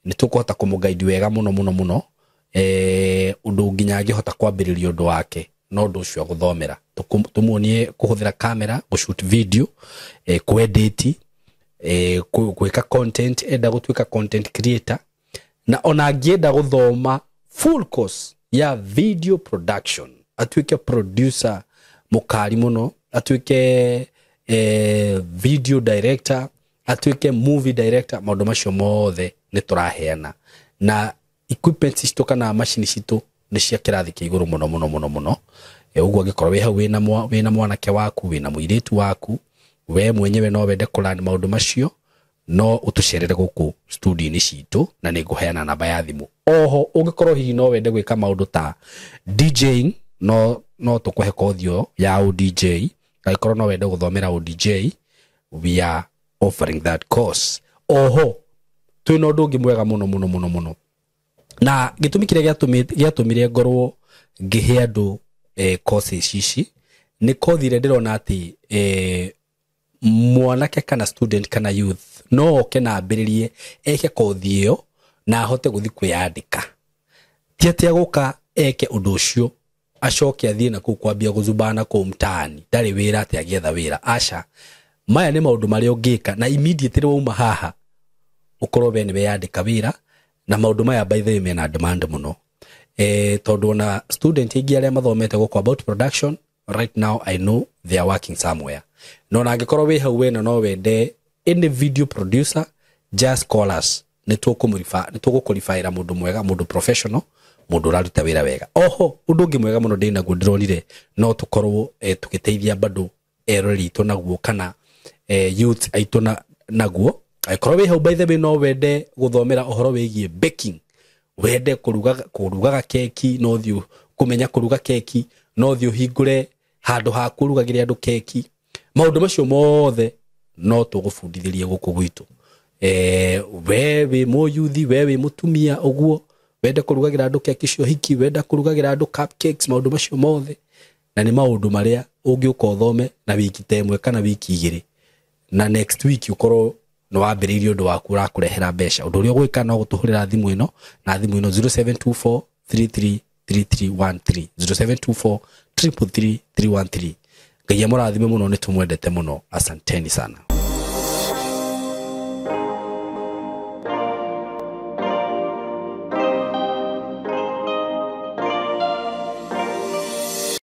nĩ tũkũhota kũmũguide wega mũno mũno mũno, ũndũ nginya angĩhota kwambĩrĩria ũndũ wake no ũndũ ũcio agũthomera. Tũmuonie kũhũthĩra kamera gũshoot video, kwedit, gwĩka content, enda gũtuĩka content creator, na ona angĩenda gũthoma full course ya video production, atuĩke producer mũkari mũno, atuĩke video director, atuĩke movie director, maũndũ macio mothe nĩ tũraheana. Na equipment citũ kana macini citũ nĩ cia kĩrathi kĩa igũrũ mũno mũno mũno mũno. Ũguo angĩkorwo wĩ hau wĩna mwanake waku, wĩna mũirĩtu waku, we mwenyewe no wende kũlearn maũndũ macio, no ũtũcerere gũkũ studio-inĩ citũ, na nĩ ngũheana namba ya thimũ. Oho ũngĩkorwo hihi no wende gwĩka maũndũ ta DJing, no tũkũhe kothi ĩyo ya ũDJ. Angĩkorwo no wende gũthomera ũDJ, we are offering that course. Oho twĩna ũndũ ũngĩ mwega mũno mũno mũno mũno, na gĩtũmi kĩrĩa gĩatũmire ngorwo ngĩhe andũ courses ici nĩ kothi ĩrĩa ndĩrona atĩ mwanake kana student kana youth no oke na ambĩrĩrie eke kothi ĩyo na ahote gũthiĩ kwĩyandĩka. Ti atĩ agũka eke ũndũ ũcio acoke athiĩ na kũu kwambia gũzubana kũu mtaani, ndarĩ wĩra, atĩ agĩetha wĩra. Aca, maya nĩ maũndũ marĩa ũngĩka na immediately wauma haha ũkorwo we nĩ weyandĩka wĩra. Na maũndũ maya, by the way, mena demand mũno, tondũ ona student aingĩ arĩa mathomete gũkũ about production, right now I know they are working somewhere. No na angĩkorwo wĩ hau wena no wende any video producer, just call us, nĩ tũgũkũribaĩra mũndũ mwega, mũndũ professional, mũndũ ũraruta wĩra wega. Oho ũndũ ũngĩ mwega mũno ndĩnaguo ndĩronire no tũkorwo tũgĩteithia bado eroreri aitũ naguo, kana youth aitũ naguo, angĩkorwo wĩ hau, by the way, no wende gũthomera ũhoro wĩgiĩ baking, wende kũrugaga keki, no thiĩ kũmenya kũruga keki, no thiĩ ũhingũre handũ ha kũrugagĩra andũ keki, maũndũ macio mothe no tũgũbundithĩrie gũkũ gwitũ. We wĩ mũyuthi, we wĩ mũtumia ũguo wende kũrugagĩra andũ keki cia ũhiki, wenda kũrugagĩra andũ cupcakes, maũndũ macio mothe na nĩ maũndũ marĩa ũngĩũka ũthome na wiki ta ĩmwe kana wiki 2, na next week ũkorwo nĩ wambĩrĩirie ũndũ waku ũrakũrehera mbeca. Ũndũ ũrĩa ũgwĩka no gũtũhũrĩra thimũ ĩno, na thimũ ĩno 0724 333313, 0724 333 313. Ngai amũrathime mũno, nĩ tũmwendete mũno. Asanteni sana.